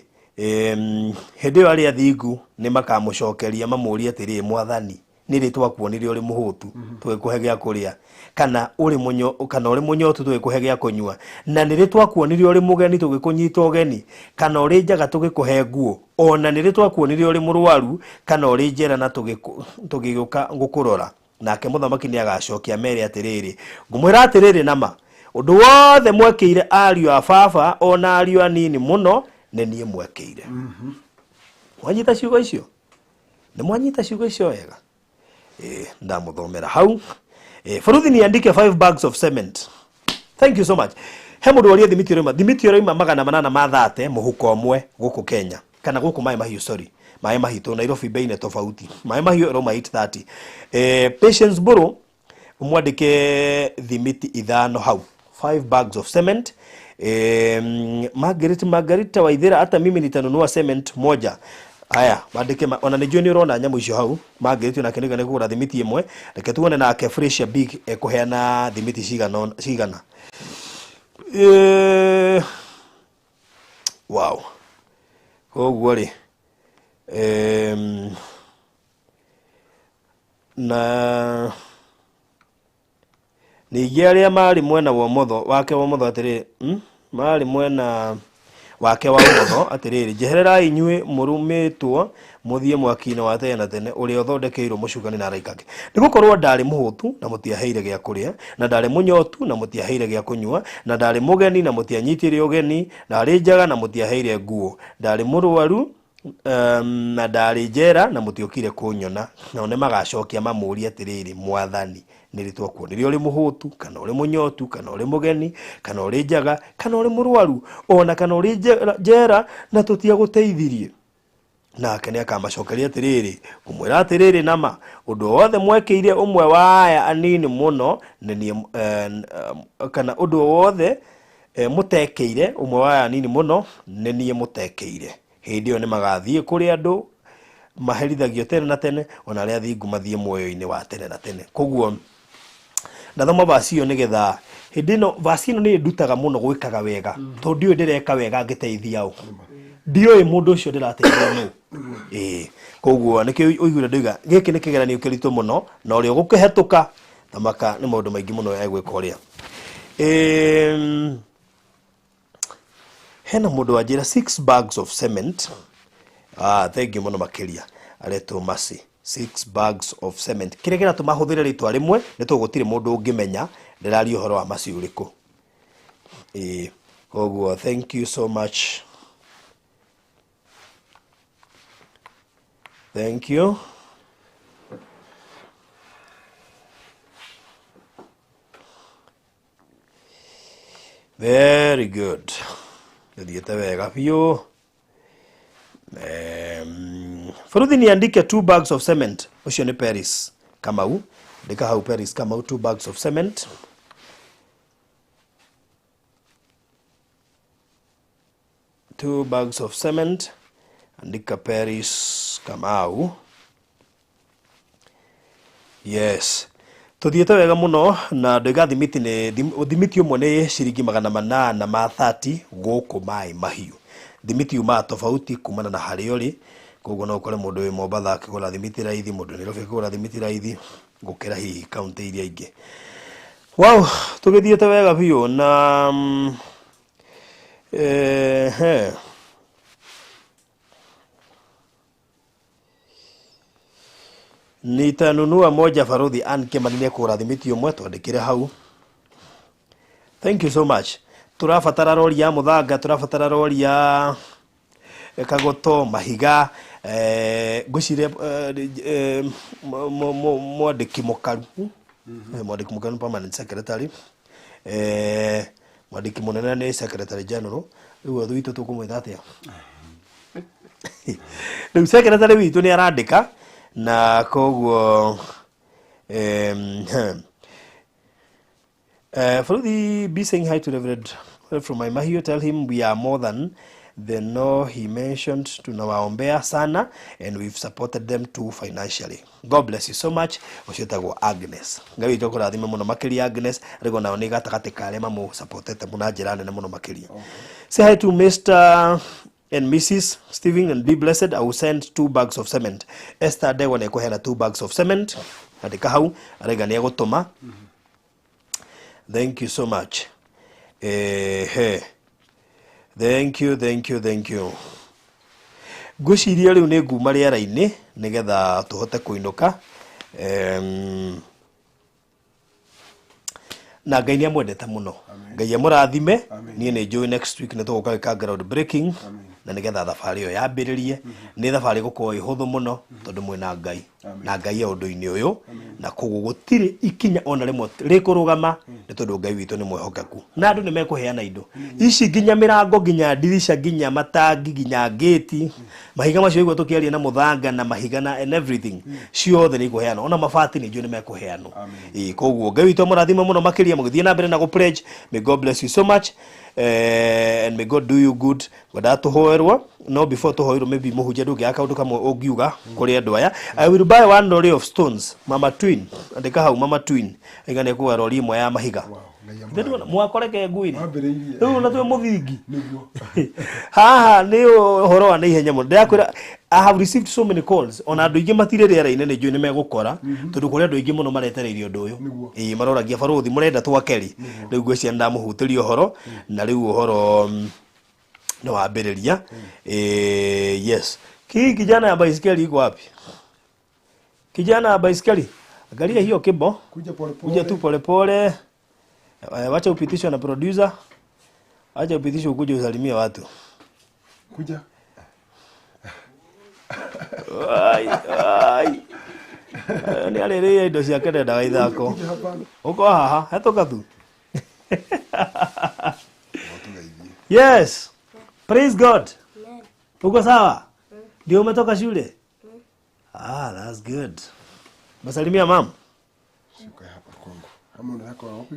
hĩndĩ ĩyo arĩa athingu nĩ makamũcokeria mamũrie atĩrĩ, Mwathani, nĩ rĩ twakuonire ũrĩ mũhũtu tũgĩkũhe gĩa kũrĩa, kana ũrĩ mũnyo, kana ũrĩ mũnyotu tũgĩkũhe gĩa kũnyua, na nĩ rĩ twakuonire ũrĩ mũgeni tũgĩkũnyita ũgeni, kana ũrĩ njaga tũgĩkũhe nguo, ona nĩ rĩ twakuonire ũrĩ mũrwaru kana ũrĩ njera na tũgĩũka gũkũrora. Nake mũthamaki nĩ agacokia mere atĩrĩrĩ, ngũmwĩra atĩrĩrĩ nama, ũndũ wothe mwekĩire ariũ a baba ona ariũ anini mũno nĩ niĩ mwekĩire. Mwanyita ciugo icio? Nĩ mwanyita ciugo icio wega? Ndamũthomera hau. Baruthi niandike 5 bags of cement. Thank you so much. He mũndũ waria thimiti ũrauma. Thimiti ũrauma 830 mũhuko ũmwe gũkũ Kenya. Kana gũkũ Maĩ Mahiũ, sorry. Maĩ Mahiũ to Nairobi bei nĩ tofauti. Maĩ Mahiũ ĩrauma 830. Patience Mbũrũ mwandĩke thimiti ithano hau. 5 bags of cement. Margaret Margarita Waithera, hata mimi nitanunua cement moja. Aya, mandĩke ona nĩ njũĩ nĩ ũrona nyamũ icio hau. Margaret onake nĩ kũgũra thimiti ĩmwe. Reke tuone nake Fresh Big ekũheana thimiti cigana. Wow. Koguo rĩ, na ningĩ arĩa marĩ mwena wa ũmotho wake wa ũmotho atĩrĩrĩ, marĩ mwena wake wa ũmotho atĩrĩrĩ, njehererai inyuĩ mũrumĩtwo mũthiĩ mwaki-inĩ wa tene na tene ũrĩa ũthondekeirwo mũcukani na araika ake. Nĩ gũkorwo ndarĩ mũhũtu na mũtiaheire gĩa kũrĩa, na ndarĩ mũnyotu na mũtiaheire gĩa kũnyua, na ndarĩ mũgeni na mũtianyitire ũgeni, ndarĩ njaga na mũtiaheire nguo, ndarĩ mũrwaru na ndarĩ njera na mũtiokire kũnyona. Nao nĩ magacokia mamũrie atĩrĩrĩ, Mwathani, nĩ rĩ twakuonire ũrĩ mũhũtu, kana ũrĩ mũnyotu, kana ũrĩ mũgeni, kana ũrĩ njaga, kana ũrĩ mũrwaru, ona kana ũrĩ njera na tũtiagũteithirie? Nake nĩ akamacokeria atĩrĩrĩ, ngũmwĩra atĩrĩrĩ nama, ũndũ wothe mwekĩire ũmwe wa aya anini mũno nĩ niĩ, kana ũndũ wothe mũtekĩire ũmwe wa aya anini mũno nĩ niĩ mũtekĩire. Hĩndĩ ĩyo nĩ magathiĩ kũrĩ andũ maherithagio tene na tene, ona arĩa athingu mathiĩ muoyo-inĩ wa tene na tene. Koguo ndathoma verse ĩyo nĩgetha hĩndĩ ĩno verse ĩno nĩ ĩndutaga mũno gwĩkaga wega, tondũ ndiũĩ ndĩreka wega ngĩteithia ũ, ndiũĩ mũndũ ũcio ndĩrateithia nũ. Koguo nĩkĩo ũiguire ndoiga gĩkĩ nĩ kĩgeranio kĩritũ mũno, na ũrĩa ũgũkĩhetũka thamaka nĩ maũndũ maingĩ mũno egwĩka ũrĩa. Hena mũndũ wanjĩra 6 bags of cement. Thank you mũno makĩria. Aretwo Mercy. 6 bags of cement. Kĩrĩa kĩratũma hũthĩre rĩtwa rĩmwe nĩ tondũ gũtirĩ mũndũ ũngĩmenya ndĩraria ũhoro wa macio ũrĩkũ. Ĩĩ, koguo thank you so much. Thank you. Very good. Thiĩte wega biũ. Baruthi niandike 2 bags of cement. Ũcio nĩ Paris Kamau. Andĩka hau Paris Kamau 2 bags of cement. Two bags of cement. Andika Paris Kamau. Yes. Tuthiĩte wega mũno na ndoiga thimiti nĩ thimiti ũmwe nĩ ciringi 830 gũkũ Maĩ Mahiũ. Thimiti yumaga tofauti kumana na harĩa ũrĩ, koguo no ũkore mũndũ wĩ Mombatha akĩgũra thimiti raithi, mũndũ Nairobi akĩgũra thimiti raithi gũkĩra hihi kaũntĩ iria ingĩ. Wow, tũgĩthiĩte wega biũ na nitanunua moja Baruthi Ann Kimani nĩekũgũra thimiti ũmwe, twandĩkĩre hau. Thank you so much. Tũrabatara rori ya mũthanga, tũrabatara rori ya kagoto, mahiga, ngwĩciria mwandĩki mũkaru. Mwandĩki mũkaru permanent secretary. Mwandĩki mũnene nĩ secretary general. Rĩu witũ tũkũmwĩta atĩa? Rĩu secretary witũ nĩ arandĩka na koguo Baruthi, be saying hi to Reverend from Mai Mahiu. Tell him we are more than the no he mentioned. Tunawaombea sana and we've supported them too financially. God bless you so much. Ũcio wĩtagwo Agnes. Ngai witũ akũrathime mũno makĩria Agnes. Rĩgo nao nĩ gatagatĩ ka arĩa mamũsupportete mũno na njĩra nene mũno makĩria. Say hi to Mr. and Mrs. Stephen and be blessed. I will send 2 bags of cement. Esther Ndegwa nĩ ekũheana 2 bags of cement. Andĩka hau, arauga nĩ egũtũma. Thank you so much. Thank you, thank you, thank you. Ngwĩciria rĩu nĩ nguma rĩera-inĩ nĩgetha tũhote kũinũka. Na Ngai nĩ amwendete mũno. Ngai amũrathime. Niĩ nĩ njũĩ next week nĩ tũgũka gwĩka ground breaking na nĩgetha thabarĩ ĩyo yambĩrĩrie. Nĩ thabarĩ ĩgũkorwo ĩ hũthũ mũno tondũ mwĩna Ngai. Na Ngai e ũndũ-inĩ ũyũ na koguo gũtirĩ ikinya ona rĩmwe rĩkũrũgama nĩ tondũ Ngai witũ nĩ mwĩhokeku. Na andũ nĩ mekũheana indo ici nginya mĩrango, nginya ndirica, nginya matangi, nginya ngĩti, mahiga macio igua tũkĩaria na mũthanga na mahiga na and everything ciothe nĩ ikũheanwo, ona mabati nĩ njũĩ nĩ mekũheanwo. Ĩĩ, koguo Ngai witũ amũrathime mũno makĩria mũgĩthiĩ na mbere na gũ pledge. May God bless you so much. And may God do you good. Ngwendaga tũhoerwo, no before tũhoerwo maybe mũhunjia ndũngĩaga kaũndũ kamwe ũngiuga kũrĩ andũ aya. I will buy 1 lorry of stones. Mama Twin, andĩka hau Mama Twin. Aiga nĩ ekũgũra rori ĩmwe ya mahiga. Ndĩrona mwakoreke ngui. Rĩu na twĩ mũthingi. Haha nĩ ũhoro wa naihenya mũno. Ndĩrakwĩra I have received so many calls. Ona andũ aingĩ matirĩ rĩera-inĩ nĩ njũĩ nĩ megũkora tondũ kũrĩ andũ aingĩ mũno maretereirie ũndũ ũyũ. Ĩĩ, maroragia Baruthi mũrenda twake rĩ. Rĩu ngwĩciria nĩ ndamũhutĩria ũhoro na rĩu ũhoro nĩ wambĩrĩria. Yes. Kii kijana ya baiskeli iko wapi? Kijana ya baiskeli, angalia hiyo kibo. Kuja pole pole. Kuja tu pole pole. Wacha upitishwe na producer. Wacha upitishwe ukuje usalimie watu. Kuja. Ai, ai. Ni arĩrĩire indo ciake ndendaga ithako. Kuja hapa. Ũko haha, hetũka tu. Yes. Praise God. Uko sawa? Ndio umetoka shule? Ah, that's good. Masalimia mama. Shuka hapa kwangu. Ama unataka wapi?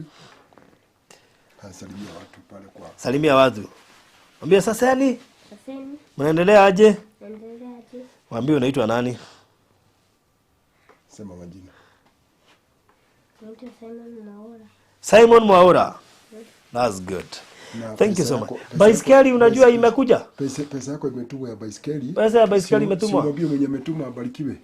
Salimia watu pale kwa. Salimia watu. Mwambie saseni. Saseni. Mnaendelea aje? Naendelea aje? Mwambie unaitwa nani? Sema majina. Naitwa Simon Mwaura. Simon Mwaura. That's good. Na Thank you so much. pesa Baiskeli unajua imekuja? Pesa yako imetumwa ya baiskeli. Pesa ya baiskeli imetumwa. Simwambie mwenye ametuma abarikiwe.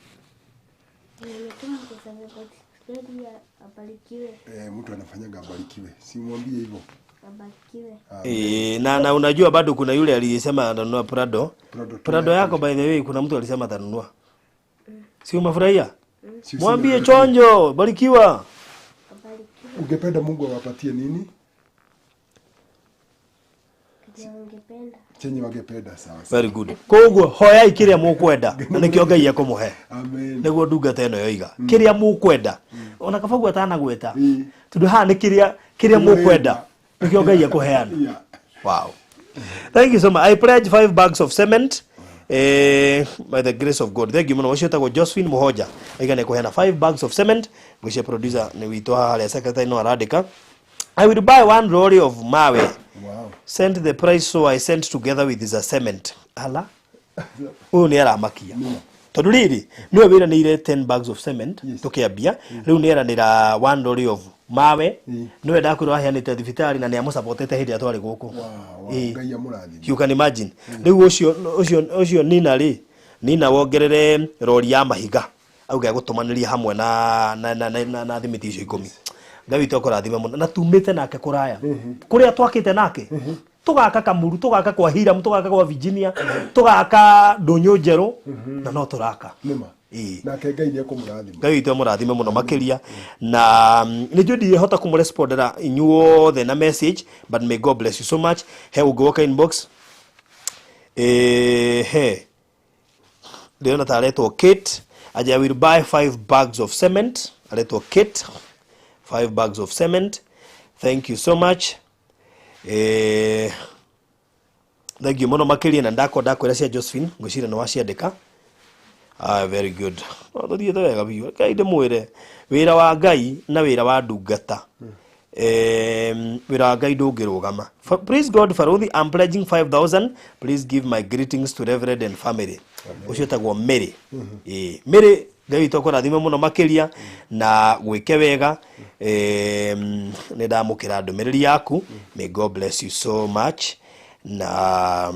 Nimetuma pesa ya baiskeli abarikiwe. Mtu anafanyaga abarikiwe. Simwambie hivyo. Abarikiwe. Na unajua bado kuna yule aliyesema atanunua Prado. Prado yako by the way kuna mtu alisema atanunua. Si umefurahia? Mwambie chonjo, barikiwa. Ungependa Mungu awapatie nini? Ungependa. Chenye wangependa, sawa. Very good. Koguo hoyai kiria mukwenda na nikio Ngai ekumuhe. Amen. Niguo ndungata ĩno yoiga. Kiria mukwenda. Ona kaba guo atanagweta. Tondu haha nĩ kiria mukwenda. Nikio Ngai ekuheana. Wow. Thank you so much. I pledge 5 bags of cement. By the grace of God. Thank you muno. Ucio etagwo Josephine Muhoja. Aiga nĩ kuheana 5 bags of cement. Ngwĩciria producer nĩ witũ haha harĩa secretary no arandĩka. I will buy 1 lorry of mawe. Wow. Send the price so I sent together with the cement. Ala. Uyu ni aramakia. Tondu riri niwe wiranire 10 bags of cement tukiambia. Riu ni eranira 1 lorry of mawe. Niwe ndakwirwo aheanite thibitari na ni amusupportete hindi atwari guku. Wow, Ngai amurathime. You can imagine. Riu ucio Nina ri Nina wongerere rori ya mahiga auge gutumaniria hamwe na thimiti icio 10. Ngai witũ akũrathime mũno na tumĩte nake kũraya kũrĩa twakĩte nake tũgaka Kamuru, tũgaka kwa Hiram, tũgaka kwa Virginia, tũgaka Ndũnyũ Njerũ na no tũraka. Nĩma. Nake Ngai nĩ ekũmũrathima. Ngai witũ amũrathime mũno makĩria na nĩ njũĩ ndingĩhota kũmũrespondera inyuothe na message, but may God bless you so much. He ũngĩwoka inbox he ndĩrona ta aretwo Kate aja, I will buy 5 bags of cement. Aretwo Kate, 5 bags of cement. Thank you so much. Thank you muno makiria na ndako ndakwira cia Josephine ngwiciria ni waciandika. Very good. No tuthiĩte wega biũ. Ngai ndĩmwĩre wĩra wa Ngai na wĩra wa ndungata. Wĩra wa Ngai ndũngĩrũgama. Praise God Faruthi, I'm pledging 5,000. Please give my greetings to Reverend and family. Ũcio etagwo Mary. Mary Ngai witũ akũrathime mũno makĩria na gwĩke wega. Nĩ ndamũkĩra ndũmĩrĩri yaku. May God bless you so much na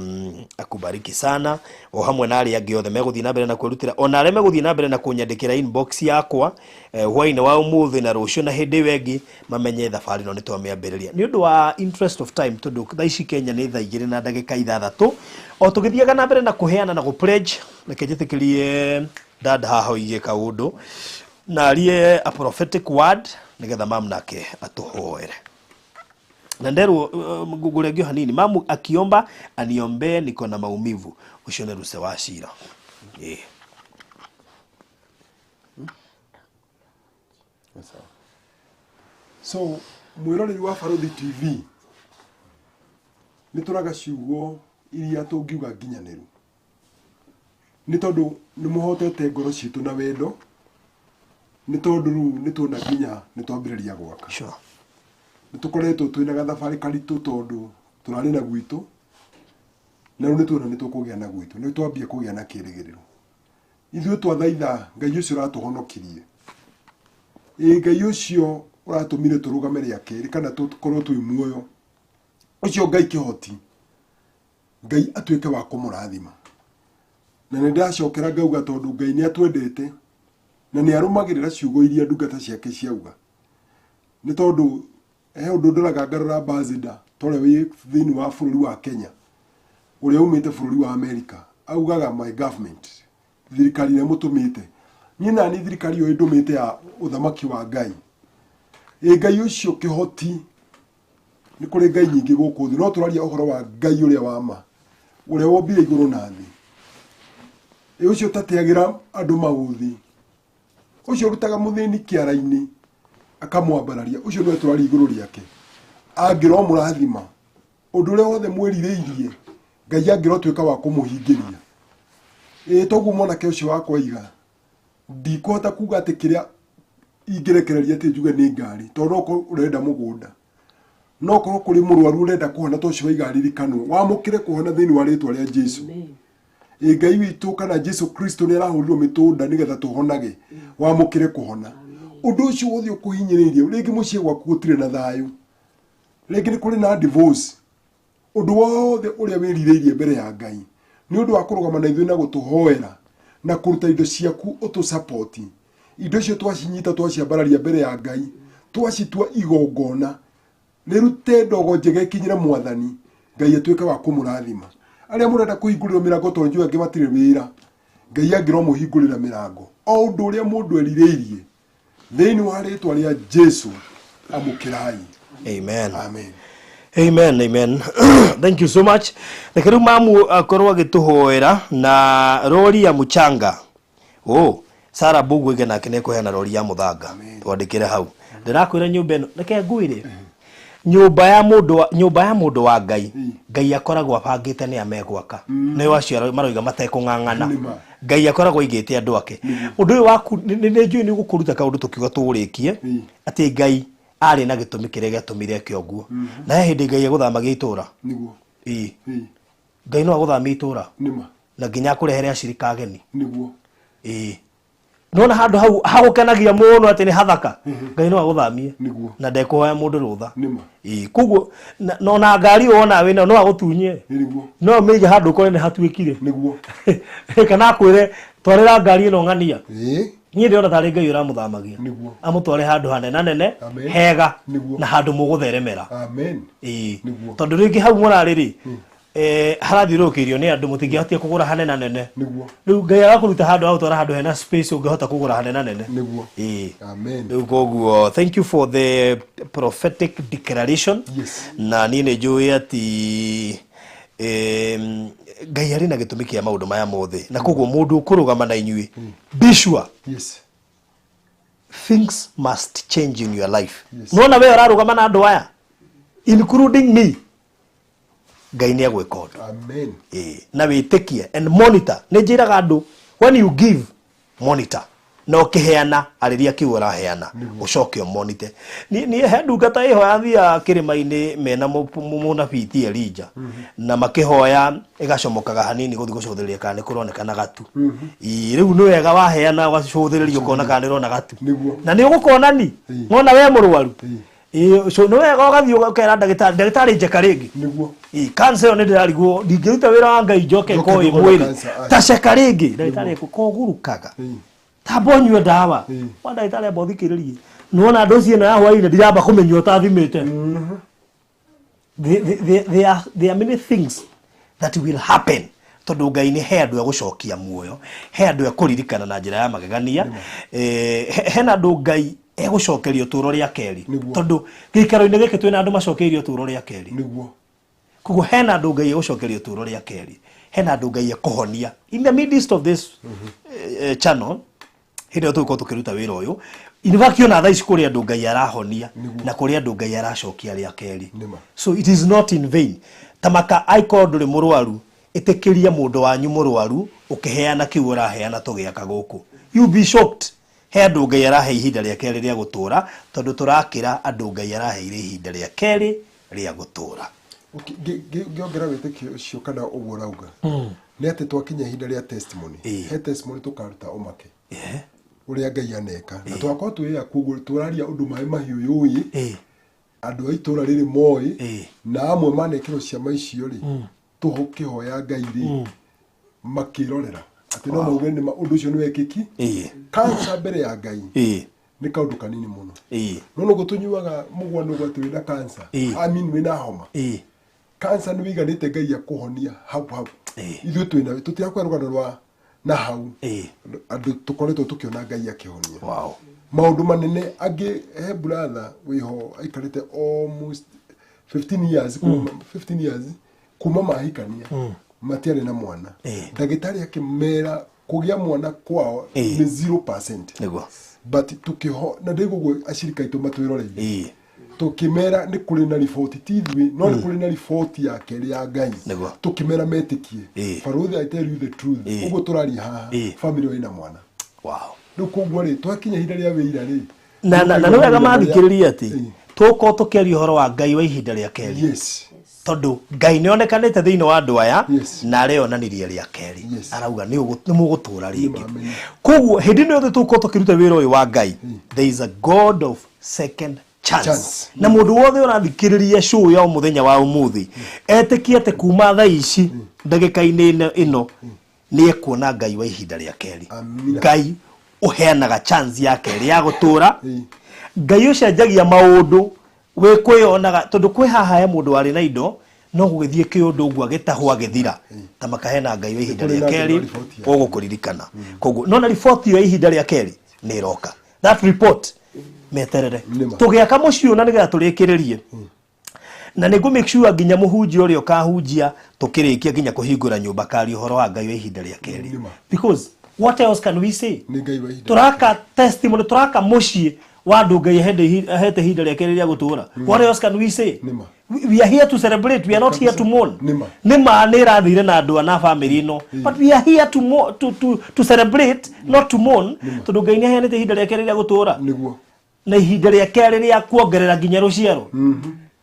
akubariki sana o hamwe na arĩa angĩ othe megũthiĩ na mbere na kwĩrutĩra, ona arĩa megũthiĩ na mbere na kũnyandĩkĩra inbox yakwa hwaĩ-inĩ wa ũmũthĩ na rũciũ na hĩndĩ ĩyo ĩngĩ, mamenye thabarĩ ĩno nĩ twamĩambĩrĩria. Nĩ ũndũ wa interest of time, tondũ thaa ici Kenya nĩ thaa 2:06, o tũgĩthiaga na mbere na kũheana na gũ-pledge, reke njĩtĩkĩrie dad haha oige kaũndũ na arie a prophetic word nĩgetha mam nake atũhoere. Na nderwo ngũrengio hanini, mamu akiomba aniombee niko na maumivu. Ucio nĩ Ruse wa Cira. So mwĩroreri wa Baruthi TV, nĩ tũraga ciugo iria tũngiuga nginyanĩru, nĩ tondũ nĩ mũhotete ngoro citũ na wendo, nĩ tondũ rĩu nĩ tuona nginya nĩ twambĩrĩria gwaka. Sure. Nĩ tũkoretwo twĩna gathabarĩ karitũ tondũ tũrarĩ na gwitũ, na rĩu nĩ tuona nĩ tũkũgĩa na gwitũ, nĩ twambia kũgĩa na kĩrĩgĩrĩro. Ithuĩ twathaitha Ngai ũcio ũratũhonokirie, Ngai ũcio ũratũmire tũrũgame rĩa kerĩ kana tũkorwo twĩ muoyo, ũcio Ngai kĩhoti, Ngai atuĩke wa kũmũrathima. Na nĩ ndacokera ngauga tondũ Ngai nĩ atwendete na nĩ arũmagĩrĩra ciugo iria ndungata ciake ciauga. Nĩ tondũ he ũndũ ndoraga ngarora ambassador ta ũrĩa wĩ thĩinĩ wa bũrũri wa Kenya, ũrĩa umĩte bũrũri wa America, augaga my government, thirikari ĩrĩa mũtũmĩte. Niĩ nani thirikari ĩyo ĩndũmĩte ya ũthamaki wa Ngai. Ngai ũcio kĩhoti, nĩ kũrĩ Ngai nyingĩ gũkũ thĩ, no tũraria ũhoro wa Ngai ũrĩa wa ma, ũrĩa wombire igũrũ na thĩ. Ũcio ũtateagĩra andũ maũthĩ, ũcio ũrutaga mũthĩni kĩara-inĩ akamwambararia, ũcio nĩwe tũraria igũrũ rĩake. Angĩromũrathima ũndũ ũrĩa wothe mwĩrirĩirie, Ngai angĩrotuĩka wa kũmũhingĩria. Toguo mwanake ũcio wakwa oiga, ndikũhota kuga atĩ kĩrĩa ingĩrekereria atĩ njuge nĩ ngari, tondũ no ũkorwo ũrenda mũgũnda, no ũkorwo kũrĩ mũrwaru ũrenda kũhona, to ũcio waiga aririkanwo, wamũkĩre kũhona thĩinĩ wa rĩtwa rĩa Jesũ. Ngai witũ kana Jesũ Kristo nĩ arahũrirwo mĩtũnda nĩgetha tũhonage, wamũkĩre kũhona. Ũndũ ũcio wothe ũkũhinyĩrĩirie, rĩngĩ mũciĩ gwaku gũtirĩ na thayũ, rĩngĩ nĩ kũrĩ na divorce, ũndũ wothe ũrĩa wĩrirĩirie mbere ya Ngai, nĩ ũndũ wa kũrũgama na ithuĩ na gũtũhoera na kũruta indo ciaku ũtũsapoti. Indo icio twacinyita twaciambararia mbere ya Ngai, twacitua igongona, rĩrute ndogo njega ĩkinyĩre Mwathani, Ngai atuĩke wa kũmũrathima. Arĩa mũrenda kũhingũrĩrwo mĩrango tondũ njũĩ angĩ matirĩ wĩra, Ngai angĩromũhingũrĩra mĩrango o ũndũ ũrĩa mũndũ erirĩirie thĩinĩ wa rĩtwa rĩa Jesu, amũkĩrai. Amen. Amen. Amen, amen. Thank you so much. Reke rĩu mamu akorwo agĩtũhoera na rori ya mũchanga. Oh, Sarah Mbugwĩge nake nĩekũheana rori ya mũthanga. Twandĩkĩre hau. Ndĩrakwĩra nyũmba ĩno, reke ngwĩre. Nyũmba ya mũndũ wa, nyũmba ya mũndũ wa Ngai, Ngai akoragwo abangĩte nĩ amegwaka. Nĩo acio maroiga matekũng'ang'ana. Nĩma. Ngai akoragwo aigĩte andũ ake. Ũndũ ũyũ waku nĩ nĩ njũĩ nĩ ũgũkũruta kaũndũ tũkiuga tũũrĩkie atĩ Ngai arĩ na gĩtũmi kĩrĩa gĩatũmire eke ũguo. Na he hĩndĩ Ngai egũthamagia itũra. Nĩguo. Ĩĩ. Ĩĩ. Ngai no agũthamie itũra Nĩma. na nginya akũrehere acirika ageni. Nĩguo. Ĩĩ. Nona handũ hau hagũkenagia mũno atĩ nĩ hathaka. Ngai no agũthamie Nĩguo. na ndekũhoya mũndũ rũtha. Nĩma. Ĩĩ. Koguo na ona ngari wona wĩna no agũtunye. Nĩguo. No mĩige handũ ũkore nĩ hatuĩkire. Nĩguo. Kana akwĩre twarĩra ngari ĩno ng'ania. Ĩĩ. Niĩ ndĩrona tarĩ Ngai ũramũthamagia. Nĩguo. Amũtware handũ hanenanene Amen. hega Nĩguo. na handũ mũgũtheremera. Amen. Ĩĩ. Nĩguo. Tondũ rĩngĩ hau mũrarĩ rĩ, harathiũrũrũkĩirio nĩ andũ mũtingĩhotire kũgũra hanenanene. Nĩguo. Rĩu Ngai agakũruta handũ agũtwara handũ hena space ũngĩhota kũgũra hanenanene. Nĩguo. Ĩĩ. Amen. Rĩu koguo thank you for the prophetic declaration. Yes. Na niĩ nĩ njũĩ atĩ Ngai arĩ na gĩtũmi kĩa maũndũ maya mothe na koguo mũndũ ũkũrũgama na inyuĩ, be sure Yes. things must change in your life. Yes. Nona we ũrarũgama na andũ aya including me, Ngai nĩ egwĩka ũndũ. Amen. Ĩĩ, na wĩtĩkie and monitor. Nĩ njĩraga andũ, when you give, monitor, na ũkĩheana arĩria kĩu ũraheana ũcoke ũmonite. Niĩ he ndungata ĩho yathiaga kĩrĩma-inĩ mena mũnabii ti Elija na makĩhoya ĩgacomokaga hanini gũthiĩ gũcũthĩrĩria kana nĩ kũronekana gatu. Ĩĩ, rĩu nĩ wega waheana ũgacũthĩrĩria ũkona kana nĩ ũrona gatu. Nĩguo. Na nĩ ũgũkona ni wona we mũrwaru. Ĩĩ. Ĩĩ, nĩ wega ũgathiĩ ũkera ndagĩtarĩ, ndagĩtarĩ njeka rĩngĩ. Nĩguo. Ĩĩ, cancer ĩyo nĩ ndĩrarigwo ndingĩruta wĩra wa Ngai njoke Njoke ĩkorwo ĩ ndũgũra mwĩrĩ cancer, aca. ta ceka rĩngĩ ndagĩtarĩ kũgũrũkaga Ĩĩ. tamba ũnyue ndawa. Ĩĩ. Wa ndagĩtarĩ amba ũthikĩrĩrie nĩwona ndoci ĩno ya hwainĩ ndiramba kũmĩnyua ũtathimĩte. There are many things that will happen tondũ Ngai nĩ he andũ egũcokia muoyo, he andũ ekũririkana na njĩra ya magegania, hena andũ Ngai egũcokeria ũtũũro rĩa kerĩ. Nĩguo. Tondũ gĩikaro-inĩ gĩkĩ twĩna andũ macokeirio ũtũũro rĩa kerĩ. Nĩguo. Koguo hena andũ Ngai egũcokeria ũtũũro rĩa kerĩ, hena andũ Ngai ekũhonia in the midst of this channel. Hĩndĩ ĩyo tũgũkorwo tũkĩruta wĩra ũyũ, in fact ona thaa ici kũrĩ andũ Ngai arahonia Nĩguo. na kũrĩ andũ Ngai aracokia rĩa kerĩ. Nĩma. So it is not in vain. Tamaka aikorwo ndũrĩ mũrwaru, ĩtĩkĩria mũndũ wanyu mũrwaru ũkĩheana kĩu ũraheana tũgĩaka gũkũ. You be shocked. He andũ Ngai arahe ihinda rĩa kerĩ rĩa gũtũra tondũ tũrakĩra andũ Ngai araheire ihinda rĩa kerĩ rĩa gũtũra. Okay, ngĩongera wĩtĩkio ũcio kana ũguo ũrauga nĩ atĩ twakinya ihinda rĩa testimony, Ĩĩ. he testimony tũkaruta ũmake Ĩĩ. ũrĩa Ngai aneka na twakorwo twĩ akuo tũraria ũndũ maĩ mahiũ yũĩ Ĩĩ. andũ a itũra rĩrĩ moĩ Ĩĩ. na amwe manekĩrwo ciama icio rĩ tũkĩhoya Ngai rĩ makĩrorera atĩ no mauge nĩ ũndũ ũcio nĩ wekĩki. Ĩĩ. Kanca mbere ya Ngai Ĩĩ. nĩ kaũndũ kanini mũno. Ĩĩ. No nũguo tũnyuaga mũgwano atĩ wĩna kanca, Ĩĩ. I mean wĩna homa, Ĩĩ. kanca nĩ wĩiganĩte Ngai akũhonia hau hau. Ĩĩ. Ithuĩ twĩna tũtirakũhe rũgano rwa na hau. Ĩĩ. Andũ tũkoretwo tũkĩona Ngai akĩhonia Wow. maũndũ manene. Angĩ he brother wĩho aikarĩte almost 15 years, kuma 15 years kuma mahikania matiarĩ na mwana. Ĩĩ. Ndagĩtarĩ akĩmera kũgĩa mwana kwao Ĩĩ. nĩ 0%. Nĩguo. But tukĩho na ndĩguo ũguo acirika aitũ matwĩroreire, Ĩĩ. tukĩmera nĩ kũrĩ na riboti ti ithuĩ no nĩ kũrĩ na riboti ya kerĩ ya Ngai. Nĩguo. Tukĩmera metĩkie. Ĩĩ. Barũthi, I tell you the truth, Ĩĩ. ũguo tũraria haha, Ĩĩ. family ĩyo ĩna mwana. Wow. Rĩu koguo rĩ twakinya ihinda rĩa wĩira rĩ Na nĩ wega mathikĩrĩria atĩ Ĩĩ. tũkorwo tũkĩaria ũhoro wa Ngai wa ihinda rĩa kerĩ. Yes. Tondũ Ngai nĩ onekanĩte thĩinĩ wa andũ aya Yes. na areyonanirie rĩa kerĩ. Yes. Arauga nĩ mũgũtũra rĩngĩ. Amen. Koguo hĩndĩ ĩno yothe tũgũkorwo tũkĩruta wĩra ũyũ wa Ngai, there is a God of second chance. Chance. Na mũndũ wothe ũrathikĩrĩria show ya mũthenya wa ũmũthĩ etĩkie atĩ kuma thaa ici ndagĩka-inĩ ĩno nĩ ekuona Ngai wa ihinda rĩa kerĩ. Amina. Ngai ũheanaga chance ya kerĩ ya gũtũra. Ĩĩ. Ngai ũcenjagia maũndũ wĩ kwĩyonaga tondũ kwĩ haha he mũndũ warĩ na indo No gũgĩthiĩ kĩũndũ ũguo agĩtahwo agĩthira ta makahena Ngai wa ihinda rĩa kerĩ ũgũkũririkana. Koguo no na riboti ya ihinda rĩa kerĩ nĩ ĩroka. That report meterere. Tũgĩaka mũciĩ na nĩgetha tũrĩkĩrĩrie. Na nĩngũ make sure nginya mũhunjia ũrĩa ũkahunjia tũkĩrĩkia nginya kũhingũra nyũmba karia ũhoro wa Ngai wa ihinda rĩa kerĩ. Because what else can we say? Tũraka testimony, tũraka mũciĩ wa andũ Ngai ahete ihinda rĩa kerĩ rĩa gũtũũra. What else can we say? We are here to celebrate, we are not here to mourn. Nĩma nĩ ĩrathire na andũ na family ĩno, but we are here to celebrate, not to mourn. Tondũ Ngai nĩ aheanĩte ihinda rĩa kerĩ rĩa gũtũũra. Na ihinda rĩa kerĩ rĩa kuongerera nginya rũciaro.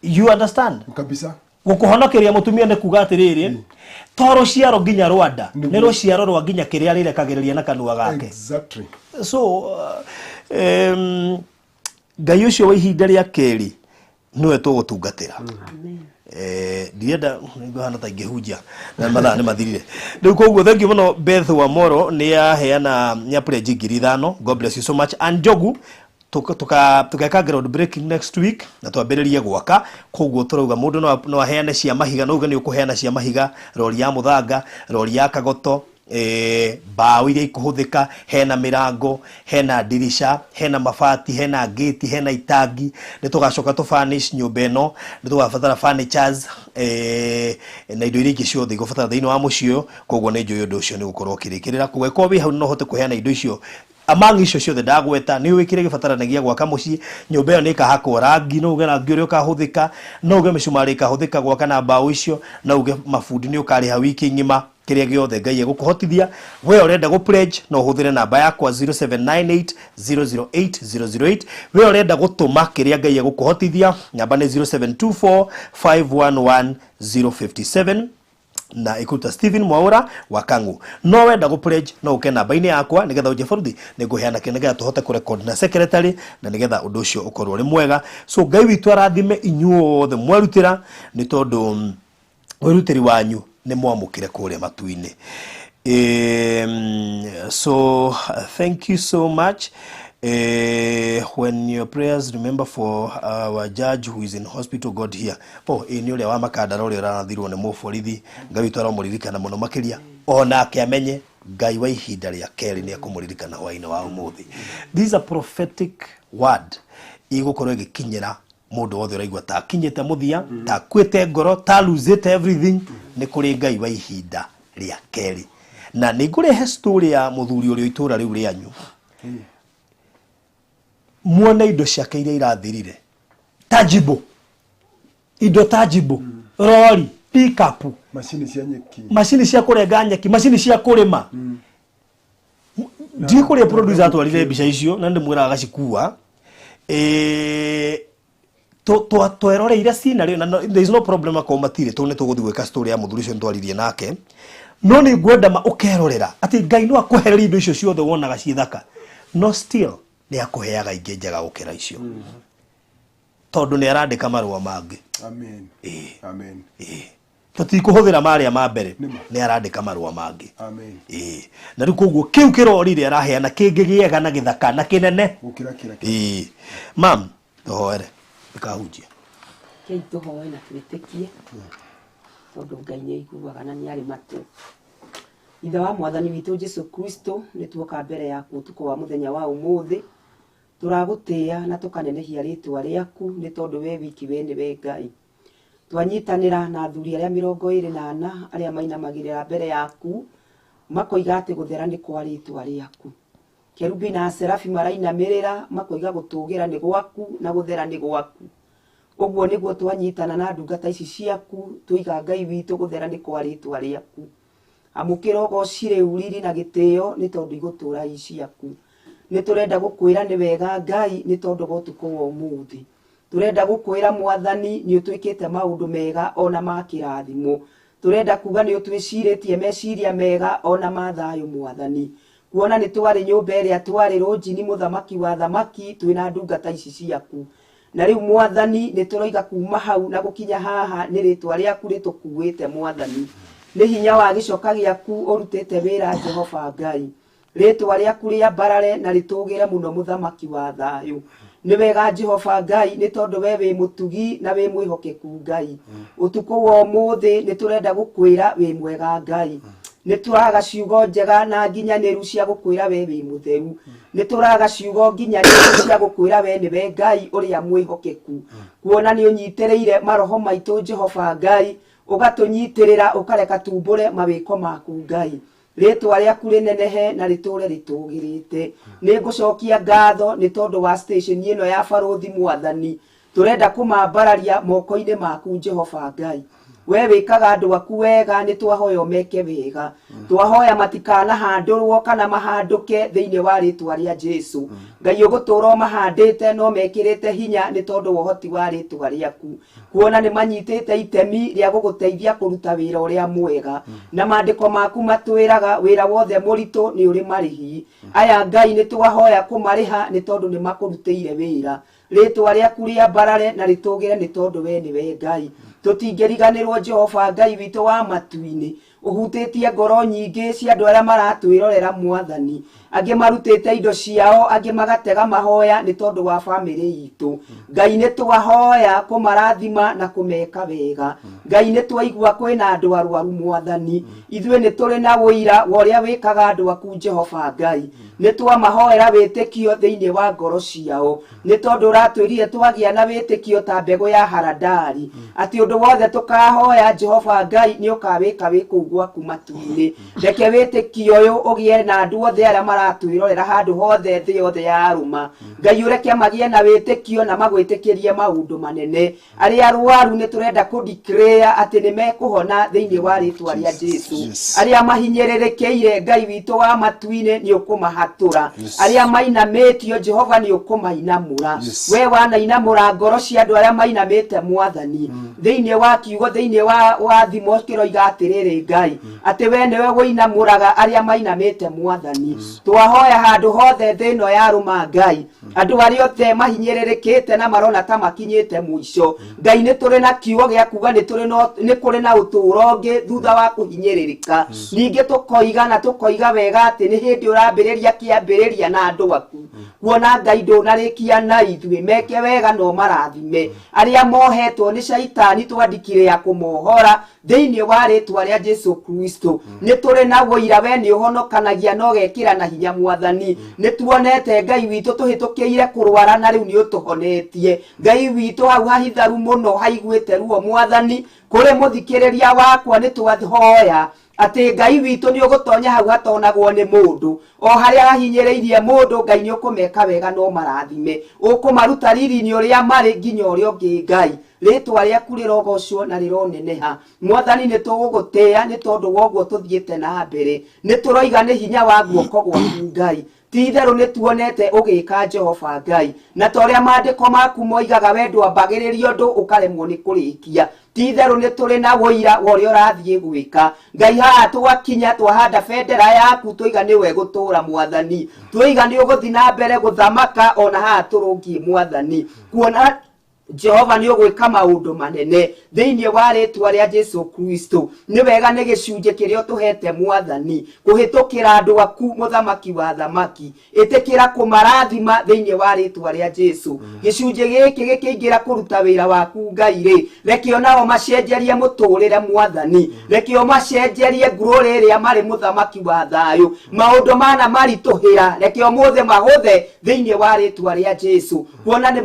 You understand? Kabisa. Gũkũhonokeria mũtumia nĩ kuga atĩrĩrĩ, to rũciaro nginya Rwanda, nĩ rũciaro rwa nginya kĩrĩa rĩrekagĩrĩria na kanua gake. Exactly. So Ngai ũcio wa ihinda rĩa kerĩ nĩwe tũgũtungatĩra. Ndirenda nĩngũhana ta ingĩhunjia na mathaa nĩ mathirire. Rĩu koguo thank you mũno Beth Wamoro nĩ aheana nĩ pledge 5,000. God bless you so much. And Njogu tukeka ground breaking next week na twambĩrĩrie gwaka. Koguo tũrauga mũndũ no aheane cia mahiga, no uge nĩ ũkũheana cia mahiga, rori ya mũthanga, rori ya kagoto, mbaũ iria ikũhũthĩka, hena mĩrango, hena ndirisha, hena mabati, hena gate, hena itangi. Nĩ tũgacoka tũ furnish nyũmba ĩno, nĩ tũgabatara furnitures, na indo iria ingĩ ciothe igũbatara thĩinĩ wa mũciĩ ũyũ. Koguo nĩ njũĩ ũndũ ũcio nĩ gũkorwo ũkĩrĩkĩrĩra. Koguo ĩkorwo wĩ hau no ũhote kũheana indo icio among icio ciothe ndagweta, nĩ ũĩ kĩrĩa gĩbataranagia gwaka mũciĩ. Nyũmba ĩyo nĩ ĩkahakwo rangi, no uge rangi ũrĩa ũkahũthĩka, no uge mĩcumarĩ ĩkahũthĩka gwaka na mbaũ icio, no uge mabundi nĩ ũkarĩha wiki ng'ima. Kĩrĩa gĩothe Ngai egũkũhotithia. We ũrenda gũ pledge no ũhũthĩre namba yakwa 0798 008 008. We ũrenda gũtũma kĩrĩa Ngai egũkũhotithia, namba nĩ 0724 511 057 na ikuta Stephen Mwaura wa Kangu. No wenda gũ pledge no uke namba-inĩ yakwa nigetha uje bũrũri nĩngũheana kĩ nigetha tũhote kũ record na secretary na nigetha ũndũ ũcio ũkorwo ũrĩ mwega. So Ngai witũ arathime inyuothe mwerutĩra, nĩ tondũ wĩrutĩri wanyu nĩ mwamũkĩre kũrĩa matu-inĩ. So thank you so much. When your prayers, remember for our judge who is in hospital, God here. Oh, nĩ ũrĩa wa Makandara ũrĩa ũrathirwo nĩ mũborithi. Ngai witũ aromũririkana mũno makĩria, onake amenye Ngai wa ihinda rĩa kerĩ nĩ ekũmũririkana hwaĩ-inĩ wa ũmũthĩ. This is a prophetic word igũkorwo ĩgĩkinyĩra mũndũ wothe ũraigua ta akinyĩte mũthia, ta akuĩte ngoro, ta losete everything. Nĩ kũrĩ Ngai wa ihinda rĩa kerĩ. Na nĩ ngũrehe story ya mũthuri ũrĩa itũra rĩu rĩanyu, muone indo ciake iria irathirire, tangible, indo tangible, rori, pickup, macini cia nyeki, macini cia kũrenga nyeki, macini cia kũrĩma. Ndiĩ kũrĩa producer atwarire mbica icio na ndĩmwĩraga agacikua. Tweroreire scenario na there is no problem akorwo matirĩ, tondũ nĩ tũgũthiĩ gwĩka story ya mũthuri ũcio nĩtwaririe nake. No nĩ ngwenda ma ũkerorera atĩ Ngai no akwehererie indo icio ciothe wonaga ciĩ thaka, no still nĩ akũheaga ingĩ njega gũkĩra icio, tondũ nĩ arandĩka marũa mangĩ. Amen. Amen. Tũtikũhũthĩra marĩa ma mbere, nĩ arandĩka marũa mangĩ. Amen. Na rĩu koguo kĩu kĩrorire araheana kĩngĩ gĩega na gĩthaka na kĩnene gũkĩra kĩra. Mam, tũhoere ĩkahunjia. Kei tũhoe na twĩtĩkie, tondũ Ngai nĩ aiguaga na nĩ arĩ matũ. Ithe wa Mwathani witũ Jesu Kristo, nĩ tuoka mbere yaku ũtukũ wa mũthenya wa ũmũthĩ. Tũragũtĩĩa na tũkanenehia rĩtwa rĩaku, nĩ tondũ we wiki we nĩwe Ngai. Twanyitanĩra na athuri arĩa 24 arĩa mainamagĩrĩra mbere yaku, makoiga atĩ gũthera nĩ kwa rĩtwa rĩaku. Kerubi na serafi marainamĩrĩra, makoiga gũtũgĩra nĩ gwaku na gũthera nĩ gwaku. Ũguo nĩguo twanyitana na ndungata ici ciaku, tũiga Ngai witũ gũthera nĩ kwa rĩtwa rĩaku. Amũkĩra ũgoci rĩu riri na gĩtĩo, nĩ tondũ igũtũũra i ciaku. Nĩ tũrenda gũkwĩra nĩ wega Ngai, nĩ tondũ wa ũtukũ wa ũmũthĩ. Tũrenda gũkwĩra Mwathani nĩ ũtwĩkĩte maũndũ mega ona ma kĩrathimo. Tũrenda kuga nĩ ũtwĩcirĩtie meciria mega ona ma thayũ Mwathani. Kuona nĩ twarĩ nyũmba ĩrĩa twarĩ rũnjini mũthamaki wa thamaki, twĩna ndungata ici ciaku. Na rĩu Mwathani nĩ tũroiga kuma hau na gũkinya haha nĩ rĩtwa rĩaku rĩtũkuĩte Mwathani. Nĩ hinya wa gĩcoka gĩaku ũrutĩte wĩra Jehova Ngai. Rĩtwa rĩaku rĩambarare na rĩtũgĩre mũno mũthamaki wa thayũ. Nĩ wega Jehova Ngai, nĩ tondũ we wĩ mũtugi na wĩ mwĩhokeku Ngai. Ũtukũ wa ũmũthĩ nĩ tũrenda gũkwĩra wĩ mwega Ngai. Nĩ tũraga ciugo njega na nginyanĩru cia gũkwĩra we wĩ mũtheru. Nĩ tũraga ciugo nginyanĩru cia gũkwĩra we nĩwe Ngai ũrĩa mwĩhokeku. Kuona nĩ ũnyitĩrĩire maroho maitũ Jehova Ngai, ũgatũnyitĩrĩra ũkareka tumbũre mawĩko maku Ngai. Rĩtwa rĩaku rĩnenehe na rĩtũre rĩtũgĩrĩte. Nĩ ngũcokia ngatho nĩ tondũ wa station ĩno ya Barũthi Mwathani. Tũrenda kũmambararia moko-inĩ maku Jehova Ngai. We wĩkaga andũ aku wega, nĩ twahoya ũmeke wega. Twahoya matikanahandũrwo kana mahandũke thĩinĩ wa rĩtwa rĩa Jesu. Ngai ũgũtũra ũmahandĩte no mekĩrĩte hinya nĩ tondũ wa ũhoti wa rĩtwa rĩaku. Kuona nĩ manyitĩte itemi rĩa gũgũteithia kũruta wĩra ũrĩa mwega. Na maandĩko maku matwĩraga wĩra wothe mũritũ nĩ ũrĩ marĩhi. Aya Ngai nĩ twahoya kũmarĩha nĩ tondũ nĩ makũrutĩire wĩra. Rĩtwa rĩaku rĩambarare na rĩtũgĩre nĩ tondũ we nĩwe Ngai. Tũtingĩriganĩrwo Jehova Ngai witũ wa matu-inĩ. Ũhutĩtie ngoro nyingĩ cia andũ arĩa maratwĩrorera Mwathani. Angĩ marutĩte indo ciao, angĩ magatega mahoya nĩ tondũ wa bamĩrĩ itũ. Ngai nĩ twahoya kũmarathima na kũmeka wega. Ngai nĩ twaigua kwĩna andũ arwaru Mwathani. Ithuĩ nĩ tũrĩ na ũira wa ũrĩa wĩkaga andũ aku Jehova Ngai. Nĩ twamahoera wĩtĩkio thĩinĩ wa ngoro ciao. Nĩ tondũ ũratwĩrire twagĩa na wĩtĩkio ta mbegũ ya haradali. Atĩ ũndũ wothe tũkahoya Jehova Ngai nĩ ũkawĩka wĩ kũu gwaku matu-inĩ. Reke wĩtĩkio ũyũ ũgĩe na andũ othe arĩa maratwĩrorera handũ hothe thĩ yothe yarũma. Ngai ũreke magĩe na wĩtĩkio na magwĩtĩkĩrie maũndũ manene. Arĩa arwaru nĩ tũrenda kũ-declare atĩ nĩ mekũhona thĩinĩ wa rĩtwa rĩa Jesu. Arĩa mahinyĩrĩrĩkĩire Ngai witũ wa matu-inĩ nĩ ũkũmahatũra. Arĩa mainamĩtio Jehova nĩ ũkũmainamũra. We wanainamũra ngoro cia andũ arĩa mainamĩte Mwathani. Thĩinĩ wa kiugo, thĩinĩ wa thimo kĩroiga atĩrĩrĩ Ngai, atĩ we nĩwe ũinamũraga arĩa mainamĩte Mwathani. Twahoya handũ hothe thĩ ĩno yarũma Ngai, andũ arĩa othe mahinyĩrĩrĩkĩte na marona ta makinyĩte mũico. Ngai nĩ tũrĩ na kiugo gĩa kuga nĩ tũrĩ no nĩ kũrĩ na ũtũũro ũngĩ thutha wa kũhinyĩrĩrĩka. Ningĩ tũkoiga na tũkoiga wega atĩ nĩ hĩndĩ ũrambĩrĩria kĩambĩrĩria na andũ aku. Kuona Ngai ndũnarĩkia na ithuĩ, meke wega no marathime. Arĩa mohetwo nĩ caitani twandĩkire ya kũmohora thĩinĩ wa rĩtwa rĩa Jesu Kristo. Nĩ tũrĩ na ũira we nĩ ũhonokanagia na ũgekĩra na hinya Mwathani. Nĩ tuonete Ngai witũ tũhĩtũkĩire kũrwara na rĩu nĩ ũtũhonetie. Ngai witũ hau hahitharu mũno haiguĩte ruo Mwathani. Kũrĩ mũthikĩrĩria wakwa nĩ twahoya atĩ Ngai witũ nĩ ũgũtonya hau hatonagwo nĩ mũndũ. O harĩa hahinyĩrĩirie mũndũ Ngai nĩ ũkũmeka wega no marathime. Ũkũmaruta riri-inĩ ũrĩa marĩ nginya ũrĩa ũngĩ Ngai. Rĩtwa rĩaku rĩrogocwo na rĩroneneha. Mwathani nĩ tũgũgũtĩĩa nĩ tondũ wa ũguo tũthiĩte na mbere. Nĩ tũroiga nĩ hinya wa guoko gwaku Ngai. Ti itherũ nĩ tuonete ũgĩka Jehova Ngai. Na ta ũrĩa maandĩko maku moigaga we ndwambagĩrĩria ũndũ ũkaremwo nĩ kũrĩkia. Ti itherũ nĩ tũrĩ na ũira wa ũrĩa ũrathiĩ gwĩka. Ngai haha twakinya twahanda bendera yaku tũiga nĩwe gũtũra Mwathani. Tũiga nĩ ũgũthiĩ na mbere gũthamaka ona haha tũrũngiĩ Mwathani. Kuona Jehova nĩ ũgwĩka maũndũ manene thĩinĩ wa rĩtwa rĩa Jesu Kristo. Nĩ wega nĩ gĩcunjĩ kĩrĩa ũtũhete Mwathani kũhĩtũkĩra andũ aku mũthamaki wa thamaki. Ĩtĩkĩra kũmarathima thĩinĩ wa rĩtwa rĩa Jesu. Gĩcunjĩ gĩkĩ gĩkĩingĩra kũruta wĩra waku Ngai rĩ, reke onao macenjerie mũtũrĩre Mwathani. Reke o macenjerie ngurũrĩ ĩrĩa marĩ mũthamaki wa thayũ. Maũndũ mana maritũhĩra reke ũmũthĩ mahũthe thĩinĩ wa rĩtwa rĩa Jesu. Kuona nĩ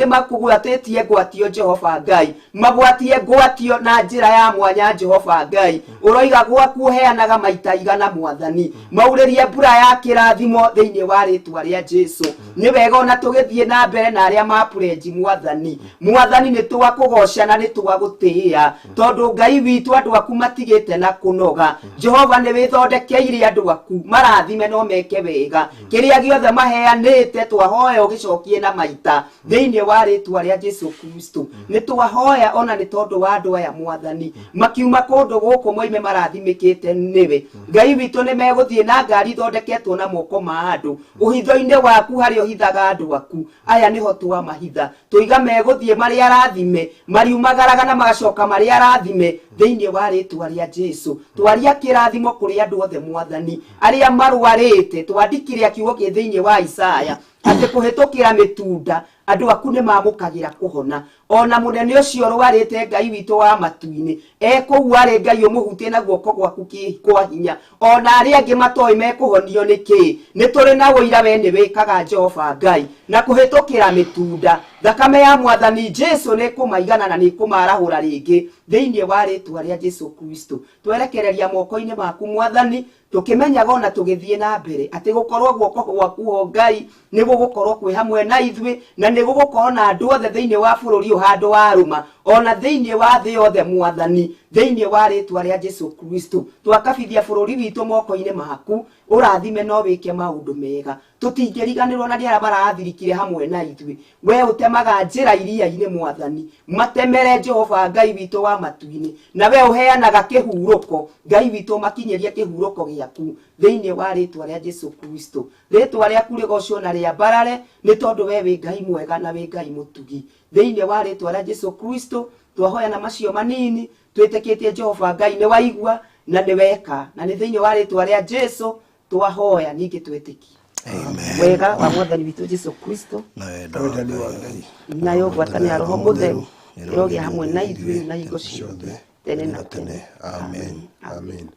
makũgwatĩtie ngwatio Jehova Ngai. Magwatie ngwatio na njĩra ya mwanya Jehova Ngai. Ũroiga gwaku ũheanaga maita igana Mwathani. Maurĩrie mbura ya kĩrathimo thĩinĩ wa rĩtwa rĩa Jesu. Nĩ wega ona tũgĩthiĩ na mbere na arĩa mapurenji Mwathani. Mwathani nĩ twakũgoca na nĩ twagũtĩĩa. Tondũ Ngai witũ andũ aku matigĩte na kũnoga. Jehova nĩ wĩthondekeire andũ aku marathime no meke wega. Kĩrĩa gĩothe maheanĩte twahoya ũgĩcokie na maita thĩinĩ wa rĩtwa rĩa Jesu Kristo. Nĩ twahoya ona nĩ tondũ wa andũ aya Mwathani makiuma kũndũ gũkũ moime marathimĩkĩte nĩwe. Ngai witũ nĩ megũthiĩ na ngari ithondeketwo na moko ma andũ. Ũhitho-inĩ waku harĩa ũhithaga andũ aku aya nĩho twamahitha. Tũiga megũthiĩ marĩ arathime, mariumagaraga na magacoka marĩ arathime thĩinĩ wa rĩtwa rĩa Jesu. Twaria kĩrathimo kũrĩ andũ othe Mwathani arĩa marwarĩte. Twandĩkire kiugo kĩ thĩinĩ wa Isaya. Atĩ kũhĩtũkĩra mĩtunda andũ aku nĩ mamũkagĩra kũhona. Ona mũnene ũcio ũrwarĩte Ngai witũ wa matu-inĩ ekũu arĩ Ngai ũmũhutie na guoko gwaku kwa hinya. Ona arĩa angĩ matoĩ mekũhonio nĩ kĩĩ, nĩ tũrĩ na ũira we nĩ wĩkaga Jehova Ngai. Na kũhĩtũkĩra mĩtunda thakame ya mwathani Jesu nĩ ĩkũmaigana na nĩ ĩkũmarahũra rĩngĩ thĩinĩ wa rĩtwa rĩa Jesu Kristo. Twerekereria moko-inĩ maku mwathani, tũkĩmenyaga ona tũgĩthiĩ na mbere atĩ gũkorwo guoko gwaku ho Ngai nĩ gũgũkorwo kwĩ hamwe na ithuĩ, na nĩ gũgũkorwo na andũ othe thĩinĩ wa bũrũri ũyũ handũ warũma, ona thĩinĩ wa thĩ yothe mwathani, thĩinĩ wa rĩtwa rĩa Jesu Kristo. Twakabithia bũrũri witũ moko-inĩ maku, ũrathime no wĩke maũndũ mega. Tũtingĩriganĩrwo na arĩa marathirikire hamwe na ithuĩ. We ũtemaga njĩra iria-inĩ mwathani, matemere Jehova Ngai witũ wa matu-inĩ, na we ũheanaga kĩhurũko Ngai witũ, makinyĩrie kĩhurũko gĩaku thĩinĩ wa rĩtwa rĩa Jesu Kristo. Rĩtwa rĩaku rĩgocwo na rĩambarare, nĩ tondũ we wĩ Ngai mwega na wĩ Ngai mũtugi. Thĩinĩ wa rĩtwa rĩa Jesu Kristo twahoya na macio manini, twĩtĩkĩtie Jehova Ngai nĩ waigua na nĩ weka, na nĩ thĩinĩ wa rĩtwa rĩa Jesu twahoya ningĩ twĩtĩkie. Amen. Wega wa mwathani witũ Jesu Kristo Na wendo Wendani wa Ngai nayo ngwatanĩro ya Roho Mũtheru ĩrogĩa hamwe na ithuĩ na hingo ciothe tene na tene. Amen. Amen.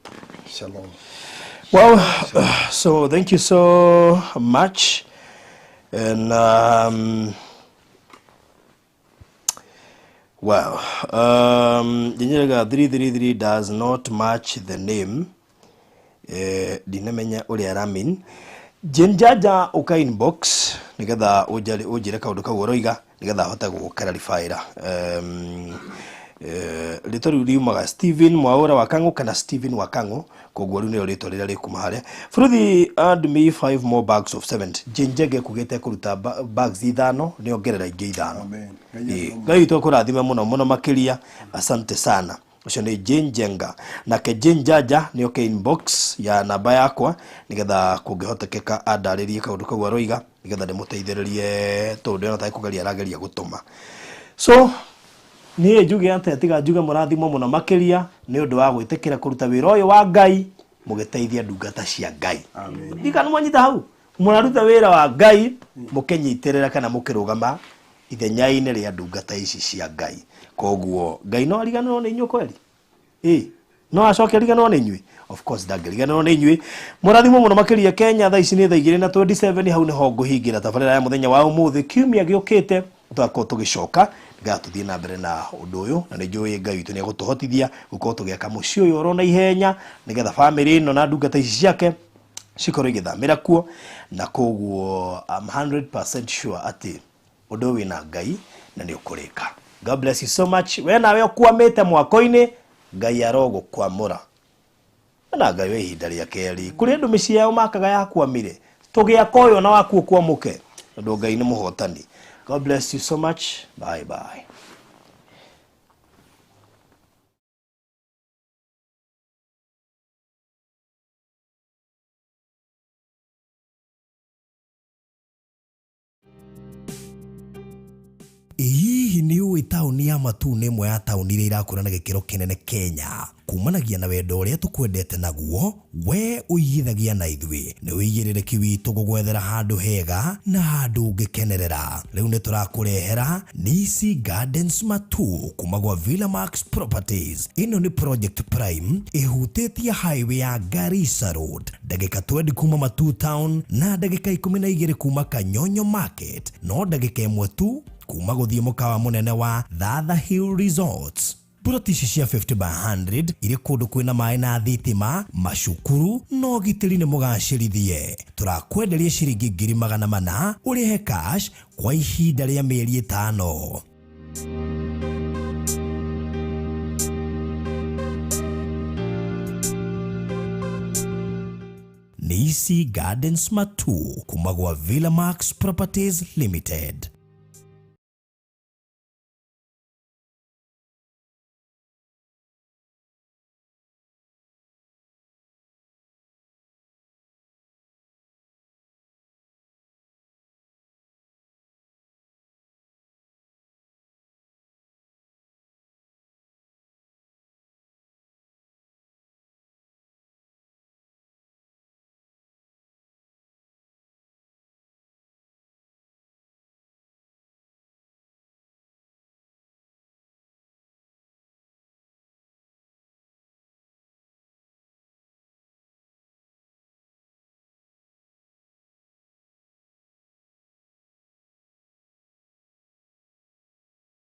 Shalom. Well, so thank you so much. And well, Nyenyaga 333 does not match the name. Ndinamenya ũrĩa aramin. Jenjaja ũka inbox nigetha ũnjĩre kaũndũ kau ũroiga nigetha hote gũgũkararibaĩra. Rĩtwa rĩu riumaga Stephen Mwaura wa Kang'ũ kana Stephen wa Kang'ũ, koguo rĩu nĩrĩo rĩtwa rĩrĩa rĩkuma harĩa. Bũrũthi, add me 5 more bags of cement. Jenjege kugĩte kũruta bags ithano, nĩongerera ingĩ ithano. Amen. Ngai witũ akũrathime mũno mũno makĩria. Asante sana. Ũcio nĩ Jane Njenga. Nake Jane Njaja nĩ oke inbox ya namba yakwa nigetha kũngĩhotekeka andarĩrie kaũndũ kau aroiga nigetha ndĩmũteithĩrĩrie tondũ ndĩrona tarĩ kũgeria arageria gũtũma. So niĩ njuge atĩa tiga njuge mũrathimwo mũno makĩria nĩ ũndũ wa gwĩtĩkĩra kũruta wĩra ũyũ wa Ngai mũgĩteithia ndungata cia Ngai. Ndika nĩ mwanyita hau, mũraruta wĩra wa Ngai mũkĩnyitĩrĩra kana mũkĩrũgama ithenya-inĩ rĩa ndungata ici cia Ngai. Koguo Ngai no ariganĩrwo nĩ inyuĩ kweli? No acoke ariganĩrwo nĩ inyuĩ? Of course ndangĩriganĩrwo nĩ inyuĩ. Mũrathimwo mũno makĩria. Kenya thaa ici nĩ thaa 2:27, hau nĩho ngũhingĩra tabarĩra ya mũthenya wa ũmũthĩ. Kiumia gĩũkĩte tũgakorwo tũgĩcoka nĩgetha tũthiĩ na mbere na ũndũ ũyũ, na nĩ njũĩ Ngai witũ nĩ egũtũhotithia gũkorwo tũgĩaka mũciĩ ũyũ oro na ihenya nĩgetha bamĩrĩ ĩno na ndungata ici ciake cikorwo igĩthamĩra kuo. Na koguo I'm 100% sure atĩ ũndũ ũyũ wĩna Ngai na nĩ ũkũrĩka. God bless you so much. We nawe ũkwamĩte mwako-inĩ, Ngai arogũkwamũra. Na Ngai wa ihinda rĩa kerĩ, kũrĩ andũ mĩciĩ yao makaga yakwamire, tũgĩaka ũyũ na waku ũkwamũke, tondũ Ngai nĩ mũhotani. God bless you so much. Bye bye. Hihi nĩ ũĩ taũni ya Matuu nĩ ĩmwe ya taũni iria irakũra na gĩkĩro kĩnene Kenya, kumanagia na wendo ũrĩa tũkwendete naguo we ũigithagia na ithuĩ. Nĩ ũigĩrĩrĩki witũ gũgwethera handũ hega na handũ ũngĩkenerera. Rĩu nĩ tũrakũrehera Nisi Gardens Matuu kuma gwa Villa Max Properties. Ĩno nĩ project prime ĩhutĩtie highway ya Garissa Road, ndagĩka 20 kuma Matuu town na ndagĩka 12 kuma Kanyonyo Market, no ndagĩka 1 tu kuma gũthiĩ mũkawa mũnene wa Thatha Hill Resorts. Buroti ici cia 50 by 100 irĩ kũndũ kwĩna maĩ na thitima, macukuru na ũgitĩri nĩ mũgacĩrithie. Tũrakwenderia ciringi 400,000 ũrĩhe cash kwa ihinda rĩa mĩeri 5. Nisi Gardens Matuu kuma gwa Villa Max Properties Limited.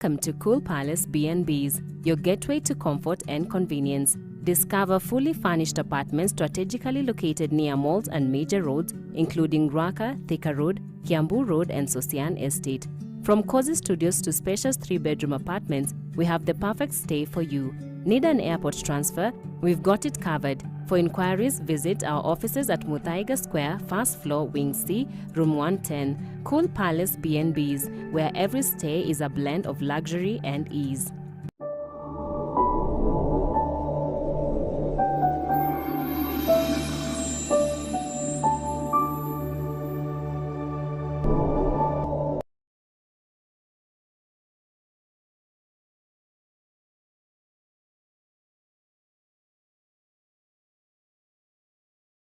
Welcome to Cool Palace B&Bs, your gateway to comfort and convenience. Discover fully furnished apartments strategically located near malls and major roads, including Ruaka, Thika Road, Kiambu Road, and Sosian Estate. From cozy studios to spacious 3-bedroom apartments, we have the perfect stay for you. Need an airport transfer? We've got it covered. For inquiries, visit our offices at Muthaiga Square, first floor, Wing C, Room 110. Cool Palace B&Bs, where every stay is a blend of luxury and ease.